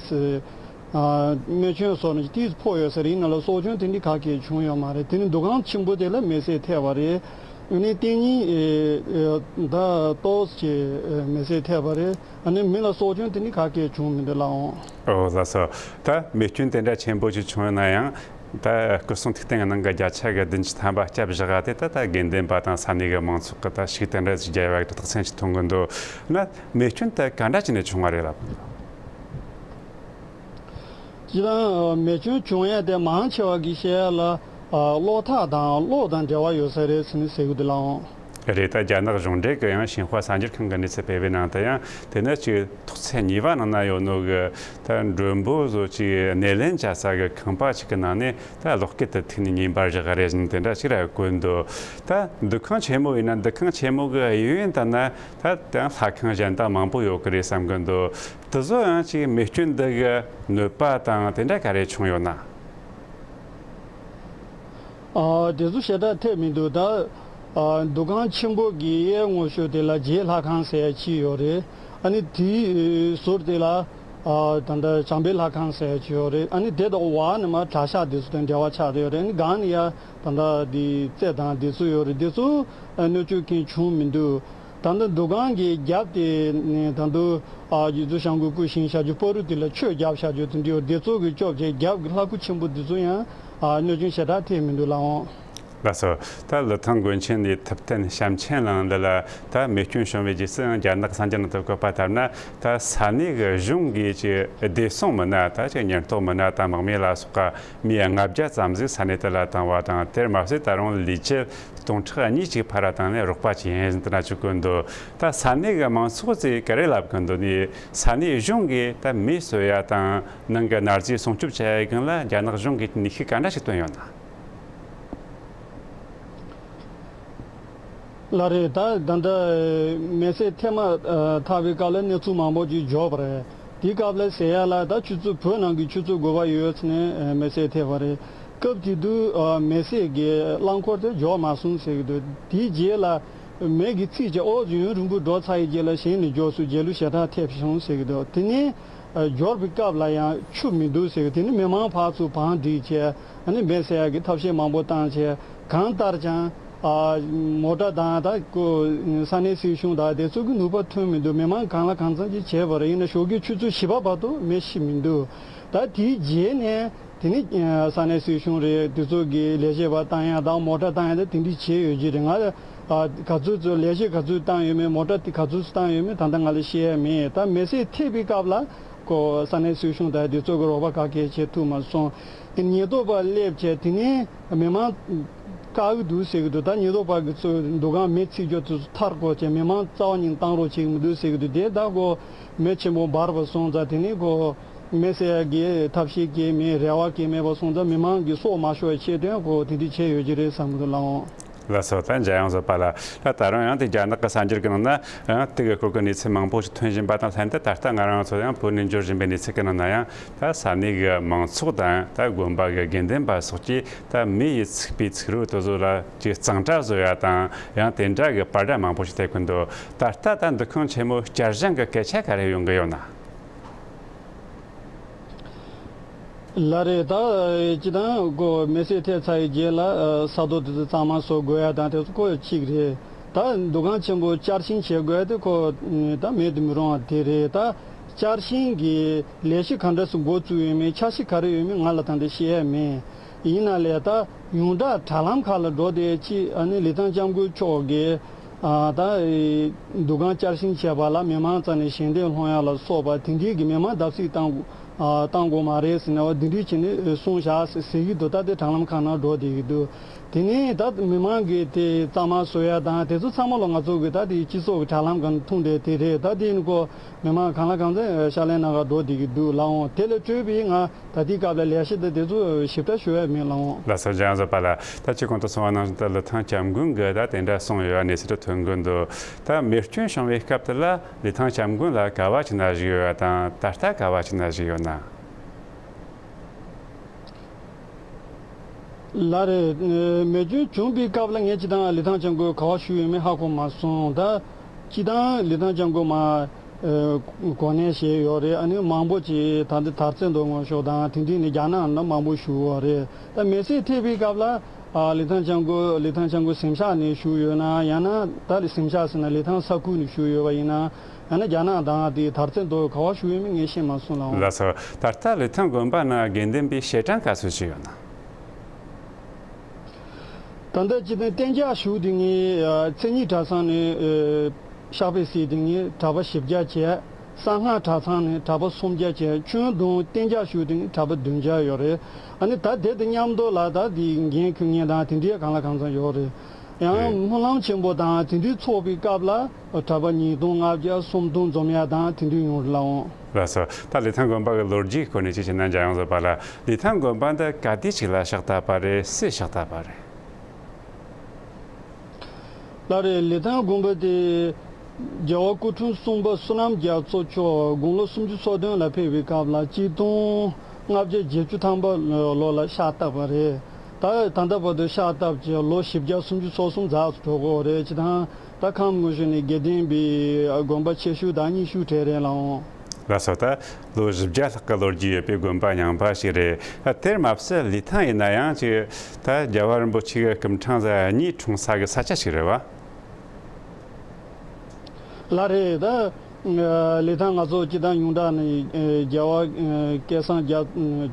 ཨ་རྨས་སྐྱོན་སོགས་ནི་ཏིས་ཕོག་ཡོད་ས་རེད། ཡིན་ན་ལ་སྲོག་སྐྱོན་དེ་འདྲ་ག་གེ་བྱུང་ཡོད་མ་རེད། དེ་ནི་འདུ་ཁང་ཆེན་པོ་དེ་ལ་མེ་བསྲེགས་ཐེབས་པ་རེད། ཨ་ནི་རྟེན་རྙིང་ཨེ་ཨེ་ད་ཏོག་ཙམ་ཨེ་མེ་བསྲེགས་ཐེབས་པ་རེད། ཨ་ནི་མི་ལ་སྲོག་སྐྱོན་དེ་ནི་ག་གེ་བྱུང་མི་འདུག་ལགས་འོང་། ཨོ་ལགས་སོ། ད་མེ་སྐྱོན་དེ་འདྲ་ཆེན་པོ་ཞིག་བྱུང་ཡོད་ན་ཡང་ད་སྐུ་སྲུང་ཐིག་སྟེང་གི་ནང་གི་བརྒྱ་ཆ་གི་བདུན་ཅུ་ཐམ་པ་སྐྱབས་བཞག་དེ་ད་ད་དགེ་འདུན་པ་དང་ས་གནས་གི་མང་ཚོགས་ཀྱི་ད་ཤུགས་དེ་འདྲ་ཞིག་རྒྱག་ཡོད་པ་གི་རྟགས་མཚན་ཞིག་མཐོང་གི་འདུག་ན་མེ་སྐྱོན་དེ་ག་འདྲ་བྱས་ནས་བྱུང་བ་རེད་ལགས། སྤྱིར་བཏང་མེ་སྐྱོན་བྱུང་ཡ་དེ་མང་ཆེ་བ་གི་བཤད་ཡ་ལ་གློག་ཐག་དང་གློག་དང་འབྲེལ་བ་ཡོད་ས་རེད་ཟེར་ནས་ཟེར་གི་འདུག་ལགས་འོང་། རེད། ད་རྒྱ་ནག་གཞུང་འབྲེལ་གྱི་ཡང་ཤིན་ཧྭ་གསར་འགྱུར་ཁང་གི་གནས་ཚུལ་སྤེལ་བའི་ནང་དུ་ཡང་དེ་ནི་ཅིག་ཐོག་ཚད་གཉིས་པ་ནང་ན་ཡོད་ནོ་གི་ད་མགྲོན་པོ་བཟོ་ཅིག་སྣེ་ལེན་བྱ་ས་གི་ཁང་པ་ཅིག་གི་ནང་ནས་ད་གློག་སྐས་དེ་ཐིག་ནས་ཉེན་པར་བཞག་རེད་ཟེར་ནས་དེ་འདྲ་ཅིག་ར་བཀོད་འདུག་ད་འདུ་ཁང་ཆེན་མོ་ཡིན་ན་འདུ་ཁང་ཆེན་མོ་གི་གཡས་གཡོན་དུ་ན་ད་དེའང་ལྷ་ཁང་གཞན་དག་མང་པོ་ཡོད་གི་རེད་བསམ་གི་འདུག་དེ་ཚོ་ཡང་ཅིག་མེ་སྐྱོན་འདི་གི་གནོད་པ་དང་དེ་འདྲ་ག་རེ་བྱུང་ཡོད་ན། ཨ། དེ་ཚོ་ཞེ་དྲག་ཐེབས་མི་འདུག་ད་ཨ་འདུ་ཁང་ཆེན་པོ་གི་གཡས་ངོས་ཕྱོགས་དེ་ལ་རྗེ་ལྷ་ཁང་ཟེར་ཡ་ཅིག་ཡོད་རེད། ཨ་ནི་དེའི་ཟུར་དེ་ལ་ཨ་ད་ལྟ་བྱམས་པའི་ལྷ་ཁང་ཟེར་ཡ་ཅིག་ཡོད་རེད། ཨ་ནི་དེ་དང་འོག་ནས་མར་གྲྭ་ཤག་དེ་ཚོ་དང་འབྲེལ་བ་ཆགས་བསྡད་ཡོད་རེད། ཨ་ནི་སྒང་ནས་ཡ་ད་ལྟ་དེ་རྩེ་དང་དེ་ཚོ་ཡོད་རེད། དེ་ཚོ་གནོད་སྐྱོན་གང་བྱུང་མི་འདུག་ད་ལྟ་འདུ་ཁང་གི་རྒྱབ་དེ་ནས་ད་དུང་ཨ་རྗེ་བཙུན་བྱམས་མགོན་སྐུ་བཞེངས་བཞག་རྒྱུ་བར་དེ་ལ་ཆོས་བརྒྱབ་བཞག་རྒྱུ་དེ་འདྲ་ཡོད། དེ་ཚོ་གི་སྐྱོབ་བྱས་རྒྱབ་ཀྱི་ལྷ་སྐུ་ཆེན་པོ་དེ་ཚོ་ཡང་ཨ་གནོད་སྐྱོན་ཞེ་དྲག་ཐེབས་མི་འདུག་ལགས་འོང་། ལགས་སོ། ད་ལི་ཐང་དགོན་ཆེན་ནས་ཐུབ་བསྟན་བྱམས་ཆེན་གླིང་འདི་ལ་ད་མེ་སྐྱོན་བྱུང་བའི་རྗེས་སུ་ཡང་རྒྱ་ནག་གསར་འགྱུར་ནང་དུ་བཀོད་པ་ལྟར་ན་ད་ས་གནས་ཀྱི་གཞུང་གིས་ཀྱི་བདེ་སྲུང་མི་སྣ་ད་ཅིག་ཉེན་རྟོག་མི་སྣ་དང་དམག་མི་ལ་སོགས་པ་མི་ལྔ་བརྒྱ་ཙམ་ཟིག་ས་གནས་དེ་ལ་བཏང་བ་དང་། དེར་མ་ཟད་ད་རུང་ལུས་ཆད་སྟོང་ཕྲག་གཉིས་ཅིག་ཕར་ར་བཏང་ནས་རོགས་པ་བྱས་ཡིན་ཟེར་ན་ཆོག་གི་འདུག་ད་ས་གནས་ཀྱི་མང་ཚོགས་ཚོས་ག་རེ་ལབ་གི་འདུག་ནི་ས་གནས་གཞུང་གིས་ད་མེ་གསོད་ཡ་དང་ནང་གི་ན་རྫས་སྲུང་སྐྱོབ་བྱ་ཡ་སྒང་ལ་རྒྱ་ནག་གཞུང་གིས་ནུས་ཤུགས་ག་འདྲ་ཞིག་བཏོན་ཡོད་ན། ལགས་རེད། ད་ད་ལྟ་མེ་བསྲེགས་ཐེངས་མ་ཐག་པའི་སྐབས་ལ་གནས་ཚུལ་མང་པོ་ཅིག་འབྱོར་བ་རེད། དེའི་སྐབས་ལ་ཟེར་ཡ་ལ་ད་ཆུ་ཚོད་བོད་ནང་གི་ཆུ་ཚོད་དགུ་པ་ཡོལ་ཚེ་ནས་མེ་བསྲེགས་ཐེབས་པ་རེད། སྐབས་དེ་དུས་མེ་བསྲེགས་ཀྱི་རླངས་འཁོར་དེ་འབྱོར་མ་སོང་ཟེར་གྱི་འདུག་དེའི་རྗེས་ལ་མེ་གི་ཚིག་ཅིག་ཨོ་ཡུན་རིང་པོ་འགྲོ་ཚར་ཡི་རྗེས་ལ་གཞན་ནས་འབྱོར་སོང་། རྗེས་ལུས་ཞེ་དྲག་ཐེབས་སོང་ཟེར་གྱི་འདུག་དེ་ནས་འབྱོར་བའི་སྐབས་ལ་ཡང་ཆུ་མི་འདུག་ཟེར་གྱི། དེ་ནས་མི་མང་ཕར་ཚུར་བང་བསྒྲིགས་བྱས། ཨ་ནི་མེ་བསད་ཡག་གི་ཐབས་ཤེས་མང་པོ་བཏང་བྱས། གང་ལྟར་ཀྱང་ཨ་མོ་ཊ་དང་ད་ཁོ་ས་གནས་སྲིད་གཞུང་དང་དེ་ཚོ་གི་ནུས་པ་ཐོན་མི་འདུག་མི་མང་གང་ལ་གང་འཚམ་ཅིག་བྱས་པ་རེད། ཡིན་ན་ཞོགས་ཀའི་ཆུ་ཚོད་བཞི་པ་བར་དུ་མེ་ཤི་མི་འདུག་ད་དེའི་རྗེས་ནས་དེ་ནི་ས་གནས་སྲིད་གཞུང་རེད། དེ་ཚོ་གི་ལས་བྱེད་པ་བཏང་ཡག་དང་མོ་ཊ་བཏང་ཡག་དང་དེ་འདྲ་བྱས་ཡོད་ཀྱི་རེད། ང་ཨ་ག་ཚོད་ཚོད་ལས་བྱེད་ག་ཚོད་བཏང་ཡོད་མེད། མོ་ཊ་དེ་ག་ཚོད་ཚོད་བཏང་ཡོད་མེད་ད་ལྟ་ང་ལ་ཤེས་ཡ་མེད། ད་མེ་བསད་ཐེབས་པའི་སྐབས་ལ། ཁོ་ས་གནས་སྲིད་གཞུང་དང་དེ་ཚོ་གི་རོགས་པ་ག་གེ་བྱེད་ཐུབ་མ་སོང་། ཉེན་རྟོག་པ་སླེབས་བྱས་དེ་ནས་མི་མང་བཀག་གི་འདུག་ཟེར་གི་འདུག་ད་ཉེན་རྟོག་པ་གི་ཚོ་འདུ་ཁང་མེ་འཚིག་རྒྱུ་དེ་ཚོ་མཐར་སྐོར་བྱས་མི་མང་རྩ་བ་ཉིད་བཏང་རོགས་བྱེད་གི་མི་འདུག་ཟེར་གི་འདུག་དེ་ད་ཁོ་མེ་ཆེན་པོ་འབར་བ་སོང་ཙང་དེ་ནས་ཁོ་མེ་བསད་ཡ་གི་ཐབས་ཤེས་གི་མེ་རེ་བ་གི་མེད་པ་སོང་ཙང་མི་མང་གི་སྲོག་མ་ཤོར་བའི་ཆེད་དུ་ཡང་ཁོ་དེ་འདྲ་བྱས་ཡོད་ཀྱི་རེད་བསམ་གི་འདུག་ལགས་འོང་། ལགས་སོ། ད་འཇམ་དབྱངས་བཟོད་པ་ལགས། ད་ད་རུང་ཡང་དེ་རྒྱ་ནག་གི་གསར་འགྱུར་གི་ནང་ན་ཡང་དེ་གི་སྐོར་གི་གནས་ཚུལ་མང་པོ་ཞིག་ཐོན་བཞིན་པ་དང་ལྷན་དུ། ད་ལྟ་ང་རང་ཚོ་ཡང་བོད་ནས་འབྱོར་བཞིན་པའི་གནས་ཚུལ་གི་ནང་ན་ཡང་ད་ས་གནས་གི་མང་ཚོགས་དང་ད་དགོན་པ་གི་དགེ་འདུན་པ་སོགས་ཀྱིས་ད་མེ་ཡིས་ཚིག་པའི་ཚིག་རོ་དེ་ཚོ་ལ་ཅིག་གཙང་སྦྲ་བཟོ་ཡ་དང་ཡང་དེ་འདྲ་གི་པར་འདྲ་མང་པོ་ཞིག་བཏབ་གི་འདུག་ད་ལྟ་ད་འདུ་ཁང་ཆེན་མོ་བསྐྱར་བཞེངས་གི་སྐད་ཆ་ག་རེ་ཡོང་གི་ཡོད་ན། ལགས་རེད། ད་སྤྱིར་བཏང་ཁོ་མེ་བསད་ཐེབས་ཚར་བའི་རྗེས་ལ་ས་རྡོ་དེ་ཚོ་གཙང་མ་བཟོ་དགོས་ཡ་དང་དེ་ཚོ་ཁོ་གཅིག་རེད། ད་འདུ་ཁང་ཆེན་པོ་བསྐྱར་བཞེངས་བྱེད་དགོས་ཡ་དེ་ཁོ་ད་མེད་དུ་མི་རུང་བ་དེ་རེད། ད་བསྐྱར་བཞེངས་ཀྱི་ལས་གཞི་ག་འདྲ་སེ་འགོ་བཙུགས་ཡོད་མེད། འཆར་གཞི་ག་རེ་ཡོད་མེད་ང་ལ་ད་ལྟ་ཤེས་ཡ་མེད། ཡིན་ན་ལས་ད་ཡོངས་གྲགས་དྲ་ལམ་ཁག་ལ་འགྲོ་བསྡད་ཅིག་ཨ་ནི་ལི་ཐང་སྐྱབས་མགོན་མཆོག་གིས་ཨ་ད་འདུ་ཁང་བསྐྱར་བཞེངས་བྱས་པ་ལ་མི་མང་རྩ་ནས་ཞལ་འདེབས་སློང་ཡ་ལ་སོགས་པ་དེ་འདྲའི་གི་མི་མང་བརྡབ་གསིག་བཏང་ ཨ་བཏང་དགོས་མ་རེད་ཟེར་ནས་འོ་འདི་འདྲས་བྱས་ནས་གསུངས་བཞག་ཟེར་གྱི་འདུག་ད་དེ་དྲ་ལམ་ཁག་ནང་འགྲོ་བསྡད་ཀྱི་འདུག་དེ་ནས་ད་མི་མང་གིས་དེ་གཙང་མ་བཟོ་ཡ་དང་དེ་ཚོ་ཚང་མ་ལ་ང་ཚོ་གིས་ད་དེ་སྤྱི་ཚོགས་ཀྱི་དྲ་ལམ་སྒང་ཐོན་བསྡད་དེ་རེད། ད་དེ་ཡིན་ནི་ཁོ་མི་མང་གང་ལ་གང་འཚམ་ཤག་ལས་གནང་ག་འགྲོ་བསྡད་ཀྱི་འདུག་ལགས་འོང་། དེ་ལས་སྤྲོས་པའི་ང་ད་ལྟའི་སྐབས་ལ་ལས་གཞི་དེ་དེ་ཚོ་ཞིབ་ཕྲ་ཞུ་ཡ་མེད་ལགས་འོང་། ལགས་སོ། འཇམ་དབྱངས་བཟོད་པ་ལགས། ད་ཅི་གོང་དུ་གསུངས་པ་ནང་བཞིན་དུ་ལི་ཐང་སྐྱབས་མགོན་གྱིས་ད་དེ་འདྲ་གསུངས་ཡོད་པ་གནས་ཚུལ་དུ་ཐོན་གྱི་འདུག་ད་མེ་སྐྱོན་བྱུང་བའི་སྐབས་དེ་ལ་ལི་ཐང་སྐྱབས་མགོན་ལ་ག་བ་ཅིག་ན་བཞུགས་ཡོད་པ་དང་ད་ལྟ་ག་བ་ཅིག་ན་བཞུགས་ཡོད་ན། ལགས་རེད། མེ་སྐྱོན་བྱུང་བའི་སྐབས་ལ་ངས་སྤྱིར་བཏང་ལི་ཐང་སྐྱབས་མགོན་ག་བ་བཞུགས་ཡོད་མེད་ཧ་གོ་མ་སོང་། ད་སྤྱིར་བཏང་ལི་ཐང་སྐྱབས་མགོན་མ་གོ་གནས་བཞེས་ཡོད་རེད། ཨ་ནི་མང་པོ་ཅིག་ད་ལྟ་དར་རྩེ་མདོ་སྔོན་ཤོག་དང་དེ་འདྲས་ནས་རྒྱ་ནག་ནང་མང་པོ་བཞུགས་ཡོད་རེད། ད་མེ་སྲེག་ཐེབས་པའི་སྐབས་ལ་ཨ་ལི་ཐང་སྐྱབས་མགོན་ལི་ཐང་སྐྱབས་མགོན་གཟིམ་ཤག་ནས་བཞུགས་ཡོད་ན་ཡང་ན་ད་ལི་གཟིམ་ཤག་ཟེར་ན་ལི་ཐང་ས་ཁུལ་ནས་བཞུགས་ཡོད་པ་ཡིན་ན། ཡང་ན་རྒྱ་ནག་དང་དེའི་དར་རྩེ་མདོ་ག་བ་བཞུགས་ཡོད་མེད་ངས་ཤེས་མ་སོང་ལགས་འོང་། ལགས་སོ། ད་ལྟ་ལི་ཐང་དགོན་པ་ནང་དགེ་འདུན་པའི་ཞལ་གྲངས་ག་ཚོད་ཅིག་ཡོད་ན། ད་ལྟ་སྤྱིར་བཏང་གཏན་འཇགས་ཞུགས་དེ་ངས་མཚན་ཉིད་གྲྭ་ཚང་ནས་ཨ་གཤགས་པ་བྱས་དེ་ངས་གྲྭ་པ་བཞི་བརྒྱ་བྱས། གསང་སྔགས་གྲྭ་ཚང་ནས་གྲྭ་པ་སུམ་བརྒྱ་བྱས། ཁྱོན་བསྡོམས་གཏན་འཇགས་ཞུགས་དེ་ངས་གྲྭ་པ་བདུན་བརྒྱ་ཡོད་རེད། ཨ་ནི་ད་དེ་དང་མཉམ་དུ་ལ་ད་དེ་འགན་འཁུར་མཁན་དང་དེ་འདྲའི་གང་ལ་གང་འཚམ་ཡོད་རེད། ཡང་རེད། སྨོན་ལམ་ཆེན་པོ་དང་དེ་འདྲའི་ཚོགས་པའི་སྐབས་ལ་གྲྭ་པ་ཉིས་སྟོང་ལྔ་བརྒྱ་སུམ་སྟོང་འཛོམས་ཡ་དང་དེ་འདྲའི་ཡོང་རེད་ལགས་འོང་། ལགས་སོ། ད་ལི་ཐང་དགོན་པ་གི་ལོ་རྒྱུས་སྐོར་ནས་ཅིག་བཤད་ན། འཇམ་དབྱངས་བཟོད་པ་ལགས། ལི་ཐང་དགོན་པ་འདི་ག་དུས་ཅིག་ལ་ཕྱག་བཏབ་པ་རེད། སུས་ཕྱག་བཏབ་པ་རེད། ལགས་རེད། ལི་ཐང་དགོན་པ་དེ་རྒྱལ་བ་སྐུ་ཕྲེང་གསུམ་པ་བསོད་ནམས་རྒྱ་མཚོ་མཆོག་དགུང་ལོ་སུམ་ཅུ་སོ་བདུན་ལ་ཕེབས་པའི་སྐབས་ལ་གཅིག་སྟོང་ལྔ་བརྒྱ་བརྒྱད་ཅུ་ཐམ་པ་ལོ་ལ་ཕྱག་བཏབ་པ་རེད། ད་ད་ལྟ་བར་དུ་ཕྱག་བཏབ་ཀྱི་ལོ་བཞི་བརྒྱ་སུམ་ཅུ་སོ་གསུམ་ཛ་འགྲོ་གི་ཡོད་རེད། སྤྱིར་བཏང་ད་ཁམས་སྔོན་ཤོད་ནས་དགེ་ལྡན་པའི་དགོན་པ་ཆེ་ཤོས་དང་རྙིང་ཤོས་གྲས་རེད་ལགས་འོང་། ལགས་སོ། ད་ལོ་བཞི་བརྒྱ་ལྷག་གི་ལོ་རྒྱུས་ཡོད་པའི་དགོན་པ་རྙིང་པ་ཞིག་རེད། ད་དེར་མ་ཟད་ལི་ཐང་ཡིན་ན་ཡང་ཅིག་ད་རྒྱལ་བ་རིན་པོ་ཆེ་གི་སྐུ་ཕྲེང་གཉིས་འཁྲུངས་ས་གི་ས་ཆ་ཞིག་རེད་བ། ལགས་རེད། ད་ལི་ཐང་ང་ཚོ་སྤྱིར་བཏང་ཡོངས་གྲགས་ནས་རྒྱལ་བ་སྐལ་བཟང་རྒྱ་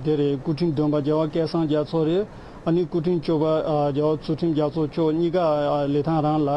དེ་རེད། སྐུ་ཕྲེང་བདུན་པ་རྒྱལ་བ་སྐལ་བཟང་རྒྱ་མཚོ་རེད། ཨ་ནི་སྐུ་ཕྲེང་བཅུ་པ་རྒྱལ་བ་ཚུལ་ཁྲིམས་རྒྱ་མཚོ་མཆོག་གཉིས་ཀ་ལི་ཐང་རང་ལ་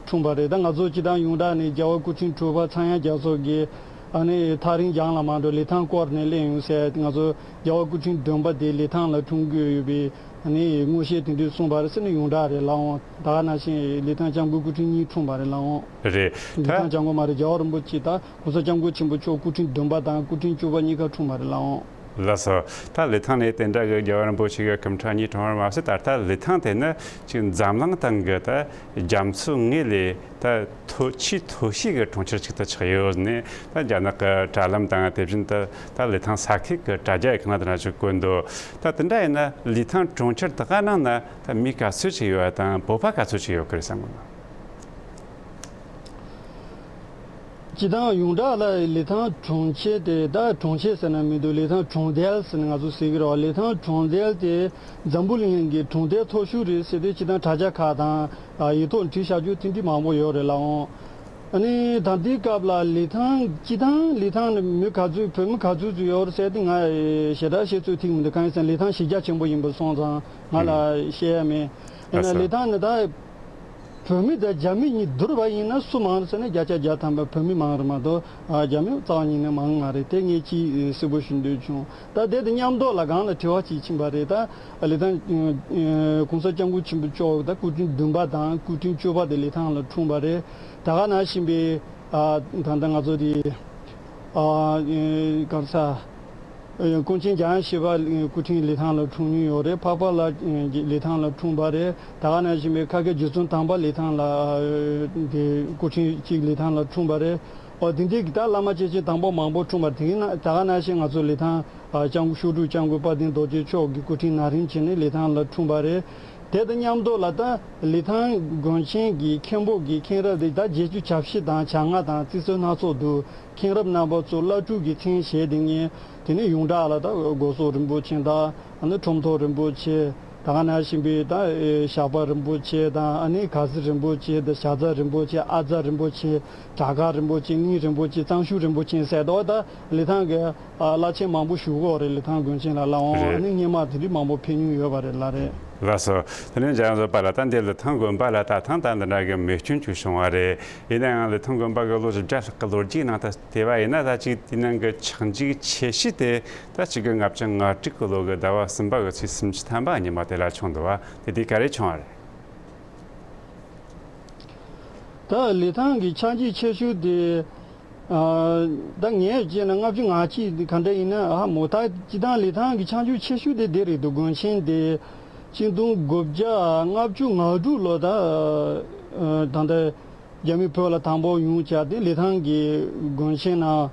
འཁྲུངས་པ་རེད། ད་ང་ཚོ་སྤྱིར་བཏང་ཡོངས་གྲགས་ནས་རྒྱལ་བ་སྐུ་ཕྲེང་དྲུག་པ་ཚངས་དབྱངས་རྒྱ་མཚོ་གིས་ཨ་ནི་ཐག་རིང་རྒྱང་ལ་མ་འགྲོ་ལི་ཐང་སྐོར་ནས་སླེབས་ཡོང་ཟེར། ང་ཚོ་རྒྱལ་བ་སྐུ་ཕྲེང་བདུན་པ་དེ་ལི་ཐང་ལ་འཁྲུངས་དགོས་ཡོད་པའི་ཨ་ནི་ངོ་ཤེས་དེ་འདྲས་གསུངས་པ་རེད་ཟེར་ནས་ཡོངས་གྲགས་རེད་ལགས་འོང་། ད་ག་ནང་བཞིན་ལི་ཐང་སྐྱབས་མགོན་སྐུ་ཕྲེང་གཉིས་འཁྲུངས་པ་རེད་ལགས་འོང་། རེད། ལི་ཐང་སྐྱབས་མགོན་མ་རེད། རྒྱལ་བ་རིན་པོ་ཆེ་ད་༸གོང་ས་༸སྐྱབས་མགོན་ཆེན་པོ་མཆོག་སྐུ་ཕྲེང་བདུན་པ་དང་སྐུ་ཕྲེང་བཅུ་པ་གཉིས་ཀ་འཁྲུངས་པ་རེད་ལགས་འོང་། ལགས་སོ། ད་ལི་ཐང་ནས་དེ་འདྲ་གི་རྒྱལ་བ་རིན་པོ་ཆེ་གི་སྐུ་ཕྲེང་གཉིས་འཁྲུངས་པར་མ་ཟད། ད་ལྟ་ལི་ཐང་དེ་ནི་ཅིག་འཛམ་གླིང་སྟེང་གི་ད་རྒྱ་མཚོའི་ངོས་ལས་ད་མཐོ་ཆེས་མཐོ་ཤོས་ཀྱི་གྲོང་ཁྱེར་ཅིག་ཏུ་ཆགས་ཡོད་ནས། ད་རྒྱ་ནག་གི་དྲ་ལམ་དང་དེ་བཞིན་དུ་ད་ལི་ཐང་ས་ཁུལ་གྱི་དྲ་རྒྱ་ཡི་ཁ་ནང་དེ་འདྲ་ཅིག་བཀོད་འདུག་ད་དེ་འདྲ་ཡིན་ན་ལི་ཐང་གྲོང་ཁྱེར་དེ་ག་ནང་ན་ད་མི་ག་ཚོད་ཅིག་ཡོད་པ་དང་བོད་པ་ག་ཚོད་ཅིག་ཡོད་ཀྱི་རེད་བསམ་གི་འདུག་སྤྱིར་བཏང་ཡོངས་གྲགས་ལ་ལི་ཐང་གྲོང་ཁྱེར་དེ། ད་གྲོང་ཁྱེར་ཟེར་ན་མི་འདུག་ལི་ཐང་གྲོང་རྡལ་ཟེར་ནས་ང་ཚོ་ཟེར་གི་རེད་བ། ལི་ཐང་གྲོང་རྡལ་དེ་འཛམ་བུ་གླིང་གི་གྲོང་རྡལ་མཐོ་ཤོས་རེད་ཟེར་ཏེ་སྤྱིར་བཏང་དྲ་རྒྱ་ཁག་དང་ཡིག་ཐོག་བྲིས་བཞག་རྒྱུ་དེ་འདྲ་མང་པོ་ཡོད་རེད་ལགས་འོང་། ཨ་ནི་ད་ལྟའི་སྐབས་ལ་ལི་ཐང་། སྤྱིར་བཏང་ལི་ཐང་ནི་མི་ག་ཚོད། བོད་མི་ག་ཚོད་ཅིག་ཡོད་རེད་ཟེར་ཏེ་ང་ཞེ་དྲག་བཤད་ཚོད་ཐིག་མི་འདུག་གང་ཡིན་ཟེར་ན་ལི་ཐང་གཞི་རྒྱ་ཆེན་པོ་ཡིན་པ་སོང་ཙང་ང་ལ་བཤད་ཡ་མེད། ཡིན་ན་ལི་ཐང་ནི་ད་བོད་མི་དང་རྒྱ་མི་གཉིས་བསྡུར་བ་ཡིན་ན་སུ་མང་རེད་ཟེར་ན་བརྒྱ་ཆ་བརྒྱ་ཐམ་པ་བོད་མི་མང་རེད་མ་གཏོགས་རྒྱ་མི་རྩ་བ་ཉིད་ནས་མང་མ་རེད། དེ་ངས་ཅིག་གསལ་པོ་ཞུ་འདོད་བྱུང་། ད་དེ་དང་མཉམ་དུ་ལ་སྒང་ལ་དྲི་བ་ཅིག་ཕྱིན་པ་རེད། ད་ལི་ཐང་༸གོང་ས་༸སྐྱབས་མགོན་ཆེན་པོ་མཆོག་ད་སྐུ་ཕྲེང་བདུན་པ་དང་སྐུ་ཕྲེང་བཅུ་པ་དེ་ལི་ཐང་ལ་འཁྲུངས་པ་རེད། ད་ག་ནང་བཞིན་པའི་ད་ལྟ་ང་ཚོ་དེ་ག་རེ་ཟ། ཀུན་མཁྱེན་འཇམ་དབྱངས་བཞི་པ་སྐུ་ཕྲེང་ལི་ཐང་ལ་འཁྲུངས་མྱོང་ཡོད་རེད། འཕགས་པ་ལགས་ལི་ཐང་ལ་འཁྲུངས་པ་རེད། ད་ག་ནང་བཞིན་པའི་ཁ་སྐད་རྗེ་བཙུན་དམ་པ་ལི་ཐང་ལ་དེ་སྐུ་ཕྲེང་གཅིག་ལི་ཐང་ལ་འཁྲུངས་པ་རེད། ཨོ་དེ་འདྲའི་གི་ད་བླ་མ་སྐྱེས་ཆེན་དང་པོ་མང་པོ་འཁྲུངས་པ་རེད། དེ་ཡིན་ན་ད་ག་ནང་བཞིན་ང་ཚོ་ལི་ཐང་སྐྱབས་མགོན་ཤོག་དྲུག་སྐྱབས་མགོན་དཔལ་ལྡན་རྡོ་རྗེ་མཆོག་གི་སྐུ་ཕྲེང་ན་རིམ་བྱས་ནས་ལི་ཐང་ལ་འཁྲུངས་པ་རེད། དེ་དང་མཉམ་དུ་ལ་ད་ལི་ཐང་དགོན་ཆེན་གྱི་མཁན་པོ་གི་མཁན་རབས་དེ་ད་བརྒྱད་ཅུ་གྱ་བཞི་དང་གྱ་ལྔ་དང་རྩི་སྲོལ་སྣ་ཚོགས་འདུག་མཁན་རབས་རྣམ་པ་ཚོ་བླ་སྤྲུལ་གྱི་མཚན་བཞེས་དེ་ངས་དེ་ནས་ཡོངས་གྲགས་ལ་ད་སྒོ་གསོ་རིན་པོ་ཆེ་དང་། ཨ་ནི་ཁྲོམ་ཐོག་རིན་པོ་ཆེ། ད་ག་ནང་བཞིན་པའི་ད་ཨེ་ཞགས་པ་རིན་པོ་ཆེ་དང་། ཨ་ནི་ག་ཟི་རིན་པོ་ཆེ་དང་། ཞྭ་རྫ་རིན་པོ་ཆེ། ཨ་རྫ་རིན་པོ་ཆེ། བྲག་དཀར་རིན་པོ་ཆེ། གླིང་རིན་པོ་ཆེ། གཙང་ཆུ་རིན་པོ་ཆེ་ཟེར་དོ། ད་ལི་ཐང་གི་ཨ་བླ་ཆེན་མང་པོ་བཞུགས་ཡོད་རེད། ལི་ཐང་དགོན་ཆེན་ལ་ལགས་འོང་། རེད། ཨ་ནི་སྔོན་མ་དེ་འདྲའི་མང་པོ་ཕེབས་མྱོང་ཡོད་པ་རེད་ལགས་རེད། ལགས་སོ། དེ་ནས་འཇམ་དབྱངས་བཟོད་པ་ལགས། ད་འདི་ལི་ཐང་དགོན་པ་ལ་ད་ཐེངས་ད་འདི་འདྲ་གི་མེ་སྐྱོན་ཅིག་བྱུང་བ་རེད། ཡིན་ན་ཡང་ལི་ཐང་དགོན་པ་གི་ལོ་བཞི་བརྒྱ་ལྷག་གི་ལོ་རྒྱུས་ནང་ད་བལྟས་པ་ཡིན་ན། ད་ཅིག་དེ་ནང་གི་ཆག་འཇིག་ཆེ་ཤོས་དེ་ད་གཅིག་དགུ་ལྔ་བཅུ་ང་དྲུག་གི་ལོ་གི་ཟླ་བ་གསུམ་པ་གི་ཚེས་སུམ་ཅུ་ཐམ་པ་ཉི་མ་དེ་ལ་བྱུང་འདུག་བ། དེ་དུས་ག་རེ་བྱུང་བ་རེད། ད་ལི་ཐང་གི་ཆག་འཇིག་ཆེ་ཤོས་དེ། ཨ། ད་ངས་བྱས་ན་ལྔ་བཅུ་ང་གཅིག་དེ་ག་འདྲ་ཡིན་ན། ཨ་མོ། ད་སྤྱིར་བཏང་ལི་ཐང་གི་ཆག་འཇིག་ཆེ་ཤོས་དེ་དེ་རེད་འདུག་དགོན་ཆེན་དེ་ཆིག་སྟོང་དགུ་བརྒྱ་ལྔ་བཅུ་ང་དྲུག་ལོ། ད་ཨ་ད་ལྟ་རྒྱ་མི་བོད་ལ་དང་པོ་ཡོང་བྱས་དེ་ལི་ཐང་གི་དགོན་ཆེན་ནང་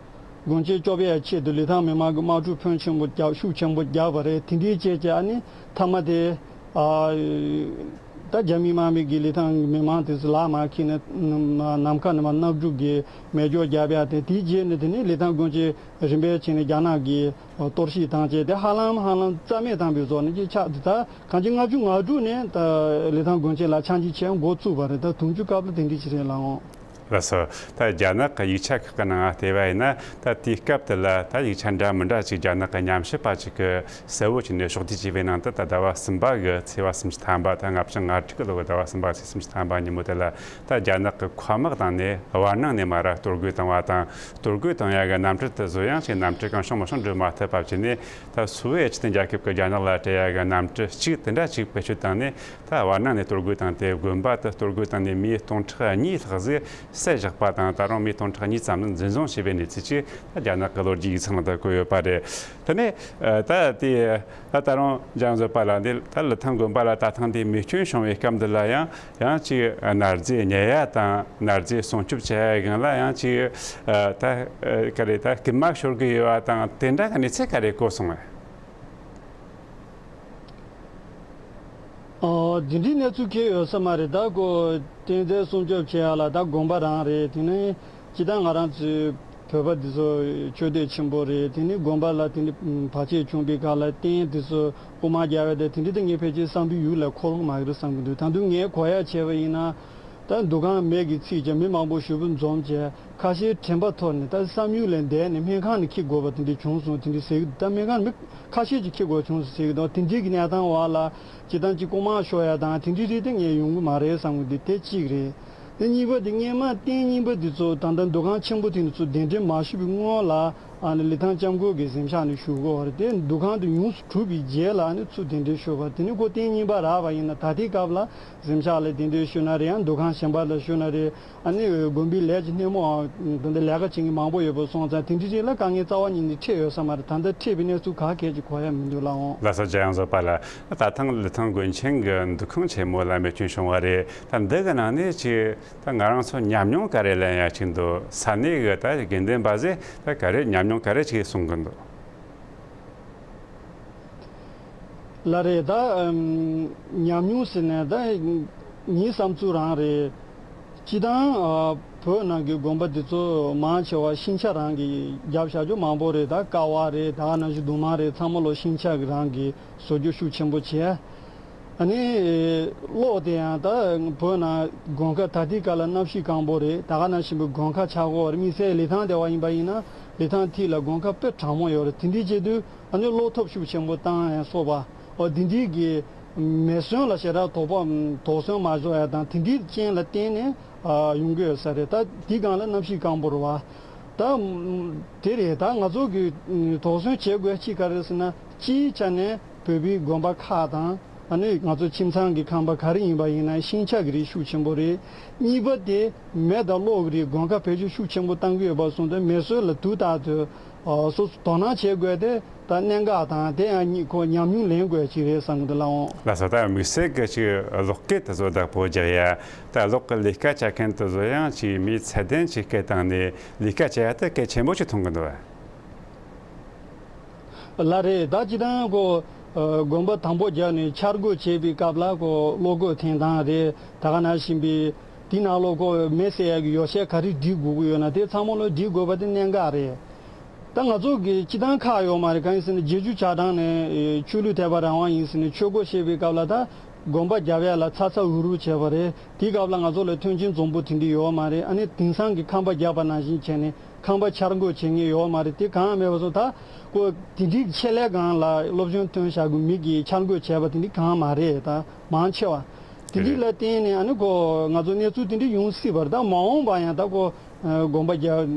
དགོན་ཆེན་སྐྱོབ་ཡའི་ཆེད་དུ་ལི་ཐང་མི་མང་གི་དམག་འཁྲུག་ཕོན་ཆེན་པོ་རྒྱབ། ཤུགས་ཆེན་པོ་བརྒྱབ་པ་རེད། དེ་འདྲའི་བྱས་བྱས་ཨ་ནི་མཐའ་མ་དེ། ཨ། ད་རྒྱ་མི་དམག་མི་གིས་ལི་ཐང་གི་མི་མང་དེ་ཚོ་ལག་མར་ཁྱེར་ནས་ནམ་མཁའ་ནས་མར་མནར་གཅོད་ཀྱི་མེ་སྒྱོགས་བརྒྱབ་ཡ་དེ། དེའི་རྗེས་ནས་དེ་ནས་ལི་ཐང་དགོན་ཆེན་རིམ་པས་བྱས་ནས་རྒྱ་ནག་གིས་གཏོར་བཤིག་བཏང་བྱས་དེ་ཧ་ལམ་ཧ་ལམ་རྩ་མེད་བཏང་པའི་བཟོ་ནས་ཅིག་ཆགས། དེ་ད་གང་ཅི་ལྔ་བཅུ་ང་དྲུག་ནས་ད་ལི་ཐང་དགོན་ཆེན་ལ་ཆག་འཇིག་ཆེན་འགོ་བཙུགས་པ་རེད། ད་དུང་ཕྱུར་སྐབས་ལ་དེ་འདྲ་ཞིག་རེད་ལགས་འོང་། ལགས་སོ། ད་རྒྱ་ནག་གི་ཡིག་ཆ་ཁག་གི་ནང་བལྟས་པ་ཡིན་ན། ད་དེའི་སྐབས་དེ་ལ་ད་ཡིག་ཆ་འདྲ་མི་འདྲ་ཅིག་རྒྱ་ནག་གི་ཉམས་ཞིབ་པ་ཅིག་གིས་གསལ་བོ་བྱས་ནས་ཕྱོགས་བསྡུས་བྱས་པའི་ནང་དུ། ད་ཟླ་བ་གསུམ་པ་གི་ཚེས་པ་སུམ་ཅུ་ཐམ་པ། ད་ལྔ་བཅུ་ང་དྲུག་གི་ལོ་གི་ཟླ་བ་གསུམ་པ་ཚེས་སུམ་ཅུ་ཐམ་པ་ཉིན་མོ་དེ་ལ། ད་རྒྱ་ནག་གི་མཁའ་དམག་བཏང་ནས་བར་སྣང་ནས་མར་གཏོར་རྒོལ་བཏང་བ་དང་། གཏོར་རྒོལ་བཏང་ཡ་གི་གནམ་གྲུ་དེ་ཚོ་ཡང་ཅིག་གནམ་གྲུ་གང་བྱུང་མང་བྱུང་འགྲོ་མ་ཐུབ་པ་བྱས་ནས། ད་སོ་བྷི་ཡེ་སྤྱི་མཐུན་རྒྱལ་ཁབ་ཀྱིས་རྒྱ་ནག་ལ་སྤྲད་ཡ་གི་གནམ་གྲུ་གཅིག་དེ་འདྲ་ཅིག་བེད་སྤྱོད་བཏང་ནས། ད་བར་སྣང་ནས་གཏོར་རྒོལ་བཏང་སྟེ། དགོན་པ་དེ་གཏོར་རྒོལ་བཏང་ནས་མི་སྟོང་ཕྲག་གཉིས་ལྷག་ཟིག་བསད་བཞག་པ་དང་། ད་རུང་མི་སྟོང་ཕྲག་གཉིས་ཙམ་ནི་འཛིན་བཟུང་བྱས་པའི་གནས་ཚུལ་ཅིག་ད་རྒྱ་ནག་གི་ལོ་རྒྱུས་ཡིག་ཚང་ལ་ད་བཀོད་ཡོད་པ་རེད། དེ་ནས་ཨ་ད་དེ། ད་ད་རུང་འཇམ་དབྱངས་བཟོད་པ་ལགས། འདི་ད་ལི་ཐང་དགོན་པ་ལ་ད་ཐེངས་འདི་མེ་སྐྱོན་བྱུང་བའི་སྐབས་འདི་ལ་ཡང་ཡང་ཅིག་ཨ་ན་རྫས་ཉོ་ཡ་དང་ན་རྫས་སྲུང་སྐྱོབ་བྱེད་ཡ་སྒང་ལ་ཡང་ཅིག་ཨ་ད་ཨ་ག་རེ་ད་སྐུལ་མ་ཤོར་གི་ཡོད་པ་དང་། དེ་འདྲ་གི་གནས་ཚུལ་ག་རེ་གོ་སོང་ངས། ཨོ། འདི་འདྲའི་གནས་ཚུལ་གང་ཡང་ཡོད་ས་མ་རེད། ད་ཁོ་རྟེན་རྫས་སྲུང་སྐྱོབ་བྱེད་ཡ་ལ་ད་དགོན་པ་རང་རེད། དེ་ནས་སྤྱིར་བཏང་ང་རང་ཚོའི་བོད་པ་འདི་ཚོ་ཆོས་དད་ཆེན་པོ་རེད། དེ་ནས་དགོན་པ་ལ་དེ་འདྲའི་བར་ཆད་བྱུང་བའི་སྐབས་ལ་རྟེན་འདི་ཚོ་དབུ་མ་རྒྱབ་ཡ་དེ་དེ་འདྲའི་ད་ངས་ཕལ་ཆེར་བསམ་པའི་ཡུལ་ལ་འཁོར་ལོང་མ་རེད་བསམ་གྱི་འདུག་ད་དུང་ངས་གོ་ཡ་བྱས་པ་ཡིན་ན། ད་འདུ་ཁང་མེ་གིས་ཚིག་བྱས། མི་མང་པོ་ཞེ་པོ་འཛོམས་བྱས། ཁ་ཤས་དྲན་པ་ཐོར་ནས་ད་བསམ་ཡུལ་ལས་འདས་ནས་སྨན་ཁང་ནས་འཁྱེར་དགོས་པ་དེ་འདྲ་བྱུང་སོང་། དེ་འདྲ་ཟེར་གྱི་འདུག་ད་སྨན་ཁང་ནས་མི་ཁ་ཤས་ཅིག་འཁྱེར་དགོས་བྱུང་སོང་ཟེར་གྱི་འདུག་དེ་འདྲའི་གི་གནས་སྟངས་འོག་ལ་སྤྱིར་བཏང་ཅིག་ལྐོག་མ་ཤོར་ཡ་དང་དེ་འདྲའི་རིགས་དེ་ངས་ཡོང་གི་མ་རེད་བསམ་གྱི་འདུག་དེ་གཅིག་རེད། དེ་གཉིས་པ་དེ་སྔོན་མ་རྟེན་རྙིང་པ་འདི་ཚོ་ད་ལྟ་འདུ་ཁང་ཆེན་པོ་དེ་འདི་ཚོ་གདན་འདྲེན་མ་ཞུས་པའི་སྔོན་ལ། ཨ་ནི་ལི་ཐང་སྐྱབས་མགོན་གྱི་གཟིམ་ཤག་ནས་ཞུ་དགོས་པ་རེད། དེ་འདུ་ཁང་དེ་ཡོངས་སུ་གྲུབ་པའི་རྗེས་ལ་ཨ་ནི་ཚུར་གདན་འདྲེན་ཞུས་པ་རེད། དེ་ནི་ཁོ་རྟེན་རྙིང་པ་རག་པ་ཡིན་ན་ད་ལྟའི་སྐབས་ལ་གཟིམ་ཤག་ལ་གདན་འདྲེན་ཞུས་ན་རེད། ཡང་འདུ་ཁང་གཞན་པ་ལ་ཞུས་ན་རེད། ཨ་ནི་དགོན་པའི་ལས་ཀྱི་སྣེ་མོའང་དེ་འདྲ་ལས་ཀ་བྱེད་མཁན་མང་པོ་ཡོད་པ་སོང་ཙང་དེ་འདྲ་ཅིག་ལ་དཀའ་ངལ་རྩ་བ་ཉིད་ནས་འཕྲད་ཡོད་ས་མ་རེད། ད་ལྟ་འཕྲད་པའི་གནས་ཚུལ་ག་གས་ཀྱི་གོ་ཡ་མི་འདུག་ལགས་འོང་། ལགས་སོ། འཇམ་དབྱངས་བཟོད་པ་ལགས། ད་ཐེངས་ལི་ཐང་དགོན་ཆེན་གྱི་འདུ་ཁང་ཆེན་མོ་ལ་མེ་སྐྱོན་བྱུང་བ་རེད། ད་འདི་གི་ནང་ནས་ཅིག་ད་ང་རང་ཚོ་ཉམས་མྱོང་ག་རེ་ལེན་ཡ་ཅིག་འདུག་ས་གནས་གི་ད་དགེ་འདུན་པ་ཚོས་ད་ག་རེ་ཉམས་མྱོང་ག་རེ་ཅིག་གསུང་གི་འདུག་ལགས་རེད། ད་ཨམ་ཉམས་མྱོང་ཟེར་ནས་ད་ངའི་བསམ་ཚུལ་རང་རེད། སྤྱིར་བཏང་ཨ་བོད་ནང་གི་དགོན་པ་འདི་ཚོ་མང་ཆེ་བ་ཤིང་ཆ་རང་གིས་བརྒྱབ་བཞག་རྒྱུ་མང་པོ་རེད། ད་ཀ་བ་རེད། ད་ག་ནང་བཞིན་གདུང་མ་རེད། ཚང་མ་ལོ་ཤིང་ཆ་གི་རང་གིས་བཟོ་རྒྱུ་ཤུགས་ཆེན་པོ་བྱས། ཨ་ནི་གློག་དེ་ཡང་ད་བོད་ནང་དགོན་ཁ་ད་ལྟའི་ཀ་ལ་གནམ་གཤིས་སྐམ་པོ་རེད། ད་ག་ནང་བཞིན་པའི་དགོན་ཁ་ཆགས་ཀྱི་ཡོད་རེད། དམིགས་བསལ་ལི་ཐང་སྡེ་བ་ཡིན་པ་ཡིན་ན་ལི་ཐང་མཐིལ་ལ་དགོན་ཁ་དཔེ་གྲང་མོ་ཡོད་རེད། དེ་འདྲའི་བྱེད་དུས་ཨ་ནི་གློག་ཐོབ་ཤུགས་ཆེན་པོ་བཏང་ཡང་སོགས་པ། འོ་དེ་འདྲའི་གི་མེ་ཟོན་ལ་ཞེ་དྲག་དོགས་པ་དོགས་ཟོན་མ་བཟོ་ཡ་དང་དེ་འདྲའི་རྐྱེན་ལ་བརྟེན་ནས་ཨ་ཡོང་གི་ཡོད་ས་རེད། ད་དེའི་སྒང་ལ་གནམ་གཤིས་སྐམ་པོ་རེད་བ། ད་དེ་རེད། ད་ང་ཚོ་གི་དོགས་ཟོན་བྱེད་དགོས་ཅིག་ག་རེ་ཟེར་ན། སྤྱིའི་ཆ་ནས་བོད་པའི་དགོན་པ་ཁག་དང་། ཨ་ནི་ང་ཚོ་ཁྱིམ་ཚང་གི་ཁང་པ་ག་རེ་ཡིན་པ་ཡིན་ན་ཤིང་ཆ་གི་རིགས་ཤུགས་ཆེན་པོ་རེད། གཉིས་པ་དེ་མེ་དང་གློག་གི་རིགས་དགོན་ཁ་བེད་སྤྱོད་ཤུགས་ཆེན་པོ་བཏང་གི་ཡོད་པ་སོང་དུས་མེ་ཟོན་ལ་དུས་རྟག་ཏུ་ཨ་སོ་སོ་དོ་སྣང་བྱེད་དགོས་ཏེ། ད་གནད་འགག་དང་དེ་ཡང་གཉིས་ཁོ་ཉམས་མྱོང་ལེན་དགོས་ཅིག་རེད་བསམ་གི་འདུག་ལགས་འོང་། ལགས་སོ། ད་དམིགས་བསལ་གྱི་ཅིག་གློག་སྐས་དེ་ཚོ་བདག་པོ་རྒྱག་ཡ། ད་གློག་གི་ལས་ཀ་བྱེད་མཁན་དེ་ཚོ་ཡང་ཅིག་མིའི་ཚད་ལྡན་ཅིག་སྐད་བཏང་ནས་ལས་ཀ་བྱེད་ཡ་དེ་གལ་ཆེན་པོ་ཅིག་མཐོང་གི་འདུག་བ། ལགས་རེད། ད་སྤྱིར་བཏང་ཁོ་ཨ་དགོན་པ་དང་པོ་རྒྱག་ནས་འཆར་འགོད་བྱེད་པའི་སྐབས་ལ་ཁོ་གློག་སྐས་འཐེན་སྟངས་རེད། ད་ག་ནང་བཞིན་པའི་དེའི་ནང་ལོགས་ཁོ་མེ་བསད་ཡ་གི་ཡོ་བྱད་ག་རེ་སྒྲིག་དགོས་ཀྱི་ཡོད་ན་དེ་ཚང་མ་ལོ་སྒྲིག་དགོས་པ་དེ་གནད་འགག་རེད། ད་ང་ཚོ་གི་སྤྱིར་བཏང་ཁག་ཡོད་མ་རེད། གང་ཡིན་ཟེར་ན་རྗེས་འཇུག་ཇ་དྲངས་ནས་ཆོས་ལུགས་དད་པ་རང་དབང་ཡིན་ཟེར་ནས་ཆོས་སྒོ་ཕྱེ་བའི་སྐབས་ལ་ད་ དགོན་པ་རྒྱབ་ཡ་ལ་ཚ་ཚ་འུར་འུར་བྱས་པ་རེད། དེའི་སྐབས་ལ་ང་ཚོ་ལ་མཐུན་རྐྱེན་འཛོམས་པོ་དེ་འདྲ་ཡོད་མ་རེད། ཨ་ནི་དེང་སང་གི་ཁང་པ་རྒྱབ་པ་ནང་བཞིན་བྱས་ནས་ཁང་པ་འཆར་འགོད་བྱེད་མཁན་ཡོད་མ་རེད། དེ་གང་མེད་པ་སོང་ད་ཁོ་དེ་འདྲའི་ཆེད་ལས་སྒང་ལ་སློབ་སྦྱོང་ཐོན་བཞག་དགོས་མི་གི་འཆར་འགོད་བྱས་པ་དེ་འདྲ་གང་མ་རེད། ད་མང་ཆེ་བ་དེ་འདྲ་ལ་བརྟེན་ནས་ཨ་ནི་ཁོ་ང་ཚོ་གནས་ཚུལ་དེ་འདྲ་ཡོང་སྲིད་པ་རེད། ད་མ་འོངས་པ་ཡང་ད་ཁོ་དགོན་པ་རྒྱ་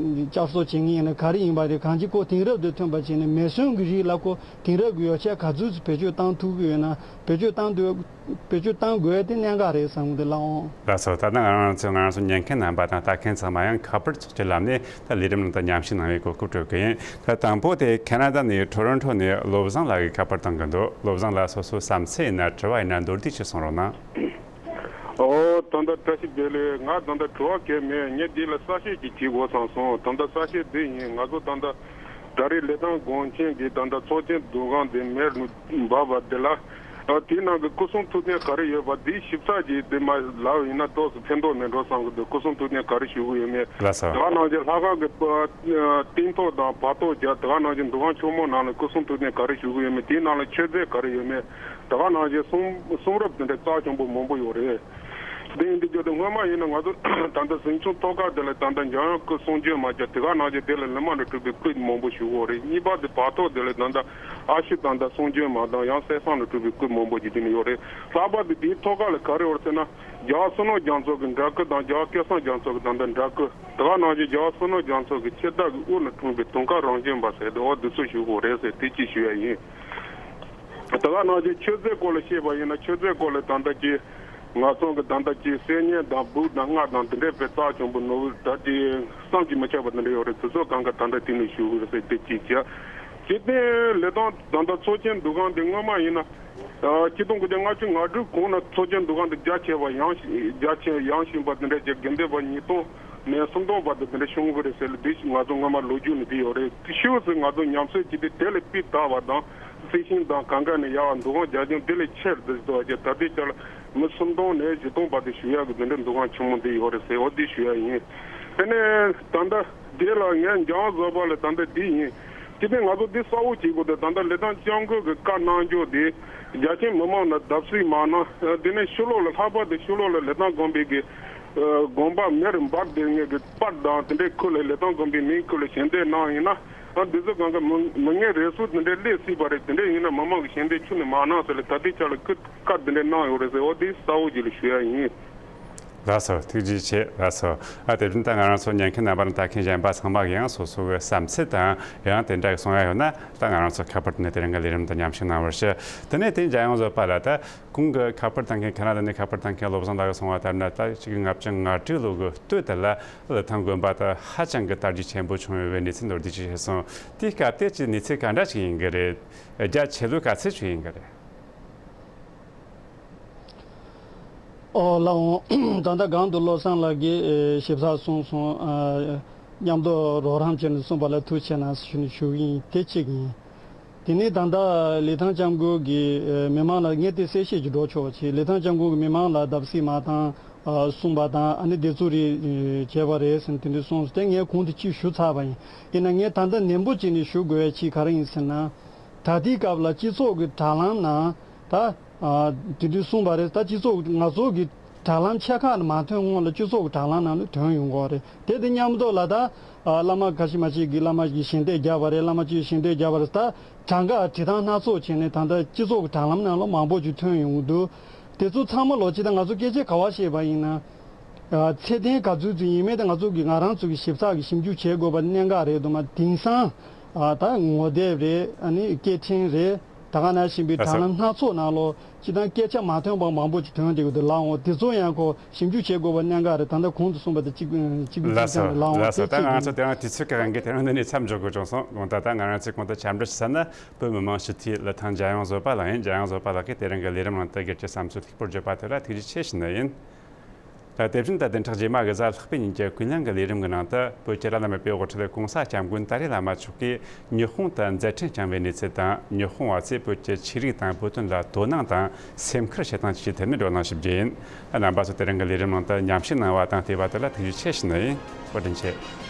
བསྐྱར་གསོ་བྱེད་མཁན་ཡིན་ན་ག་རེ་ཡིན་པ་རེད། གང་ཅི་ཁོ་དེང་རབས་དང་མཐུན་པ་བྱས་ནས་མེ་ཟོན་གྱི་རིགས་ལ་ཁོ་དེང་རབས་ཀྱི་ཡོ་བྱད་ག་ཚོད་ཅིག་བེད་སྤྱོད་བཏང་ཐུབ་ཀྱི་ཡོད་ན་བེད་སྤྱོད་བཏང་འདོད། བེད་སྤྱོད་བཏང་དགོས་དེ་གནད་འགག་རེད་བསམ་གི་འདུག་ལགས་འོང་། ལགས་སོ། ད་ནི་ང་རང་ཚོ་ང་རང་ཚོ་ཉན་མཁན་རྣམ་པ་དང་ལྟ་མཁན་ཚང་མ་ཡང་ཁ་པར་ཚོགས་ཀྱི་ལམ་ནས་ད་ལས་རིམ་ནང་དུ་མཉམ་ཞུགས་གནང་བའི་གོ་སྐབས་སྤྲོད་ཀྱི་ཡིན། ད་དང་པོ་དེ་ཁེ་ན་ཌ་ནས་ཊོ་རོན་ཊོ་ནས་བློ་བཟང་ལགས་ཀྱིས་ཁ་པར་གཏོང་གི་འདུག་བློ་བཟང་ལགས་སོ་སོའི་བསམ་ཚུལ་ཡིན་ན་དྲི་བ་ཡིན་ན་མདོར་བསྡུས་ཤིག་གསུང་རོགས་གནང་། ཨོ་ད་ལྟ་བཀྲ་ཤིས་བདེ་ལེགས། ང་ད་ལྟ་དྲི་བ་གང་ཡང་མེད། ངས་འདི་ལ་གསལ་བཤད་ཅིག་བྱེད་དགོས་བསམ་སོང་། ད་ལྟ་གསལ་བཤད་འདི་ཡིན། ང་ཚོ་ད་ལྟ་ད་རེས་ལི་ཐང་དགོན་ཆེན་གྱི་ད་ལྟ་ཚོགས་ཆེན་འདུ་ཁང་འདི་མེར་འབབ་པ་འདི་ལ། ཨ་དེའི་ནང་གི་སྐུ་གསུང་ཐུགས་རྟེན་ག་རེ་ཡོད་པ་འདི་ཞིབ་ཚགས་ཀྱིས་འདི་མ་ལབ་ཡིན་ན་ཏོག་ཙམ་ཕན་ཐོགས་མེད་འགྲོ་བསམ་གི་འདུག་སྐུ་གསུང་ཐུགས་རྟེན་ག་རེ་ཞུ་གི་ཡོད་མེད། ལགས་སོ། ད་ག་ནང་བཞིན་ལྷག་དཀར་གྱི་པ་སྟེང་ཐོག་དང་བར་ཐོག་རྒྱ་ད་ག་ནང་བཞིན་འདུ་ཁང་ཆེན་མོ་ནང་ལ་སྐུ་གསུང་ཐུགས་རྟེན་ག་རེ་ཞུ་གི་ཡོད་མེད། དེའི་ནང་ལ་མཆོད་རྫས་ག་རེ་ཡོད་མེད། ད་ག་ནང་བཞིན་གསུང་གསུང་རབ་དེ་འདྲའི་རྩ་ཆེན་པོ་མང་པོ་ཡོད་རེད། དེ་ཡིན་དུས་རྒྱུ་དེ་སྔོན་མ་ཡིན་ན་ང་ཚོ་ད་ལྟ་གཟིམ་ཆུང་ཐོག་ཁ་དེ་ལ་ད་ལྟ་འཇམ་དབྱངས་སྐུ་གསུང་བྱོན་མ་རྒྱ་དེ་ག་ནང་བཞིན་དེ་ལ་ལི་མ་ལ་གྲུབ་པའི་སྐུ་མང་པོ་བཞུགས་ཡོད་རེད། གཉིས་པ་དེ་བར་ཐོག་དེ་ལ་ད་ལྟ་ཨ་ཤི་ད་ལྟ་གསུང་བྱོན་མ་དང་ཡང་གསེར་ཟངས་ལ་གྲུབ་པའི་སྐུ་མང་པོ་ཅིག་དེ་ནས་ཡོད་རེད། ལྷག་པར་དུ་དེའི་ཐོག་ཁ་ལ་ག་རེ་ཡོད་ཟེར་ན་རྒྱལ་བ་བསོད་ནམས་རྒྱ་མཚོ་གི་འདྲ་སྐུ་དང་རྒྱལ་བ་སྐལ་བཟང་རྒྱ་མཚོ་གི་ད་ལྟ་འདྲ་སྐུ་དེ་ག་ནང་བཞིན་རྒྱལ་བ་བསོད་ནམས་རྒྱ་མཚོ་གི་ཁྱི་དག་གི་དབུ་ལ་འཁྲུངས་པའི་དུང་དཀར་རང་བྱོན་པ་ཟེར་དེ་འོ་འདི་ཚོ་བཞུགས་ཡོད་རེད་ཟེར་དེ་གཅིག་ཞུ་ཡ་ཡིན། ད་ག་ནང་བཞིན་མཆོད་རྫས་སྐོར་ལ་བཤད་པ་ཡིན་ན་མཆོད་རྫས་སྐོར་ལ་ད་ལྟ་ཀྱི་ང་ཚོ་གི་ད་ལྟ་ཀྱི་གསེར་སྙན་དང་སྦུག་དང་རྔ་དང་དེ་འདྲའི་དཔེ་རྩ་ཆེན་པོ་ནོར་བུ་ད་ལྟའི་བསམ་གྱིས་མི་ཁྱབ་པ་དེ་འདྲ་ཡོད་རེད། དེ་ཚོ་གང་ག་ད་ལྟ་དེ་ནས་ཞུ་གི་རེད་ཟེར་དེ་གཅིག་བྱས། སྤྱིར་བཏང་ལི་ཐང་ད་ལྟ་ཚོགས་ཆེན་འདུ་ཁང་དེ་སྔོན་མ་ཡིན་ན་ཆིག་སྟོང་དགུ་བརྒྱ་ལྔ་བཅུ་ང་དྲུག་གོང་ན་ཚོགས་ཆེན་འདུ་ཁང་དེ་རྒྱ་ཆེ་བ་ཡངས་ཤིང་རྒྱ་ཆེ་ཡངས་ཤིང་པ་དེ་འདྲ་བྱས་དགེ་འདུན་པ་ཉིས་སྟོང་ནས་སུམ་སྟོང་བར་དུ་དེ་འདྲ་བྱུང་གི་རེད་ཟེར་ལ་དེ་ང་ཚོ་སྔོན་མ་ལོ་རྒྱུས་ནས་དེ་ཡོད་རེད། དེ་ཤུགས་སུ་ང་ཚོ་ཉམས་གསོ་བྱས་ཏེ་དེ་ལས་སྤུས་དག་པ་དང་། རྩི་ཤིང་དང་གང་ག་ནས་ཡག་པ་འདུ་ཁང་རྒྱ་ཆེན་དེ་ལས་ཆེར་འདི་ཟེར་བ་ཅན་ད་ལྟའི་ཆར་ལ་མི་སུམ་སྟོང་ནས་བཞི་སྟོང་བར་དུ་བཞུགས་ཡག་གི་འདི་འདྲའི་འདུ་ཁང་ཆེན་མོ་འདི་ཡོད་རེད་ཟེར་འོ་འདི་ཞུ་ཡ་ཡིན། དེ་ནས་ད་ལྟ་འདི་ལ་ངས་འཇང་བཟོ་པ་ལ་ད་ལྟ་འདི་ཡིན། དེ་ནས་ང་ཚོ་འདི་གསལ་བོ་བྱེད་དགོས་ཏེ་ད་ལྟ་ལི་ཐང་སྐྱབས་མགོན་གྱི་བཀའ་གནང་རྒྱུ་འདི་རྒྱ་ཆེན་མི་མང་ལ་བརྡབ་གསིག་མ་གནང་། དེ་ནས་ཕྱི་ལོགས་ལ་ལྷག་པར་དུ་ཕྱི་ལོགས་ལ་ལི་ཐང་དགོན་པའི་གི་དགོན་པ་མེར་འབར་བསྡད་མཁན་གྱི་པར་དང་དེ་འདྲའི་ཁུལ་ལ་ལི་ཐང་དགོན་པའི་མིང་ཁུལ་ལ་ཞལ་འདེབས་གནང་ཡིན་ན། ཨ་འདི་ཚོ་གང་ག་མི་མི་ངན་རེ་ཟུང་དེ་འདྲའི་སླེབས་སྲིད་པ་རེད། དེ་འདྲ་ཡིན་ན་མི་མང་གི་ཞལ་འདེབས་ཁྱོན་ནས་མ་གནང་ཟེར་ལ་ད་ལྟའི་ཆ་ལ་ཁུ་བཀའ་དེ་འདྲ་གནང་ཡོད་རེད་ཟེར་འོ་དེ་གསལ་བོ་ཅིག་ལ་ཞུ་ཡ་ཡིན། ལགས་སོ། ཐུགས་རྗེ་ཆེ། ལགས་སོ། ཨ་དེ་བཞིན་ད་ང་རང་ཚོ་ཉན་མཁན་རྣམ་པ་དང་ལྟ་མཁན་གཞན་པ་ཚང་མ་གི་ཡང་སོ་སོ་གི་བསམ་ཚུལ་དང་ཡང་དེ་འདྲ་གི་གསུང་ཡ་ཡོད་ན་ད་ང་རང་ཚོ་ཁ་པར་དེ་ནས་དེ་རིང་གི་ལས་རིམ་དང་མཉམ་ཞུགས་གནང་བར་ཞུ། དེ་ནས་དེ་འཇམ་དབྱངས་བཟོད་པ་ལ་ད། ཁོང་གི་ཁ་པར་བཏང་མཁན་ཁེ་ན་ཌ་ནས་ཁ་པར་བཏང་མཁན་བློ་བཟང་ལགས་ཀྱིས་གསུངས་པ་ལྟར་ན་ད་ཆིག་སྟོང་དགུ་བརྒྱ་ལྔ་བཅུ་ང་དྲུག་ལོ་གི་སྟོད་དེ་ལ་ལི་ཐང་དགོན་པ་དེ་ཧ་ཅང་གི་དར་རྒྱས་ཆེན་པོ་བྱུང་ཡོད་པའི་གནས་ཚུལ་མདོར་བསྡུས་ཅིག་བཤད་སོང་། དེའི་སྐབས་དེ་ཀྱི་གནས་ཚུལ་ག་འདྲ་ཞིག་ཡིན་གྱི་རེད། རྒྱ་ཆེ་ལོས་ག་ཚོད་ཅིག་ཡིན་གྱི་རེད། ཨོ་ལགས་འོང་། ད་ལྟ་སྒང་དུ་བློ་བཟང་ལགས་ཀྱིས་ཨེ་ཞིབ་ཚགས་གསུངས་སོང་། ཨ་མཉམ་དུ་རོགས་རམ་བྱས་ནས་གསུངས་པ་ལ་ཐུགས་རྗེ་ཆེ་གནང་ཞུ་ཞུ་གི་ཡིན། དེ་གཅིག་ཡིན། དེ་ནས་ད་ལྟ་ལི་ཐང་སྐྱབས་མགོན་གྱིས་ཨེ་མི་མང་ལ་ངས་དེ་གསལ་བཤད་ཅིག་སྒྲོག་ཆོག་པ་བྱས། ལི་ཐང་སྐྱབས་མགོན་གྱིས་མི་མང་ལ་བརྡབ་གསིག་མ་བཏང་། ཨ་གསུངས་པ་དང་ཨ་ནི་དེ་ཚོ་རེད་ཨེ་བྱས་པ་རེད་ཟེར་ནས་དེ་འདྲ་གསུངས་སོང་། དེ་ངས་གོང་དུ་ཅིག་ཞུ་ཚར་བ་ཡིན། ཡིན་ན་ངས་ད་ལྟ་ནན་པོ་བྱས་ནས་ཞུ་དགོས་ཡ་ཅིག་ག་རེ་ཡིན་ཟེར་ན། ད་ལྟའི་སྐབས་ལ་སྤྱི་ཚོགས་ཀྱི་དྲ་ལམ་ནང་ད། ཨ་དེ་དུས་གསུངས་པ་རེད། ད་སྤྱི་ཚོགས་ང་ཚོ་གི་དྲ་ལམ་ཆེ་ཁག་ནས་མ་ཐོན་སྔོན་ལ་སྤྱི་ཚོགས་ཀྱི་དྲ་ལམ་ནང་ལ་ཐོན་ཡོང་གི་རེད། དེ་དེ་མཉམ་དུ་ལ་ད་ཨ་བླ་མ་ཁ་ཤས་མ་ཤས་ཀྱིས་བླ་མ་གིས་ཞལ་འདེབས་བརྒྱབ་པ་རེད། བླ་མ་གཅིག་ཞལ་འདེབས་བརྒྱབ་པ་རེད། ད་གྲངས་ཀ་བྲིས་སྟངས་སྣ་ཚོགས་བྱས་ནས་ད་ལྟ་སྤྱི་ཚོགས་ཀྱི་དྲ་ལམ་ནང་ལ་མང་པོ་ཅིག་ཐོན་ཡོང་གི་འདུག་དེ་ཚོ་ཚང་མ་ལོ་ཅི་ད་ང་ཚོ་སྐད་ཆ་ག་བ་བཤད་པ་ཡིན་ན། ཨ་ཚད་ལྡན་ག་ཚོད་ཅིག་ཡིན་མིན་དེ་ང་ཚོ་གི་ང་རང་ཚོ་གི་ཞིབ་ཚགས་ཀྱི་ཞིབ་འཇུག་བྱེད་དགོས་པ་གནད་འགག་རེད་འདུག་མ། དེང་སང་ཨ་ད་ངོ་དེབ་རེད། ཨ་ནི་སྐད་འཕྲིན་རེད། ད་ག་ནང་བཞིན་པའི་ལགས་སོ། དྲ་ལམ་སྣ་ཚོགས་ནང་ལོ་སྤྱི་བཏང་སྐད་ཆ་མ་ཐོན་པ་མང་པོ་ཅིག་ཐོན་བསྡད་ཡོད་འདུག་ལགས་འོང་། དེ་ཚོ་ཡང་ཁོ་ཞིབ་འཇུག་བྱེད་དགོས་པ་གནད་འགག་རེད། ད་ལྟ་གོང་དུ་གསུངས་པ་དེ་གཅིག་གཅིག་པུ་ལགས་སོ། གཅིག་ལགས་འོང་། ལགས་སོ། དེ་ད་གཅིག་ང་ཡིན། ཚོ་དེ་རིང་དུས་ཚོད་ཀྱི་དབང་གིས་དེ་རིང་འདི་ནས་མཚམས་འཇོག་དགོས་བྱུང་སོང་། དགོངས་དག་ད་ང་རང་ཚོས་གོང་དུ་འཆམ་འགྲིག་ཞུ་ས་ནི་བོད་མི་མང་སྤྱི་འཐུས་ལི་ཐང་འཇམ་དབྱངས་བཟོད་པ་ལགས་ཡིན། འཇམ་དབྱངས་བཟོད་པ་ལགས་ཀྱིས་དེ་རིང་གི་ལས་རིམ་ནང་དུ་སྒེར་གྱི་བསམ་ཚུལ་ལྷུག་པོར་བརྗོད་པ་དེ་ལ་ཐུགས་རྗེ་ཆེ་ཞུ་ནི་ཡིན། ད་དེ་བཞིན་ད་བདུན་ཕྲག་རྗེས་མ་གི་གཟའ་ལྷག་པའི་ཉིན་གྱི་ཀུན་གླེང་གི་ལས་རིམ་གྱི་ནང་དུ་བོད་ཀྱི་བླ་ན་མེད་པའི་དབུ་ཁྲིད་གོང་ས་སྐྱབས་མགོན་ཏཱ་ལའི་བླ་མ་མཆོག་གིས་ཉི་ཧོང་དུ་མཛད་འཕྲིན་བསྐྱངས་པའི་གནས་ཚུལ་དང་། ཉི་ཧོང་བ་ཚོས་བོད་ཀྱི་ཆོས་རིག་དང་བོད་དོན་ལ་དོ་སྣང་དང་སེམས་ཁུར་བྱེད་སྟངས་བཅས་ཀྱི་ཐད་ནས་བགྲོ་གླེང་ཞུ་རྒྱུ་ཡིན། རྣམ་པ་ཚོ་དེ་རིང་གི་ལས་རིམ་ནང་དུ་མཉམ་ཞུགས་གནང་བ་དང་བལྟས་པ་དེ་ལ་ཐུགས་རྗེ་ཆེ་ཞུ་ནི་ཡིན། བཀའ་དྲིན་ཆེ།